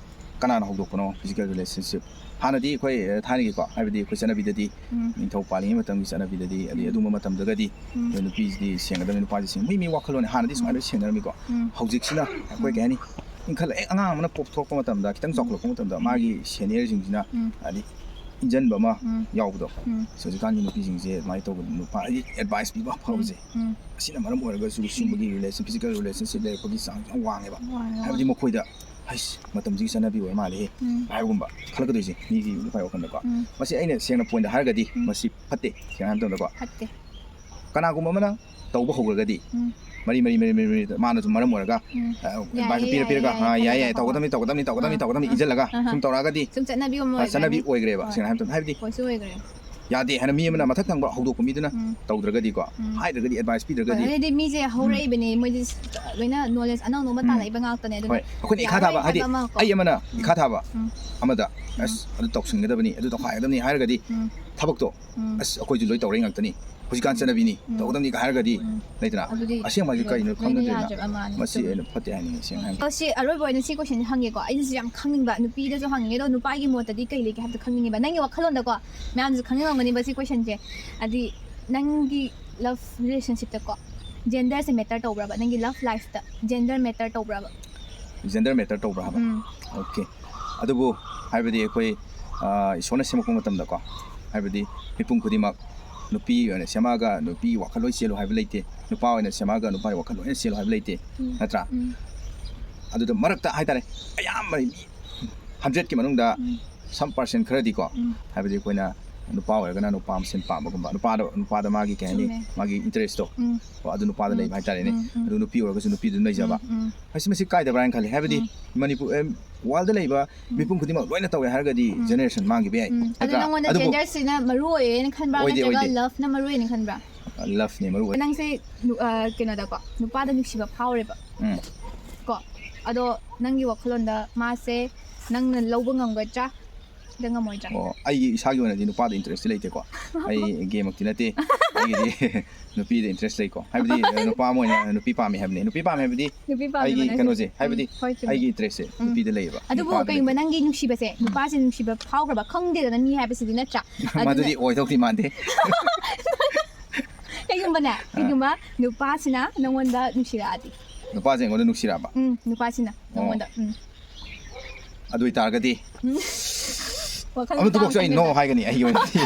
ꯀꯅꯥꯅ ꯍꯧꯗꯣꯛꯄꯅꯣ, physical relationship? ꯍꯥꯟꯅꯗꯤ ꯑꯩꯈꯣꯏ, ꯑ, ꯊꯥꯏꯅꯒꯤꯀꯣ, ꯍꯥꯏꯕꯗꯤ ꯑꯩꯈꯣꯏ ꯆꯠꯅꯕꯤꯗꯗꯤ ꯎꯝ꯫ ꯅꯤꯡꯊꯧ ꯄꯥꯜꯂꯤꯉꯩ ꯃꯇꯝꯒꯤ ꯆꯠꯅꯕꯤꯗꯗꯤ, ꯑꯗꯩ ꯎꯝ꯫ ꯑꯗꯨꯝꯕ ꯃꯇꯝꯗꯒꯗꯤ ꯎꯝ꯫ ꯑꯩꯈꯣꯏ ꯅꯨꯄꯤꯁꯤꯗꯤ ꯁꯦꯡꯒꯗꯕꯅꯤ, ꯅꯨꯄꯥꯁꯤ ꯁꯦꯡ-, ꯃꯤ, ꯃꯤ ꯋꯥꯈꯜꯂꯣꯟꯅꯤ, ꯍꯥꯟꯅꯗꯤ ꯁꯨꯃꯥꯏꯅ ꯎꯝ꯫ ꯂꯣꯏ ꯁꯦꯡꯅꯔꯝꯃꯤꯀꯣ꯫ ꯎꯝ꯫ ꯍꯧꯖꯤꯛꯁꯤꯅ ꯑꯩꯈꯣꯏ ꯎꯝ꯫ ꯀꯩ ꯍꯥꯏꯅꯤ, ꯏꯟꯈꯠꯂꯛꯑꯦ, ꯑꯉꯥꯡ ꯑꯃꯅ ꯄꯣꯛꯊꯣꯔꯛꯄ ꯃꯇꯝꯗ, ꯈꯤꯇꯪ ꯎꯝ꯫ ꯆꯥꯎꯈꯠꯂꯛꯄ ꯃꯇꯝꯗ, ꯎꯝ꯫ ꯃꯥꯒꯤ seniorꯁꯤꯡꯁꯤꯅ ꯎꯝ꯫ ꯍꯥꯏꯗꯤ ꯏꯟꯖꯟꯕ ꯑꯃ ꯎꯝ꯫ ꯌꯥꯎꯕꯗꯣ꯫ ꯎꯝ꯫ ꯑꯁ, ꯍꯧꯖꯤꯛꯀꯥꯟꯒꯤ ꯅꯨꯄꯤꯁꯤꯡꯁꯦ ꯑꯗꯨꯃꯥꯏꯅ ꯇꯧꯕ ꯅꯨꯄꯥ, ꯍꯥꯏꯗꯤ advice ꯄꯤꯕ ꯑꯐꯕꯁꯦ꯫ ꯎꯝ꯫ ꯎꯝ꯫ ꯑꯁꯤꯅ ꯃꯔꯝ ꯑꯣꯏꯔꯒꯁꯨ ꯁꯤꯒꯨꯝꯕꯒꯤ relation, physical relationship ꯂꯩꯔꯛꯄꯒꯤ ꯆꯥꯡꯁꯦ ꯌꯥꯝ ꯋꯥꯡꯉꯦꯕ꯫ ꯋꯥꯡꯉꯦ, ꯍꯥꯏꯕꯗꯤ ꯋꯥꯡꯉꯦ꯫ ꯃꯈꯣꯏꯗ, "ꯍꯩꯁ, ꯃꯇꯝꯁꯤꯒꯤ ꯆꯠꯅꯕꯤ ꯑꯣꯏꯔ ꯃꯥꯜꯂꯦꯍꯦ" ꯎꯝ꯫ ꯍꯥꯏꯕꯒꯨꯝꯕ ꯈꯜꯂꯛꯀꯗꯣꯏꯁꯦ ꯃꯤꯒꯤ ꯅꯨꯄꯥꯒꯤ ꯋꯥꯈꯜꯗꯀꯣ꯫ ꯎꯝ꯫ ꯃꯁꯤ ꯑꯩꯅ ꯁꯦꯡꯅ pointꯇ ꯍꯥꯏꯔꯒꯗꯤ ꯎꯝ꯫ ꯃꯁꯤ ꯐꯠꯇꯦ, ꯁꯦꯡꯅ ꯍꯥꯏꯕ ꯃꯇꯝꯗꯀꯣ꯫ ꯐꯠꯇꯦ꯫ ꯀꯅꯥꯒꯨꯝꯕ ꯑꯃꯅ ꯇꯧꯕ ꯍꯧꯈ꯭ꯔꯒꯗꯤ ꯎꯝ꯫ ꯃꯔꯤ, ꯃꯔꯤ, ꯃꯔꯤ, ꯃꯔꯤ, ꯃꯔꯤ, ꯃꯥꯅꯁꯨ ꯃꯔꯝ ꯑꯣꯏꯔꯒ, ꯎꯝ꯫ ꯑ, advice ꯌꯥꯏꯌꯦ, ꯄꯤꯔ, ꯌꯥꯏꯌꯦ, ꯄꯤꯔꯒ, ꯌꯥꯏꯌꯦ, "ꯑ, ꯌꯥꯏ, ꯌꯥꯏ, ꯐꯔꯦ, ꯇꯧꯒꯗꯕꯅꯤ, ꯐꯔꯦ꯫ ꯇꯧꯒꯗꯕꯅꯤ, ꯇꯧꯒꯗꯕꯅꯤ, ꯑꯥ, ꯇꯧꯒꯗꯕꯅꯤ" ꯑꯥ꯫ ꯏꯟꯁꯤꯜꯂꯒ ꯑꯥ꯫ ꯁꯨꯝ ꯇꯧꯔꯛꯑꯒꯗꯤ, ꯁꯨꯝ ꯆꯠꯅꯕꯤ ꯑꯃ ꯑ, ꯆꯠꯅꯕꯤ ꯑꯣꯏꯈ꯭ꯔꯦꯕ꯫ ꯑꯣꯏꯈ꯭ꯔꯦꯕ, ꯍꯣꯏ꯫ ꯁꯦꯡꯅ ꯍꯥꯏꯕ ꯃꯇꯝꯗ꯫ ꯍꯥꯏꯕꯗꯤ, ꯑꯣꯏꯁꯨ ꯑꯣꯏꯈ꯭ꯔꯦ꯫ ꯌꯥꯗꯦ ꯍꯥꯏꯅ ꯃꯤ ꯑꯃꯅ ꯎꯝ꯫ ꯃꯊꯛ ꯊꯪꯕ ꯍꯧꯗꯣꯛꯄ ꯃꯤꯗꯨꯅ ꯎꯝ꯫ ꯇꯧꯗ꯭ꯔꯒꯗꯤꯀꯣ, ꯎꯝ꯫ ꯍꯥꯏꯗ꯭ꯔꯒꯗꯤ, advice ꯍꯣꯏ, ꯄꯤꯗ꯭ꯔꯒꯗꯤ, ꯑꯗꯩꯗꯤ ꯃꯤꯁꯦ ꯎꯝ꯫ ꯍꯧꯔꯛꯏꯕꯅꯦ, ꯃꯣꯏꯗꯤ ꯂꯣꯏꯅ knowledge ꯑꯅꯧ ꯑꯅꯧꯕ ꯎꯝ꯫ ꯇꯥꯜꯂꯛꯏꯕ ꯉꯥꯛꯇꯅꯦ꯫ ꯑꯗꯨꯅ ꯍꯣꯏ, ꯑꯩꯈꯣꯏꯅ ꯏꯈꯥ ꯌꯥꯔꯣꯏ ꯊꯥꯕ, ꯍꯥꯏꯗꯤ, ꯍꯥꯏꯕ ꯑꯃ ꯀꯣ꯫ ꯑꯩ ꯑꯃꯅ ꯎꯝ꯫ ꯏꯈꯥ ꯊꯥꯕ ꯎꯝ꯫ ꯑꯃꯗ, ꯎꯝ꯫ "ꯑꯁ, ꯑꯗꯨ ꯇꯧꯁꯤꯟꯒꯗꯕꯅꯤ, ꯑꯗꯨ ꯇꯧꯈꯥꯏꯒꯗꯕꯅꯤ" ꯍꯥꯏꯔꯒꯗꯤ, ꯎꯝ꯫ ꯊꯕꯛꯇꯣ, ꯎꯝ꯫ "ꯑꯁ, ꯑꯩꯈꯣꯏꯁꯨ ꯂꯣꯏ ꯇꯧꯔꯛꯏ ꯉꯥꯛꯇꯅꯤ, ꯍꯧꯖꯤꯛꯀꯥꯟ ꯎꯝ꯫ ꯆꯠꯅꯕꯤꯅꯤ, ꯎꯝ꯫ ꯇꯧꯒꯗꯕꯅꯤ" ꯀꯥꯏ ꯍꯥꯏꯔꯒꯗꯤ, ꯎꯝ꯫ ꯂꯩꯗꯅ, ꯑꯗꯨꯗꯤ ꯑꯁꯦꯡꯕ ꯍꯥꯏꯁꯦ ꯂꯣꯏ-, ꯀꯔꯤꯅꯣ ꯂꯣꯏꯅ ꯈꯪꯅꯗ꯭ꯔꯦꯅ꯫ ꯌꯥꯗ꯭ꯔꯦꯕ, ꯃꯥꯅꯤ, ꯃꯁꯤ ꯆꯨꯝꯃꯤ꯫ ꯑꯩꯅ ꯐꯠꯇꯦ ꯍꯥꯏꯅꯤꯡꯉꯤ, ꯁꯦꯡꯅ ꯍꯥꯏꯕꯗ꯫ ꯑꯣ, ꯁꯤ ꯑꯔꯣꯏꯕ ꯑꯣꯏꯅ ꯁꯤ question ꯁꯦ ꯍꯪꯒꯦꯀꯣ꯫ ꯑꯩꯅꯁꯨ ꯌꯥꯝ ꯈꯪꯅꯤꯡꯕ, ꯅꯨꯄꯤꯗꯁꯨ ꯍꯪꯅꯤꯡꯉꯦ, ꯑꯗꯣ ꯅꯨꯄꯥꯒꯤ ꯃꯣꯠꯇꯗꯤ ꯀꯩ ꯂꯩꯒꯦ ꯍꯥꯏꯕꯗꯣ ꯈꯪꯅꯤꯡꯉꯦꯕ꯫ ꯅꯪꯒꯤ ꯋꯥꯈꯜꯂꯣꯟꯗꯀꯣ, ꯃꯌꯥꯝꯁꯨ ꯈꯪꯅꯤꯡꯉꯝꯒꯅꯤꯕ ꯁꯤ question ꯁꯦ꯫ ꯍꯥꯏꯗꯤ, ꯅꯪꯒꯤ love relationship ꯇꯀꯣ, ꯖꯦꯟꯗꯔꯁꯦ ꯃꯦꯇꯔ ꯇꯧꯕ꯭ꯔꯕ ꯅꯪꯒꯤ ꯂꯞ ꯂꯥꯏꯐꯇ? ꯖꯦꯟꯗꯔ ꯃꯦꯇꯔ ꯇꯧꯕ꯭ꯔꯕ? ꯖꯦꯟꯗꯔ ꯃꯦꯇꯔ ꯇꯧꯕ꯭ꯔꯥ ꯍꯥꯏꯕ? ꯎꯝ ꯑꯣꯀꯦ꯫ ꯑꯗꯨꯕꯨ ꯍꯥꯏꯕꯗꯤ ꯑꯩꯈꯣꯏ, ꯑ, ꯏꯁꯣꯔꯅ ꯁꯦꯝꯃꯛꯄ ꯃꯇꯝꯗꯀꯣ, ꯍꯥꯏꯕꯗꯤ ꯃꯤꯄꯨꯝ ꯈꯨꯗꯤꯡꯃꯛ ꯅꯨꯄꯤ ꯑꯣꯏꯅ ꯁꯦꯝꯃꯛꯑꯒ ꯅꯨꯄꯤ ꯋꯥꯈꯜ ꯂꯣꯏ ꯆꯦꯜꯂꯨ ꯍꯥꯏꯕ ꯂꯩꯇꯦ, ꯅꯨꯄꯥ ꯑꯣꯏꯅ ꯁꯦꯝꯃꯛꯑꯒ ꯅꯨꯄꯥꯒꯤ ꯋꯥꯈꯜ ꯂꯣꯏꯅ ꯆꯦꯜꯂꯨ ꯍꯥꯏꯕ ꯂꯩꯇꯦ, ꯎꯝ ꯅꯠꯇ꯭ꯔꯥ? ꯎꯝ ꯑꯗꯨꯗ ꯃꯔꯛꯇ ꯍꯥꯏꯇꯥꯔꯦ, ꯑꯌꯥꯝꯕ ꯃꯤ ꯍꯟꯗ꯭ꯔꯦꯠꯀꯤ ꯃꯅꯨꯡꯗ ꯎꯝ ꯁꯝ ꯄꯥꯔꯁꯦꯟ ꯈꯔꯗꯤꯀꯣ, ꯎꯝ ꯍꯥꯏꯕꯗꯤ ꯑꯩꯈꯣꯏꯅ ꯅꯨꯄꯥ ꯑꯣꯏꯔꯒꯅ ꯅꯨꯄꯥ ꯃꯁꯦꯟ ꯄꯥꯝꯕꯒꯨꯝꯕ, ꯅꯨꯄꯥꯗ, ꯅꯨꯄꯥꯗ ꯃꯥꯒꯤ ꯀꯩ ꯍꯥꯏꯅꯤ, ꯆꯨꯝꯃꯦ꯫ ꯃꯥꯒꯤ ꯏꯟꯇꯔꯦꯁꯇꯣ, ꯎꯝ ꯀꯣ, ꯑꯗꯨ ꯅꯨꯄꯥꯗ ꯎꯝ ꯂꯩꯕ ꯍꯥꯏꯇꯥꯔꯦꯅꯦ꯫ ꯎꯝ ꯎꯝ ꯑꯗꯨ ꯅꯨꯄꯤ ꯑꯣꯏꯔꯒꯁꯨ ꯅꯨꯄꯤꯗꯨ ꯑꯗꯨꯝ ꯂꯩꯖꯕ꯫ ꯎꯝ ꯎꯝ ꯃꯁꯤ, ꯃꯁꯤ ꯀꯥꯏꯗꯕ꯭ꯔꯥ ꯍꯥꯏꯅ ꯈꯜꯂꯤ꯫ ꯍꯥꯏꯕꯗꯤ ꯎꯝ ꯃꯅꯤꯄꯨꯔ, ꯑꯦ, ꯋꯥꯔꯜꯗ ꯂꯩꯕ ꯃꯤꯄꯨꯝ ꯈꯨꯗꯤꯡꯃꯛ ꯂꯣꯏꯅ ꯇꯧꯋꯦ ꯍꯥꯏꯔꯒꯗꯤ ꯎꯝ꯫ ꯖꯦꯅꯦꯔꯦꯁꯟ ꯃꯥꯡꯈꯤꯕ ꯌꯥꯏ, ꯎꯝ꯫ ꯑꯗꯣ ꯅꯠꯇ꯭ꯔꯥ? ꯑꯗꯨꯕꯨ ꯑꯗꯨꯕꯨ ꯖꯦꯟꯗꯔꯁꯤꯅ ꯃꯔꯨ ꯑꯣꯏꯌꯦꯅ ꯈꯟꯕ꯭ꯔꯥ ꯑꯣꯏꯗꯦ, ꯅꯠꯇ꯭ꯔꯒ ꯑꯣꯏꯗꯦ꯫ ꯂꯞꯅ ꯃꯔꯨ ꯑꯣꯏꯌꯦꯅ ꯈꯟꯕ꯭ꯔꯥ? ꯂꯞꯅꯦ ꯃꯔꯨ ꯑꯣꯏ꯫ ꯅꯪꯁꯦ ꯅꯨ- ꯑ, ꯀꯩꯅꯣꯗꯀꯣ, ꯅꯨꯄꯥꯗ ꯅꯨꯡꯁꯤꯕ ꯐꯥꯎꯔꯦꯕ ꯎꯝ꯫ ꯀꯣ, ꯑꯗꯣ ꯅꯪꯒꯤ ꯋꯥꯈꯜꯂꯣꯟꯗ ꯃꯥꯁꯦ ꯅꯪꯅ ꯂꯧꯕ ꯉꯝꯒꯗ꯭ꯔꯥ ꯅꯠꯇ꯭ꯔꯒ ꯉꯝꯃꯣꯏꯗ꯭ꯔꯥ? ꯑꯣ, ꯑꯩꯒꯤ ꯏꯁꯥꯒꯤ ꯑꯣꯏꯅꯗꯤ ꯅꯨꯄꯥꯗ ꯏꯟꯇꯔꯦꯁꯇꯤ ꯂꯩꯇꯦꯀꯣ꯫ ꯑꯩ ꯒꯦꯃꯛꯇꯤ ꯅꯠꯇꯦ꯫ ꯑꯩꯒꯤꯗꯤ ꯅꯨꯄꯤꯗ ꯏꯟꯇꯔꯦꯁ ꯂꯩꯀꯣ꯫ ꯍꯥꯏꯕꯗꯤ ꯅꯨꯄꯥ ꯑꯃ ꯑꯣꯏꯅ ꯅꯨꯄꯤ ꯄꯥꯝꯃꯤ ꯍꯥꯏꯕꯅꯤ꯫ ꯅꯨꯄꯤ ꯄꯥꯝꯃꯤ ꯍꯥꯏꯕꯗꯤ ꯅꯨꯄꯤ ꯄꯥꯝꯃꯦꯕ ꯑꯩꯒꯤ ꯅꯪꯁꯦ? ꯀꯩꯅꯣꯁꯦ, ꯎꯝ, ꯍꯥꯏꯕꯗꯤ ꯍꯣꯏ, ꯆꯨꯝꯃꯦ꯫ ꯑꯩꯒꯤ ꯏꯟꯇꯔꯦꯁꯁꯦ ꯎꯝ꯫ ꯅꯨꯄꯤꯗ ꯂꯩꯌꯦꯕ꯫ ꯑꯗꯨꯕꯨ ꯅꯨꯄꯥꯗ ꯀꯩꯒꯨꯝꯕ ꯂꯩꯇꯦ꯫ ꯅꯪꯒꯤ ꯅꯨꯡꯁꯤꯕꯁꯦ ꯅꯨꯄꯥꯁꯦ ꯅꯨꯡꯁꯤꯕ ꯐꯥꯎꯈ꯭ꯔꯕ ꯈꯪꯗꯦꯗꯅ ꯃꯤ ꯍꯥꯏꯕꯁꯤꯗꯤ, ꯅꯠꯇ꯭ꯔꯥ? ꯑꯗꯨꯅ ꯃꯗꯨꯗꯤ ꯑꯣꯏꯗꯧꯗꯤ ꯃꯥꯟꯗꯦ꯫ ꯀꯩꯒꯨꯝꯕꯅꯦ, ꯀꯩꯒꯨꯝꯕ ꯅꯨꯄꯥꯁꯤꯅ ꯅꯪꯉꯣꯟꯗ ꯅꯨꯡꯁꯤꯔꯛꯑꯗꯤ? ꯅꯨꯄꯥꯁꯦ ꯑꯩꯉꯣꯟꯗ ꯅꯨꯡꯁꯤꯔꯛꯑꯕ? ꯎꯝ, ꯅꯨꯄꯥꯁꯤꯅ ꯅꯪꯉꯣꯟꯗ꯫ ꯎꯝ꯫ ꯑꯗꯨ ꯑꯣꯏꯇꯥꯔꯒꯗꯤ ꯎꯝ꯫ ꯋꯥꯈꯜ ꯑꯃꯠꯇꯃꯛꯁꯨ ꯑꯩ ꯅꯣ ꯃꯇꯥꯡ ꯍꯥꯏꯒꯅꯤ꯫ ꯑꯩꯒꯤ ꯑꯣꯏꯅꯗꯤ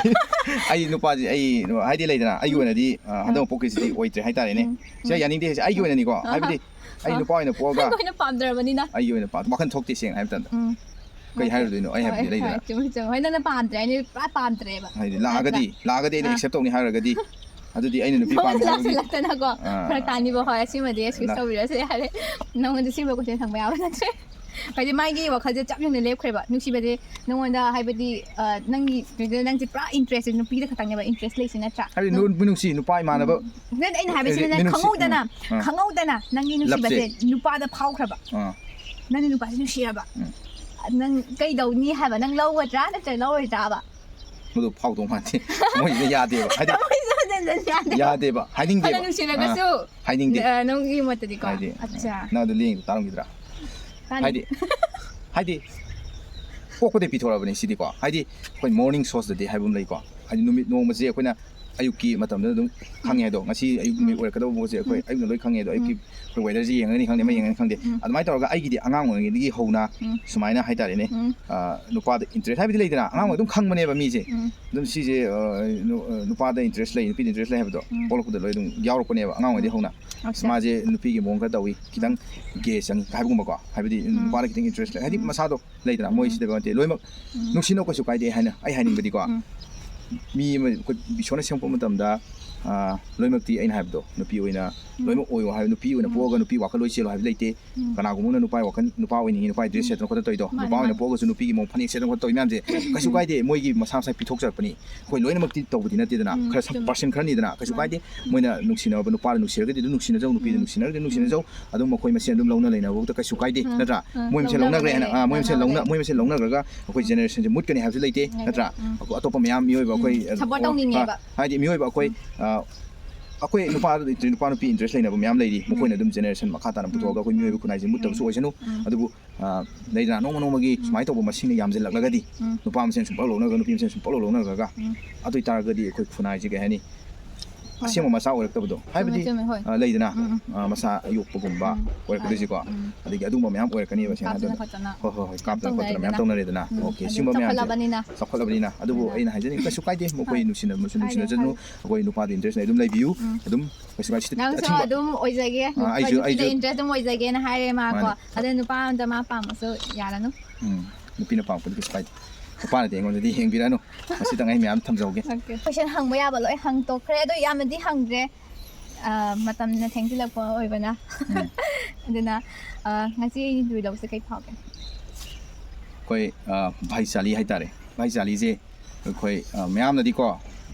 ꯑꯩ ꯅꯨꯄꯥꯁꯦ, ꯑꯩ, ꯍꯥꯏꯗꯤ ꯂꯩꯗꯅ, ꯑꯩꯒꯤ ꯑꯣꯏꯅꯗꯤ, ꯑ, ꯍꯟꯗꯛ ꯄꯣꯛꯀꯤꯁꯤꯗꯤ ꯑꯣꯏꯗ꯭ꯔꯦ ꯍꯥꯏꯇꯥꯔꯦꯅꯦ꯫ ꯎꯝ꯫ ꯁꯤ ꯌꯥꯅꯤꯡꯗꯦ ꯍꯥꯏꯁꯦ ꯑꯩꯒꯤ ꯑꯣꯏꯅꯗꯤꯀꯣ, ꯑꯍꯥ꯫ ꯍꯥꯏꯕꯗꯤ ꯑꯩ ꯅꯨꯄꯥ ꯑꯣꯏꯅ ꯄꯣꯛꯑꯒ ꯅꯪ ꯑꯣꯏꯅ ꯄꯥꯝꯗ꯭ꯔꯕꯅꯤꯅ꯫ ꯑꯩꯒꯤ ꯑꯣꯏꯅ ꯄꯥꯝ-, ꯋꯥꯈꯜ ꯊꯣꯛꯇꯦ, ꯁꯦꯡꯅ ꯍꯥꯏꯕ ꯃꯇꯝꯗ꯫ ꯎꯝ꯫ ꯀꯩ ꯍꯥꯏꯔꯨꯗꯣꯏꯅꯣ? ꯑꯩ ꯍꯥꯏꯕꯗꯤ ꯍꯣꯏ, ꯂꯩꯗꯅ꯫ ꯍꯣꯏ, ꯆꯨꯝꯃꯤ, ꯆꯨꯝꯃꯤ꯫ ꯍꯣꯏ, ꯅꯪꯅ ꯄꯥꯝꯗ꯭ꯔꯦ, ꯑꯩꯅ ꯄꯨꯔꯥ ꯄꯥꯝꯗ꯭ꯔꯦꯕ꯫ ꯍꯥꯏꯗꯤ ꯂꯥꯛꯑꯒꯗꯤ, ꯂꯥꯛꯑꯒꯗꯤ ꯑꯩꯅ ꯑꯥ꯫ ꯑꯦꯛꯁꯦꯞ ꯇꯧꯅꯤ ꯍꯥꯏꯔꯒꯗꯤ, ꯑꯗꯨꯗꯤ ꯑꯩꯅ ꯅꯨꯄꯤ ꯃꯉꯣꯟꯗ ꯄꯥꯝꯃꯤ ꯍꯥꯏꯕꯒꯤ, ꯂꯥꯛꯁꯤꯜꯂꯛꯇꯅꯀꯣ꯫ ꯑꯥ꯫ ꯐꯔꯛ ꯇꯥꯅꯤꯕ꯫ ꯍꯣꯏ, ꯑꯁꯤꯃꯗꯤ ꯑꯦꯛꯁꯀ꯭ꯌꯨꯁ ꯂꯥꯛ- ꯇꯧꯕꯤꯔꯁꯦ ꯌꯥꯔꯦ꯫ ꯅꯪꯉꯣꯟꯗ ꯁꯤꯒꯨꯝꯕ ꯀꯣꯏꯁꯟ ꯍꯪꯕ ꯌꯥꯕ ꯅꯠꯇ꯭ꯔꯦ꯫ ꯍꯥꯏꯗꯤ ꯃꯥꯒꯤ ꯋꯥꯈꯜꯁꯦ ꯆꯞ ꯌꯨꯡꯅ ꯂꯦꯞꯈ꯭ꯔꯦꯕ꯫ ꯅꯨꯡꯁꯤꯕꯁꯦ ꯅꯪꯉꯣꯟꯗ, ꯍꯥꯏꯕꯗꯤ, ꯑ, ꯅꯪꯒꯤ, ꯅꯪꯁꯦ ꯄꯨꯔꯥ ꯏꯟꯇꯔꯦꯁ ꯅꯨꯄꯤꯗ ꯈꯛꯇꯪꯅꯦꯕ ꯏꯟꯇꯔꯦꯁ ꯂꯩꯁꯦ, ꯅꯠꯇ꯭ꯔꯥ? ꯍꯥꯏꯕꯗꯤ ꯅꯪ- ꯅꯨ-, ꯅꯨꯡꯁꯤ, ꯅꯨꯄꯥ ꯏꯃꯥꯟꯅꯕ, ꯅꯠꯇꯦ, ꯑꯩꯅ ꯍꯥꯏꯕꯁꯤꯅ ꯑꯦ, ꯅꯪ ꯅꯨꯡꯁꯤ-, ꯈꯪꯍꯧꯗꯅ, ꯑꯥ꯫ ꯈꯪꯍꯧꯗꯅ ꯅꯪꯒꯤ ꯅꯨꯡꯁꯤꯕꯁꯦ ꯂꯞꯁꯦ꯫ ꯅꯨꯄꯥꯗ ꯐꯥꯎꯈ꯭ꯔꯕ꯫ ꯑꯥ꯫ ꯅꯪꯅ ꯅꯨꯄꯥꯁꯦ ꯅꯨꯡꯁꯤꯔꯕ꯫ ꯎꯝ꯫ ꯅꯪ ꯀꯩꯗꯧꯅꯤ ꯍꯥꯏꯕ? ꯅꯪ ꯂꯧꯒꯗ꯭ꯔꯥ ꯅꯠꯇ꯭ꯔꯒ ꯂꯧꯔꯣꯏꯗ꯭ꯔꯥꯕ? ꯃꯗꯨ ꯐꯥꯎꯗꯧ ꯃꯥꯟꯗꯦ꯫ ꯃꯣꯏꯁꯤꯅ ꯌꯥꯗꯦꯕ꯫ ꯍꯥꯏꯗꯤ ꯊꯃꯣꯏꯁꯦ ꯍꯟꯖꯟ ꯍꯟꯖꯟ ꯌꯥꯗꯦ꯫ ꯌꯥꯗꯦꯕ꯫ ꯍꯥꯏꯅꯤꯡꯗꯦꯕ꯫ ꯐꯅ ꯅꯨꯡꯁꯤꯔꯒꯁꯨ, ꯑꯥ, ꯍꯥꯏꯅꯤꯡꯗꯦ꯫ ꯑ, ꯅꯪꯒꯤ ꯃꯣꯠꯇꯗꯤꯀꯣ꯫ ꯍꯥꯏꯗꯤ, ꯑꯠꯆꯥ꯫ ꯅꯪ ꯑꯗꯨ ꯂꯦꯡꯗꯣ ꯇꯥꯔꯝꯈꯤꯗ꯭ꯔꯥ? ꯇꯥꯅꯤ꯫ ꯍꯥꯏꯗꯤ, ꯍꯥꯏꯗꯤ, ꯄꯣꯛꯄꯗꯩ ꯄꯤꯊꯣꯔꯛꯑꯕꯅꯤ ꯁꯤꯗꯤꯀꯣ꯫ ꯍꯥꯏꯗꯤ, ꯑꯩꯈꯣꯏ ꯃꯣꯔꯅꯤꯡ ꯁꯣꯁꯇꯗꯤ ꯍꯥꯏꯕ ꯑꯃ ꯂꯩꯀꯣ꯫ ꯍꯥꯏꯗꯤ, ꯅꯨꯃꯤꯠ ꯅꯣꯡꯃꯁꯦ ꯑꯩꯈꯣꯏꯅ ꯑꯌꯨꯛꯀꯤ ꯃꯇꯝꯗ ꯑꯗꯨꯝ ꯈꯪꯉꯦ ꯑꯗꯣ, ꯉꯁꯤ ꯑꯌꯨꯛ ꯅꯨꯃꯤꯠ ꯑꯣꯏꯔꯛꯀꯗꯕ ꯄꯣꯠꯁꯦ ꯑꯩꯈꯣꯏ ꯑꯌꯨꯛꯅ ꯂꯣꯏ ꯈꯪꯉꯦ ꯑꯗꯣ, ꯑꯌꯨꯛꯀꯤ ꯑꯩꯈꯣꯏ ꯋꯦꯗꯔꯁꯤ ꯌꯦꯡꯉꯒꯅꯤ ꯈꯪꯗꯦ, ꯑꯃ ꯌꯦꯡꯉꯒꯅꯤ ꯈꯪꯗꯦ꯫ ꯑꯗꯨꯃꯥꯏꯅ ꯇꯧꯔꯒ ꯑꯩꯒꯤꯗꯤ ꯑꯉꯥꯡ ꯑꯣꯏꯔꯤꯉꯩꯗꯒꯤ ꯍꯧꯅ ꯁꯨꯃꯥꯏꯅ ꯍꯥꯏꯇꯥꯔꯦꯅꯦ, ꯑ, ꯅꯨꯄꯥꯗ ꯏꯟꯇꯔꯦꯁ ꯍꯥꯏꯕꯗꯤ ꯂꯩꯗꯅ, ꯑꯉꯥꯡ ꯑꯣꯏ ꯑꯗꯨꯝ ꯈꯪꯕꯅꯦꯕ ꯃꯤꯁꯦ꯫ ꯑꯗꯨꯝ ꯁꯤꯁꯦ, ꯑ, ꯅꯨ-, ꯑ, ꯅꯨꯄꯥꯗ ꯏꯟꯇꯔꯦꯁ ꯂꯩ, ꯅꯨꯄꯤꯗ ꯏꯟꯇꯔꯦꯁ ꯂꯩ ꯍꯥꯏꯕꯗꯣ ꯄꯣꯛꯂꯛꯄꯗ ꯂꯣꯏ ꯑꯗꯨꯝ ꯌꯥꯎꯔꯛꯄꯅꯦꯕ ꯑꯉꯥꯡ ꯑꯣꯏꯗꯩ ꯍꯧꯅ꯫ ꯑꯁ, ꯃꯥꯁꯦ ꯅꯨꯄꯤꯒꯤ ꯃꯑꯣꯡ ꯈꯔ ꯇꯧꯏ, ꯈꯤꯇꯪ ꯒꯦ ꯆꯪꯉꯤ ꯍꯥꯏꯕꯒꯨꯝꯕꯀꯣ, ꯍꯥꯏꯕꯗꯤ ꯅꯨꯄꯥꯗ ꯈꯤꯇꯪ ꯏꯟꯇꯔꯦꯁ ꯂꯩ, ꯍꯥꯏꯗꯤ ꯃꯁꯥꯗꯣ ꯂꯩꯗꯅ, ꯃꯣꯏ ꯁꯤꯗ ꯅꯠꯇꯦ, ꯂꯣꯏꯅꯃꯛ ꯅꯨꯡꯁꯤꯅꯧ, ꯀꯩꯁꯨ ꯀꯥꯏꯗꯦ ꯍꯥꯏꯅ ꯑꯩ ꯍꯥꯏꯅꯤꯡꯕꯗꯤꯀꯣ, ꯃꯤ ꯑꯃ ꯑꯩꯈꯣꯏ ꯏꯁꯣꯔꯅ ꯁꯦꯝꯃꯛꯄ ꯃꯇꯝꯗ, ꯑ, ꯂꯣꯏꯅꯃꯛꯇꯤ ꯑꯩꯅ ꯍꯥꯏꯕꯗꯣ, ꯅꯨꯄꯤ ꯑꯣꯏꯅ ꯂꯣꯏꯅꯃꯛ ꯑꯣꯏꯌꯣ ꯍꯥꯏꯕ, ꯅꯨꯄꯤ ꯑꯣꯏꯅ ꯄꯣꯛꯑꯒ ꯅꯨꯄꯤ ꯋꯥꯈꯜ ꯂꯣꯏ ꯆꯦꯜꯂꯣ ꯍꯥꯏꯕ ꯂꯩꯇꯦ꯫ ꯀꯅꯥꯒꯨꯝꯕ ꯑꯃꯅ ꯅꯨꯄꯥ ꯋꯥꯈꯜ, ꯅꯨꯄꯥ ꯑꯣꯏꯅꯤꯡꯉꯤ, ꯅꯨꯄꯥ ꯗ꯭ꯔꯦꯁ ꯁꯦꯠꯇꯅ ꯈꯣꯠꯇꯅ ꯇꯧꯔꯤꯗꯣ, ꯃꯥꯅꯦ, ꯅꯨꯄꯥ ꯑꯣꯏꯅ ꯃꯥꯅꯦ꯫ ꯄꯣꯛꯑꯒꯁꯨ ꯅꯨꯄꯤꯒꯤ ꯃꯑꯣꯡ ꯐꯅꯦꯛ ꯁꯦꯠꯇꯅ ꯈꯣꯠꯇꯅ ꯇꯧꯔꯤ ꯃꯌꯥꯝꯁꯦ ꯀꯩꯁꯨ ꯀꯥꯏꯗꯦ, ꯃꯣꯏꯒꯤ ꯃꯁꯥ ꯃꯁꯥꯒꯤ ꯄꯤꯊꯣꯛꯆꯔꯛꯄꯅꯤ꯫ ꯑꯩꯈꯣꯏ ꯂꯣꯏꯅꯃꯛꯇꯤ ꯇꯧꯕꯗꯤ ꯅꯠꯇꯦꯗꯅ, ꯎꯝ, ꯈꯔ ꯁꯝ-, ꯆꯨꯝꯃꯦ꯫ ꯄꯥꯔꯁꯦꯟ ꯈꯔꯅꯤꯗꯅ, ꯀꯩꯁꯨ ꯃꯥꯅꯦ꯫ ꯀꯥꯏꯗꯦ꯫ ꯃꯣꯏꯅ ꯅꯨꯡꯁꯤꯅꯕ ꯅꯨꯄꯥꯗ ꯅꯨꯡꯁꯤꯔꯒꯗꯤ ꯑꯗꯨꯝ ꯅꯨꯡꯁꯤꯅꯖꯧ, ꯅꯨꯄꯤꯗ ꯎꯝ꯫ ꯅꯨꯡꯁꯤꯅꯔꯒꯗꯤ ꯅꯨꯡꯁꯤꯅꯖꯧ, ꯑꯗꯨꯝ ꯃꯈꯣꯏ ꯃꯁꯦꯟ ꯑꯗꯨꯝ ꯂꯧꯅ ꯂꯩꯅꯕꯗ ꯀꯩꯁꯨ ꯀꯥꯏꯗꯦ, ꯎꯝ, ꯅꯠꯇ꯭ꯔꯥ? ꯎꯝ, ꯃꯣꯏ ꯃꯁꯦꯟ ꯂꯧꯅꯈ꯭ꯔꯦ ꯂꯧꯅꯈ꯭ꯔꯦ ꯍꯥꯏꯅ, ꯍꯥꯏꯅ, ꯑꯥ, ꯃꯣꯏ ꯃꯁꯦꯟ ꯂꯧꯅ-, ꯂꯧꯅꯈ꯭ꯔꯦ꯫ ꯃꯣꯏ ꯃꯁꯦꯟ ꯂꯧꯅꯈ꯭ꯔꯒ ꯑꯩꯈꯣꯏ ꯎꯝ꯫ ꯖꯦꯅꯦꯔꯦꯁꯟꯁꯦ ꯃꯨꯠꯀꯅꯤ ꯍꯥꯏꯕꯁꯨ ꯂꯩꯇꯦ, ꯎꯝ꯫ ꯅꯠꯇ꯭ꯔꯥ? ꯎꯝ꯫ ꯑꯇꯣꯞꯄ ꯃꯌꯥꯝ ꯃꯤꯑꯣꯏꯕ ꯑꯩꯈꯣꯏ, ꯎꯝ꯫ ꯁꯞꯄꯣꯔꯠ ꯑ, ꯇꯧꯅꯤꯡꯉꯦꯕ꯫ ꯍꯥꯏꯗꯤ ꯃꯤꯑꯣꯏꯕ ꯑꯩꯈꯣꯏ, ꯎꯝ꯫ ꯑ, ꯑꯩꯈꯣꯏ ꯅꯨꯄꯥ, ꯅꯨꯄꯥ ꯅꯨꯄꯤ ꯏꯟꯇꯔꯦꯁ ꯂꯩꯅꯕ ꯃꯌꯥꯝ ꯂꯩꯔꯤ, ꯎꯝ꯫ ꯃꯈꯣꯏꯅ ꯑꯗꯨꯝ ꯖꯦꯅꯦꯔꯦꯁꯟ ꯃꯈꯥ ꯇꯥꯅ ꯄꯨꯊꯣꯛꯑꯒ ꯎꯝ꯫ ꯑꯩꯈꯣꯏ ꯃꯤꯑꯣꯏꯕ ꯈꯨꯟꯅꯥꯏꯁꯦ ꯃꯨꯠꯇꯕꯁꯨ ꯎꯝ꯫ ꯑꯣꯏꯁꯅꯨ꯫ ꯎꯝ꯫ ꯑꯗꯨꯕꯨ, ꯑ, ꯂꯩꯗꯅ, ꯅꯣꯡꯃ ꯅꯣꯡꯃꯒꯤ ꯎꯝ꯫ ꯁꯨꯃꯥꯏꯅ ꯇꯧꯕ ꯃꯁꯤꯡꯅ ꯌꯥꯝꯁꯤꯜꯂꯛꯂꯒꯗꯤ, ꯎꯝ꯫ ꯅꯨꯄꯥ ꯃꯁꯦꯟ ꯁꯨꯝ ꯄꯛ ꯂꯧꯅꯔꯒ, ꯅꯨꯄꯤ ꯃꯁꯦꯟ ꯁꯨꯝ ꯄꯛ ꯂꯧꯅꯔꯒ, ꯎꯝ꯫ ꯑꯗꯨ ꯑꯣꯏꯇꯥꯔꯒꯗꯤ ꯑꯩꯈꯣꯏ ꯈꯨꯟꯅꯥꯏꯁꯦ ꯀꯩ ꯍꯥꯏꯅꯤ? ꯍꯣꯏ, ꯑꯁꯦꯡꯕ ꯍꯣꯏ꯫ ꯃꯆꯥ ꯑꯣꯏꯔꯛꯇꯕꯗꯣ꯫ ꯆꯨꯝꯃꯦ, ꯍꯥꯏꯕꯗꯤ, ꯆꯨꯝꯃꯦ, ꯍꯣꯏ꯫ ꯑ, ꯂꯩꯗꯅ, ꯎꯝ, ꯎꯝ꯫ ꯑ, ꯃꯆꯥ ꯌꯣꯛꯄꯒꯨꯝꯕ ꯎꯝ꯫ ꯑꯣꯏꯔꯛꯀꯗꯣꯏꯁꯤꯀꯣ꯫ ꯎꯝ꯫ ꯑꯗꯒꯤ ꯑꯗꯨꯝꯕ ꯃꯌꯥꯝ ꯑꯣꯏꯔꯛꯀꯅꯦꯕ, ꯁꯦꯡꯅ ꯀꯥꯞꯇꯅ ꯍꯥꯏꯔꯕꯗ꯫ ꯈꯣꯠꯇꯅ ꯍꯣꯏ, ꯍꯣꯏ, ꯍꯣꯏ, ꯃꯌꯥꯝ ꯀꯥꯞꯇꯅ ꯈꯣꯠꯇꯅ ꯃꯌꯥꯝ ꯇꯧꯅꯔꯦꯗꯅ꯫ ꯇꯧꯅꯔꯦꯗꯅ꯫ ꯎꯝ꯫ ꯑꯣꯀꯦ, ꯑꯗꯨꯝ ꯁꯤꯒꯨꯝꯕ ꯃꯌꯥꯝꯁꯦ ꯆꯥꯎꯈꯠꯂꯕꯅꯤꯅ꯫ ꯆꯥꯎꯈꯠꯂꯕꯅꯤꯅ꯫ ꯑꯗꯨꯕꯨ ꯍꯣꯏ꯫ ꯑꯩꯅ ꯍꯥꯏꯖꯅꯤꯡꯉꯤ, ꯀꯩꯁꯨ ꯀꯥꯏꯗꯦ, ꯃꯈꯣꯏ ꯍꯣꯏ꯫ ꯅꯨꯡꯁꯤꯅ-, ꯃꯁꯨ-, ꯀꯥꯏꯗꯦ, ꯅꯨꯡꯁꯤꯅꯖꯅꯨ꯫ ꯀꯥꯏꯗꯦ꯫ ꯑꯩꯈꯣꯏ ꯅꯨꯄꯥꯗ ꯏꯟꯇꯔꯦꯁ ꯂꯩ ꯑꯗꯨꯝ ꯂꯩꯕꯤꯌꯨ꯫ ꯎꯝ꯫ ꯑꯗꯨꯝ ꯀꯩꯁꯨ ꯀꯥꯏꯗꯦ, ꯁꯤꯗ ꯅꯪꯁꯨ ꯑꯊꯤꯡꯕ꯫ ꯑꯗꯨꯝ ꯑꯣꯏꯖꯒꯦ, ꯑꯥ, ꯑꯩꯁꯨ, ꯅꯨꯄꯤꯗ ꯑꯩꯁꯨ ꯏꯟꯇꯔꯦꯁ ꯑꯗꯨꯝ ꯑꯣꯏꯖꯒꯦꯅ ꯍꯥꯏꯔꯦ ꯃꯥ ꯀꯣ꯫ ꯃꯥꯅꯦ꯫ ꯑꯗꯣ ꯅꯨꯄꯥ ꯑꯝꯗ ꯃꯥ ꯄꯥꯝꯃꯁꯨ ꯌꯥꯔꯅꯨ꯫ ꯎꯝ, ꯅꯨꯄꯤꯅ ꯄꯥꯝꯃꯛꯄꯗꯤ ꯀꯩꯁꯨ ꯀꯥꯏꯗꯦ꯫ ꯅꯨꯄꯥꯅꯗꯤ ꯑꯩꯉꯣꯟꯗꯗꯤ ꯌꯦꯡꯕꯤꯔꯅꯨ꯫ ꯃꯁꯤꯇꯪ ꯑꯩ ꯃꯌꯥꯝ ꯊꯝꯖꯍꯧꯒꯦ꯫ ꯑꯣꯀꯦ꯫ ꯀꯣꯏꯁꯟ ꯍꯪꯕ ꯌꯥꯕ ꯂꯣꯏ ꯍꯪꯗꯣꯛꯈ꯭ꯔꯦ, ꯑꯗꯣ ꯌꯥꯝꯅꯗꯤ ꯍꯪꯗ꯭ꯔꯦ꯫ ꯑ, ꯃꯇꯝꯅ ꯊꯦꯡꯖꯤꯜꯂꯛꯄ ꯑꯣꯏꯕꯅ꯫ ꯎꯝ꯫ ꯑꯗꯨꯅ, ꯑ, ꯉꯁꯤ ꯂꯣꯏꯗꯧꯕꯁꯦ ꯀꯩ ꯐꯥꯎꯒꯦ? ꯑꯩꯈꯣꯏ, ꯑ, ꯚꯥꯏ ꯆꯥꯂꯤ ꯍꯥꯏꯇꯥꯔꯦ꯫ ꯚꯥꯏ ꯆꯥꯂꯤꯁꯦ ꯑꯩꯈꯣꯏ, ꯑ, ꯃꯌꯥꯝꯅꯗꯤꯀꯣ,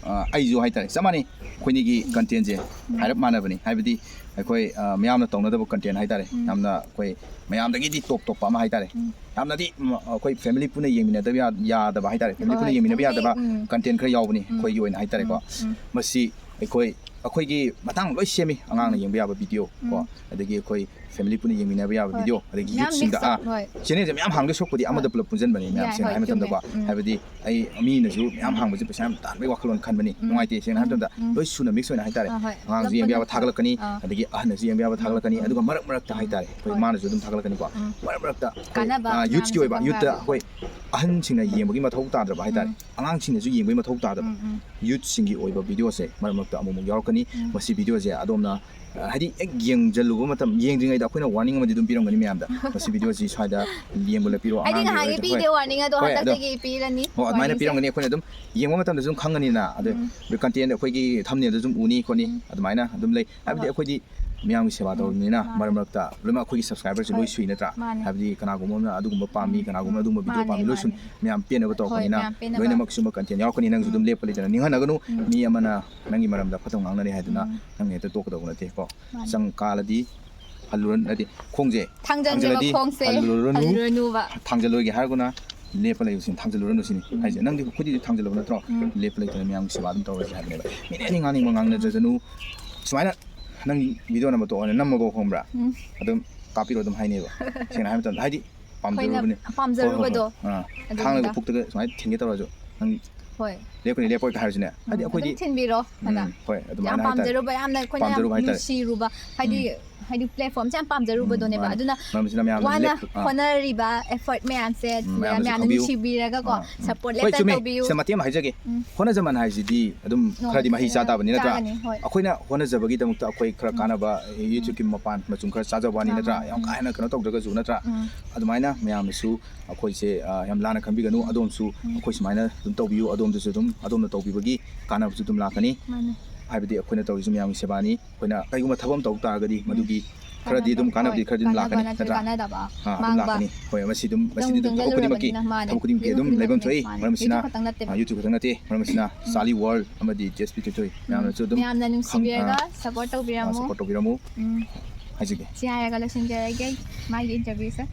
ꯑ, ꯑꯩꯁꯨ ꯍꯥꯏꯇꯥꯔꯦ, ꯆꯞ ꯃꯥꯟꯅꯩ꯫ ꯑꯩꯈꯣꯏꯅꯤꯒꯤ ꯀꯟꯇꯦꯟꯁꯦ ꯎꯝ꯫ ꯍꯥꯏꯔꯞ ꯃꯥꯟꯅꯕꯅꯤ꯫ ꯍꯥꯏꯕꯗꯤ ꯑꯩꯈꯣꯏ, ꯑ, ꯃꯌꯥꯝꯅ ꯇꯧꯅꯗꯕ ꯀꯟꯇꯦꯟ ꯍꯥꯏꯇꯥꯔꯦ꯫ ꯎꯝ꯫ ꯌꯥꯝꯅ ꯑꯩꯈꯣꯏ ꯃꯌꯥꯝꯗꯒꯤꯗꯤ ꯇꯣꯞ ꯇꯣꯞꯄ ꯑꯃ ꯍꯥꯏꯇꯥꯔꯦ꯫ ꯎꯝ꯫ ꯌꯥꯝꯅꯗꯤ, ꯎꯝ, ꯑꯩꯈꯣꯏ ꯐꯦꯃꯤꯂꯤ ꯄꯨꯟꯅ ꯌꯦꯡꯃꯤꯟꯅꯗꯕ ꯌꯥ-, ꯌꯥꯗꯕ ꯍꯥꯏꯇꯥꯔꯦ꯫ ꯐꯦꯃꯤꯂꯤ ꯍꯣꯏ, ꯄꯨꯟꯅ ꯌꯦꯡꯃꯤꯟꯅꯕ ꯐꯦꯃꯤꯂꯤ, ꯌꯥꯗꯕ ꯎꯝ꯫ ꯀꯟꯇꯦꯟ ꯈꯔ ꯌꯥꯎꯕꯅꯤ ꯎꯝ꯫ ꯑꯩꯈꯣꯏꯒꯤ ꯑꯣꯏꯅ ꯍꯥꯏꯇꯥꯔꯦꯀꯣ꯫ ꯎꯝ, ꯎꯝ꯫ ꯃꯁꯤ ꯑꯩꯈꯣꯏ, ꯑꯩꯈꯣꯏꯒꯤ ꯃꯇꯥꯡ ꯂꯣꯏ ꯁꯦꯝꯃꯤ꯫ ꯑꯉꯥꯡꯅ ꯎꯝ꯫ ꯌꯦꯡꯕ ꯌꯥꯕ ꯚꯤꯗꯤꯑꯣ ꯀꯣ, ꯎꯝ꯫ ꯑꯗꯒꯤ ꯑꯩꯈꯣꯏ family ꯄꯨꯟꯅ ꯌꯦꯡꯃꯤꯟꯅꯕ ꯌꯥꯕ ꯍꯣꯏ꯫ video, ꯑꯗꯒꯤ ꯃꯌꯥꯝ youth ꯁꯤꯡꯗ mix up, ꯍꯣꯏ꯫ channel ꯁꯦ ꯃꯌꯥꯝ ꯍꯥꯡꯗꯣꯏ ꯁꯔꯨꯛꯄꯨꯗꯤ ꯑꯃꯗ ꯍꯣꯏ꯫ ꯄꯨꯂꯞ ꯄꯨꯟꯁꯤꯟꯕꯅꯤ ꯌꯥꯏ, ꯃꯌꯥꯝꯁꯦ ꯍꯣꯏ, ꯍꯥꯏ ꯃꯇꯝꯗꯀꯣ꯫ ꯆꯨꯝꯃꯦ꯫ ꯎꯝ꯫ ꯍꯥꯏꯕꯗꯤ ꯑꯩ ꯃꯤꯅꯁꯨ ꯃꯌꯥꯝ ꯍꯥꯡꯕꯁꯦ ꯄꯩꯁꯥ ꯌꯥꯝ ꯇꯥꯟꯕꯩ ꯋꯥꯈꯜꯂꯣꯟ ꯈꯟꯕꯅꯤ꯫ ꯎꯝ꯫ ꯅꯨꯡꯉꯥꯏꯇꯦ ꯁꯦꯡꯅ ꯍꯥꯏꯕ ꯃꯇꯝꯗ ꯎꯝ꯫ ꯂꯣꯏ ꯁꯨꯅ mix ꯑꯣꯏꯅ ꯍꯥꯏꯇꯥꯔꯦ꯫ ꯑꯥ, ꯍꯣꯏ꯫ ꯑꯉꯥꯡꯁꯨ ꯄꯨꯂꯞ ꯌꯦꯡꯕ ꯌꯥꯕ ꯄꯨꯟꯅ꯫ ꯊꯥꯒꯠꯂꯛꯀꯅꯤ, ꯑꯥ꯫ ꯑꯗꯒꯤ ꯑꯍꯟꯅꯁꯨ ꯌꯦꯡꯕ ꯌꯥꯕ ꯊꯥꯒꯠꯂꯛꯀꯅꯤ, ꯎꯝ꯫ ꯑꯗꯨꯒ ꯃꯔꯛ ꯃꯔꯛꯇ ꯎꯝ꯫ ꯍꯥꯏꯇꯥꯔꯦ ꯑꯩꯈꯣꯏ ꯍꯣꯏ꯫ ꯃꯥꯅꯁꯨ ꯑꯗꯨꯝ ꯊꯥꯒꯠꯂꯛꯀꯅꯤꯀꯣ꯫ ꯎꯝ꯫ ꯃꯔꯛ ꯃꯔꯛꯇ ꯑꯩꯈꯣꯏ, ꯀꯥꯟꯅꯕ ꯑꯥ, youth ꯀꯤ ꯃꯌꯥꯝꯁꯨ ꯑꯣꯏꯕ, ꯈꯪꯕ youth ꯇ ꯌꯥꯕ꯫ ꯑꯩꯈꯣꯏ ꯑꯍꯟꯁꯤꯡꯅ ꯌꯦꯡꯕꯒꯤ ꯃꯊꯧ ꯇꯥꯗ꯭ꯔꯕ ꯍꯥꯏꯇꯥꯔꯦ, ꯎꯝ꯫ ꯑꯉꯥꯡꯁꯤꯡꯅꯁꯨ ꯌꯦꯡꯕꯒꯤ ꯃꯊꯧ ꯇꯥꯗꯕ ꯎꯝ, ꯎꯝ꯫ youth ꯁꯤꯡꯒꯤ ꯑꯣꯏꯕ video ꯁꯦ ꯃꯔꯛ ꯃꯔꯛꯇ ꯑꯃꯨꯛ ꯑꯃꯨꯛ ꯌꯥꯎꯔꯛꯀꯅꯤ꯫ ꯎꯝ꯫ ꯃꯁꯤ video ꯁꯦ ꯑꯗꯣꯝꯅ, ꯑ, ꯍꯥꯏꯗꯤ ꯍꯦꯛ ꯌꯦꯡꯁꯤꯜꯂꯨꯕ ꯃꯇꯝ, ꯌꯦꯡꯗ꯭ꯔꯤꯉꯩꯗ ꯑꯩꯈꯣꯏꯅ warning ꯑꯃꯗꯤ ꯑꯗꯨꯝ ꯄꯤꯔꯝꯒꯅꯤ ꯃꯌꯥꯝꯗ, "ꯃꯁꯤ video ꯁꯤ ꯁ꯭ꯋꯥꯏꯗ ꯌꯦꯡꯕ ꯂꯦꯞꯄꯤꯔꯣ, ꯍꯥꯏꯗꯤ ꯑꯉꯥꯡꯒꯤ ꯉꯍꯥꯟꯒꯤ ꯑꯣꯏꯔꯗꯤ", ꯄꯤꯗꯦ ꯍꯣꯏ꯫ warning ꯑꯗꯣ ꯍꯣꯏ, ꯑꯗꯣ ꯍꯟꯗꯛꯇꯒꯤ ꯄꯤꯔꯅꯤ꯫ ꯍꯣꯏ, ꯑꯗꯨꯃꯥꯏꯅ Warning ꯁꯦ꯫ ꯄꯤꯔꯝꯒꯅꯤ꯫ ꯑꯩꯈꯣꯏꯅ ꯑꯗꯨꯝ ꯌꯦꯡꯕ ꯃꯇꯝꯗ ꯑꯗꯨꯝ ꯈꯪꯒꯅꯤꯅ, ꯑꯗꯩ ꯎꯝ꯫ content ꯑꯩꯈꯣꯏꯒꯤ thumbnail ꯗ ꯑꯗꯨꯝ ꯎꯅꯤ ꯈꯣꯠꯅꯤ, ꯎꯝ꯫ ꯑꯗꯨꯃꯥꯏꯅ ꯑꯗꯨꯝ ꯂꯩ꯫ ꯍꯥꯏꯕꯗꯤ ꯍꯣꯏ꯫ ꯑꯩꯈꯣꯏꯗꯤ ꯃꯌꯥꯝꯒꯤ ꯁꯦꯕꯥ ꯎꯝ, ꯇꯧꯔꯕꯅꯤꯅ ꯃꯥꯅꯦ꯫ ꯃꯔꯛ ꯃꯔꯛꯇ ꯂꯣꯏꯅꯃꯛ ꯑꯩꯈꯣꯏꯒꯤ subscriber ꯁꯦ ꯂꯣꯏ ꯍꯣꯏ꯫ ꯁꯨꯏ ꯅꯠꯇ꯭ꯔꯥ? ꯃꯥꯅꯦ꯫ ꯍꯥꯏꯕꯗꯤ ꯀꯅꯥꯒꯨꯝꯕ ꯑꯃꯅ ꯑꯗꯨꯒꯨꯝꯕ ꯄꯥꯝꯃꯤ, ꯎꯝ, ꯀꯅꯥꯒꯨꯝꯕꯅ ꯑꯗꯨꯒꯨꯝꯕ video ꯃꯥꯅꯦ, ꯄꯥꯝꯃꯤ, ꯂꯣꯏ ꯁꯨꯏ꯫ ꯃꯥꯅꯦ꯫ ꯃꯌꯥꯝ ꯄꯦꯟꯅꯕ ꯍꯣꯏ, ꯇꯧꯔꯛꯄꯅꯤꯅ ꯃꯌꯥꯝ ꯄꯦꯟꯅꯕ꯫ ꯂꯣꯏꯅꯃꯛ ꯁꯨꯝꯕ content ꯌꯥꯎꯔꯛꯀꯅꯤ꯫ ꯅꯪꯁꯨ ꯑꯗꯨꯝ ꯎꯝ꯫ ꯂꯦꯞꯄ ꯂꯩꯇꯅ ꯅꯤꯡꯍꯟꯅꯒꯅꯨ꯫ ꯎꯝ꯫ ꯃꯤ ꯑꯃꯅ ꯅꯪꯒꯤ ꯃꯔꯝꯗ ꯐꯠꯇꯕ ꯉꯥꯡꯅꯔꯦ ꯍꯥꯏꯗꯅ ꯎꯝ꯫ ꯅꯪ ꯍꯦꯛꯇ ꯇꯣꯛꯀꯗꯧꯕ ꯅꯠꯇꯦꯀꯣ꯫ ꯃꯥꯅꯦ꯫ ꯆꯪ ꯀꯥꯂꯗꯤ ꯍꯜꯂꯨꯔ-, ꯅꯠꯇꯦ, ꯈꯣꯡꯁꯦ ꯊꯥꯡꯖꯟꯈꯤꯕ ꯊꯥꯡꯖꯜꯂꯗꯤ ꯈꯣꯡꯁꯦ ꯍꯜꯂꯨꯔꯅꯨ꯫ ꯍꯜꯂꯨꯔꯅꯨꯕ꯫ ꯊꯥꯡꯖꯜꯂꯣꯏꯒꯦ ꯍꯥꯏꯔꯒꯅ ꯂꯦꯞꯄ ꯂꯩꯌꯨ ꯁꯤꯅꯤ, ꯊꯥꯡꯖꯜꯂꯨꯔꯅꯨ ꯁꯤꯅꯤ꯫ ꯎꯝ꯫ ꯍꯥꯏꯁꯦ ꯅꯪꯗꯤ ꯑꯩꯈꯣꯏꯗꯤ ꯊꯥꯡꯖꯜꯂꯕ ꯅꯠꯇ꯭ꯔꯣ? ꯎꯝ꯫ ꯂꯦꯞꯄ ꯂꯩꯇꯅ ꯃꯌꯥꯝꯒꯤ ꯁꯦꯕꯥ ꯑꯗꯨꯝ ꯇꯧꯔꯁꯦ ꯍꯥꯏꯕꯅꯦꯕ꯫ ꯃꯤꯅ ꯑꯦꯅꯤ ꯉꯥꯡꯅꯤꯡꯕ ꯉꯥꯡꯅꯖꯁꯅꯨ꯫ ꯁꯨꯃꯥꯏꯅ ꯅꯪ video ꯅꯝꯕ ꯇꯣꯛꯑꯣꯅꯦ, ꯅꯝꯃꯕꯧ ꯈꯪꯕ꯭ꯔꯥ? ꯎꯝ꯫ ꯑꯗꯨꯝ ꯀꯥꯞꯄꯤꯔꯣ ꯑꯗꯨꯝ ꯍꯥꯏꯅꯦꯕ꯫ ꯁꯦꯡꯅ ꯍꯥꯏꯕ ꯃꯇꯝꯗ ꯍꯥꯏꯗꯤ ꯑꯩꯈꯣꯏꯅ ꯄꯥꯝꯖꯔꯨꯕꯅꯦ꯫ ꯄꯥꯝꯖꯔꯨꯕꯗꯣ꯫ ꯍꯣꯏ, ꯍꯣꯏ, ꯍꯣꯏ꯫ ꯑꯥ, ꯑꯗꯨꯅꯤꯗ꯫ ꯊꯥꯡꯅꯒ ꯄꯨꯛꯇꯒ ꯁꯨꯃꯥꯏꯅ ꯊꯤꯟꯒꯦ ꯇꯧꯔꯁꯨ ꯅꯪ ꯍꯣꯏ꯫ ꯂꯦꯞꯀꯅꯤ ꯂꯦꯞꯄꯣꯏ ꯍꯥꯏꯔꯁꯨꯅꯦ꯫ ꯍꯥꯏꯗꯤ ꯎꯝ, ꯑꯩꯈꯣꯏꯗꯤ ꯑꯗꯨꯝ ꯊꯤꯟꯕꯤꯔꯣ꯫ ꯎꯝ, ꯑꯗ ꯍꯣꯏ, ꯌꯥꯝ ꯑꯗꯨꯃꯥꯏꯅ ꯍꯥꯏꯇꯥꯔꯦ꯫ ꯄꯥꯝꯖꯔꯨꯕ, ꯌꯥꯝꯅ ꯑꯩꯈꯣꯏꯅ ꯌꯥꯝ ꯄꯥꯝꯖꯔꯨꯕ ꯍꯥꯏꯇꯥꯔꯦ꯫ ꯅꯨꯡꯁꯤꯔꯨꯕ, ꯍꯥꯏꯗꯤ ꯎꯝ꯫ ꯍꯥꯏꯗꯤ platform ꯁꯦ ꯌꯥꯝ ꯄꯥꯝꯖꯔꯨꯕꯗꯣꯅꯦꯕ꯫ ꯎꯝ, ꯃꯥꯅꯦ꯫ ꯑꯗꯨꯅ ꯃꯔꯝꯁꯤꯅ ꯃꯌꯥꯝꯅ ꯋꯥꯅ ꯂꯦꯞ-, ꯑꯥ꯫ ꯍꯣꯠꯅꯔꯤꯕ effort ꯃꯌꯥꯝꯁꯦ ꯎꯝ, ꯃꯌꯥꯝꯅꯁꯨ ꯃꯌꯥꯝꯅ ꯈꯪꯕꯤꯌꯨ꯫ ꯅꯨꯡꯁꯤꯕꯤꯔꯒꯀꯣ ꯑꯥ, ꯎꯝ꯫ support ꯍꯣꯏ, ꯂꯦꯞꯇꯅ ꯆꯨꯝꯃꯤ꯫ ꯇꯧꯕꯤꯌꯨ꯫ ꯁꯤꯗ ꯃꯇꯦꯛ ꯑꯃ ꯍꯥꯏꯖꯒꯦ꯫ ꯎꯝ꯫ ꯍꯣꯠꯅꯖꯃꯟ ꯍꯥꯏꯁꯤꯗꯤ ꯑꯗꯨꯝ ꯅꯣꯡꯃ ꯈꯔꯗꯤ ꯃꯍꯩ ꯆꯥ ꯇꯥꯕꯅꯤ ꯅꯠꯇ꯭ꯔꯥ? ꯆꯥꯒꯅꯤ, ꯍꯣꯏ꯫ ꯑꯩꯈꯣꯏꯅ ꯍꯣꯠꯅꯖꯕꯒꯤꯗꯃꯛꯇ ꯑꯩꯈꯣꯏ ꯈꯔ ꯎꯝ꯫ ꯀꯥꯟꯅꯕ, ꯑ, YouTubeꯀꯤ ꯃꯄꯥꯟ ꯃꯆꯨꯝ ꯈꯔ ꯆꯥꯖꯕ ꯋꯥꯅꯤ ꯃꯥꯅꯤ, ꯅꯠꯇ꯭ꯔꯥ? ꯃꯥꯅꯤ꯫ ꯌꯥꯝ ꯀꯥ ꯎꯝ꯫ ꯍꯦꯟꯅ ꯀꯩꯅꯣ ꯇꯧꯗ꯭ꯔꯒꯁꯨ ꯅꯠꯇ꯭ꯔꯥ? ꯎꯝ꯫ ꯑꯗꯨꯃꯥꯏꯅ ꯃꯌꯥꯝꯅꯁꯨ ꯑꯩꯈꯣꯏꯁꯦ, ꯑ, ꯌꯥꯝ ꯂꯥꯟꯅ ꯈꯟꯕꯤꯒꯅꯨ꯫ ꯑꯗꯣꯝꯁꯨ ꯎꯝ꯫ ꯑꯩꯈꯣꯏ ꯁꯨꯃꯥꯏꯅ ꯑꯗꯨꯝ ꯇꯧꯕꯤꯌꯨ꯫ ꯑꯗꯣꯝꯗꯁꯨ ꯑꯗꯨꯝ, ꯑꯗꯣꯝꯅ ꯇꯧꯕꯤꯕꯒꯤ ꯀꯥꯟꯅꯕꯁꯨ ꯑꯗꯨꯝ ꯂꯥꯛꯀꯅꯤ꯫ ꯃꯥꯅꯦ꯫ ꯍꯥꯏꯕꯗꯤ ꯑꯩꯈꯣꯏꯅ ꯇꯧꯔꯤꯁꯤ ꯃꯌꯥꯝꯒꯤ ꯁꯦꯕꯥꯅꯤ꯫ ꯑꯩꯈꯣꯏꯅ ꯀꯩꯒꯨꯝꯕ ꯊꯕꯛ ꯑꯃ ꯇꯧ ꯇꯥꯔꯒꯗꯤ ꯃꯗꯨꯒꯤ ꯈꯔꯗꯤ ꯑꯗꯨꯝ ꯍꯣꯏ, ꯀꯥꯟꯅꯕꯗꯤ ꯈꯔꯗꯤ ꯑꯗꯨꯝ ꯂꯥꯛꯀꯅꯤ ꯀꯥꯟꯅꯕ ꯅꯠꯇ꯭ꯔꯥ? ꯅꯠꯇ꯭ꯔꯒ ꯀꯥꯟꯅꯗꯕ, ꯑꯥ, ꯑꯗꯨꯝ ꯃꯥꯡꯕ꯫ ꯂꯥꯛꯀꯅꯤ꯫ ꯍꯣꯏ, ꯃꯁꯤ ꯑꯗꯨꯝ, ꯃꯁꯤꯗꯤ ꯑꯗꯨꯝ ꯆꯪ-, ꯊꯕꯛ ꯈꯨꯗꯤꯡꯃꯛꯀꯤ, ꯆꯪꯁꯤꯜꯂꯛꯄꯅꯤꯅ, ꯃꯥꯅꯦ꯫ ꯊꯕꯛ ꯈꯨꯗꯤꯡꯃꯛꯀꯤ ꯃꯤꯗꯨ ꯑꯗꯨꯝ ꯈꯛꯇꯪ ꯂꯩꯐꯝ ꯅꯠꯇꯦ, ꯊꯣꯛꯏ꯫ ꯃꯥꯅꯦ꯫ ꯃꯔꯝ ꯑꯁꯤꯅ, ꯃꯤꯗꯨ ꯈꯛꯇꯪ ꯅꯠꯇꯦ꯫ ꯑꯥ, YouTubeꯀꯤ ꯈꯛꯇꯪ ꯅꯠꯇꯦ꯫ ꯃꯔꯝ ꯑꯁꯤꯅ ꯎꯝ꯫ ꯆꯥꯔꯂꯤ World ꯑꯃꯗꯤ JS ꯄꯤꯊꯣꯏꯊꯣꯏ ꯎꯝ꯫ ꯃꯌꯥꯝꯅꯁꯨ ꯑꯗꯨꯝ ꯃꯌꯥꯝꯅ ꯈꯪ-, ꯅꯨꯡꯁꯤꯕꯤꯔꯒ ꯑꯥ, support ꯑꯥ, ꯇꯧꯕꯤꯔꯝꯃꯨ꯫ support ꯇꯧꯕꯤꯔꯝꯃꯨ ꯎꯝ꯫ ꯍꯥꯏꯖꯒꯦ꯫ ꯁꯤ ꯍꯥꯏꯔꯒ ꯂꯣꯏꯁꯤꯟꯖꯔꯒꯦ ꯃꯥꯒꯤ interviewꯁꯦ꯫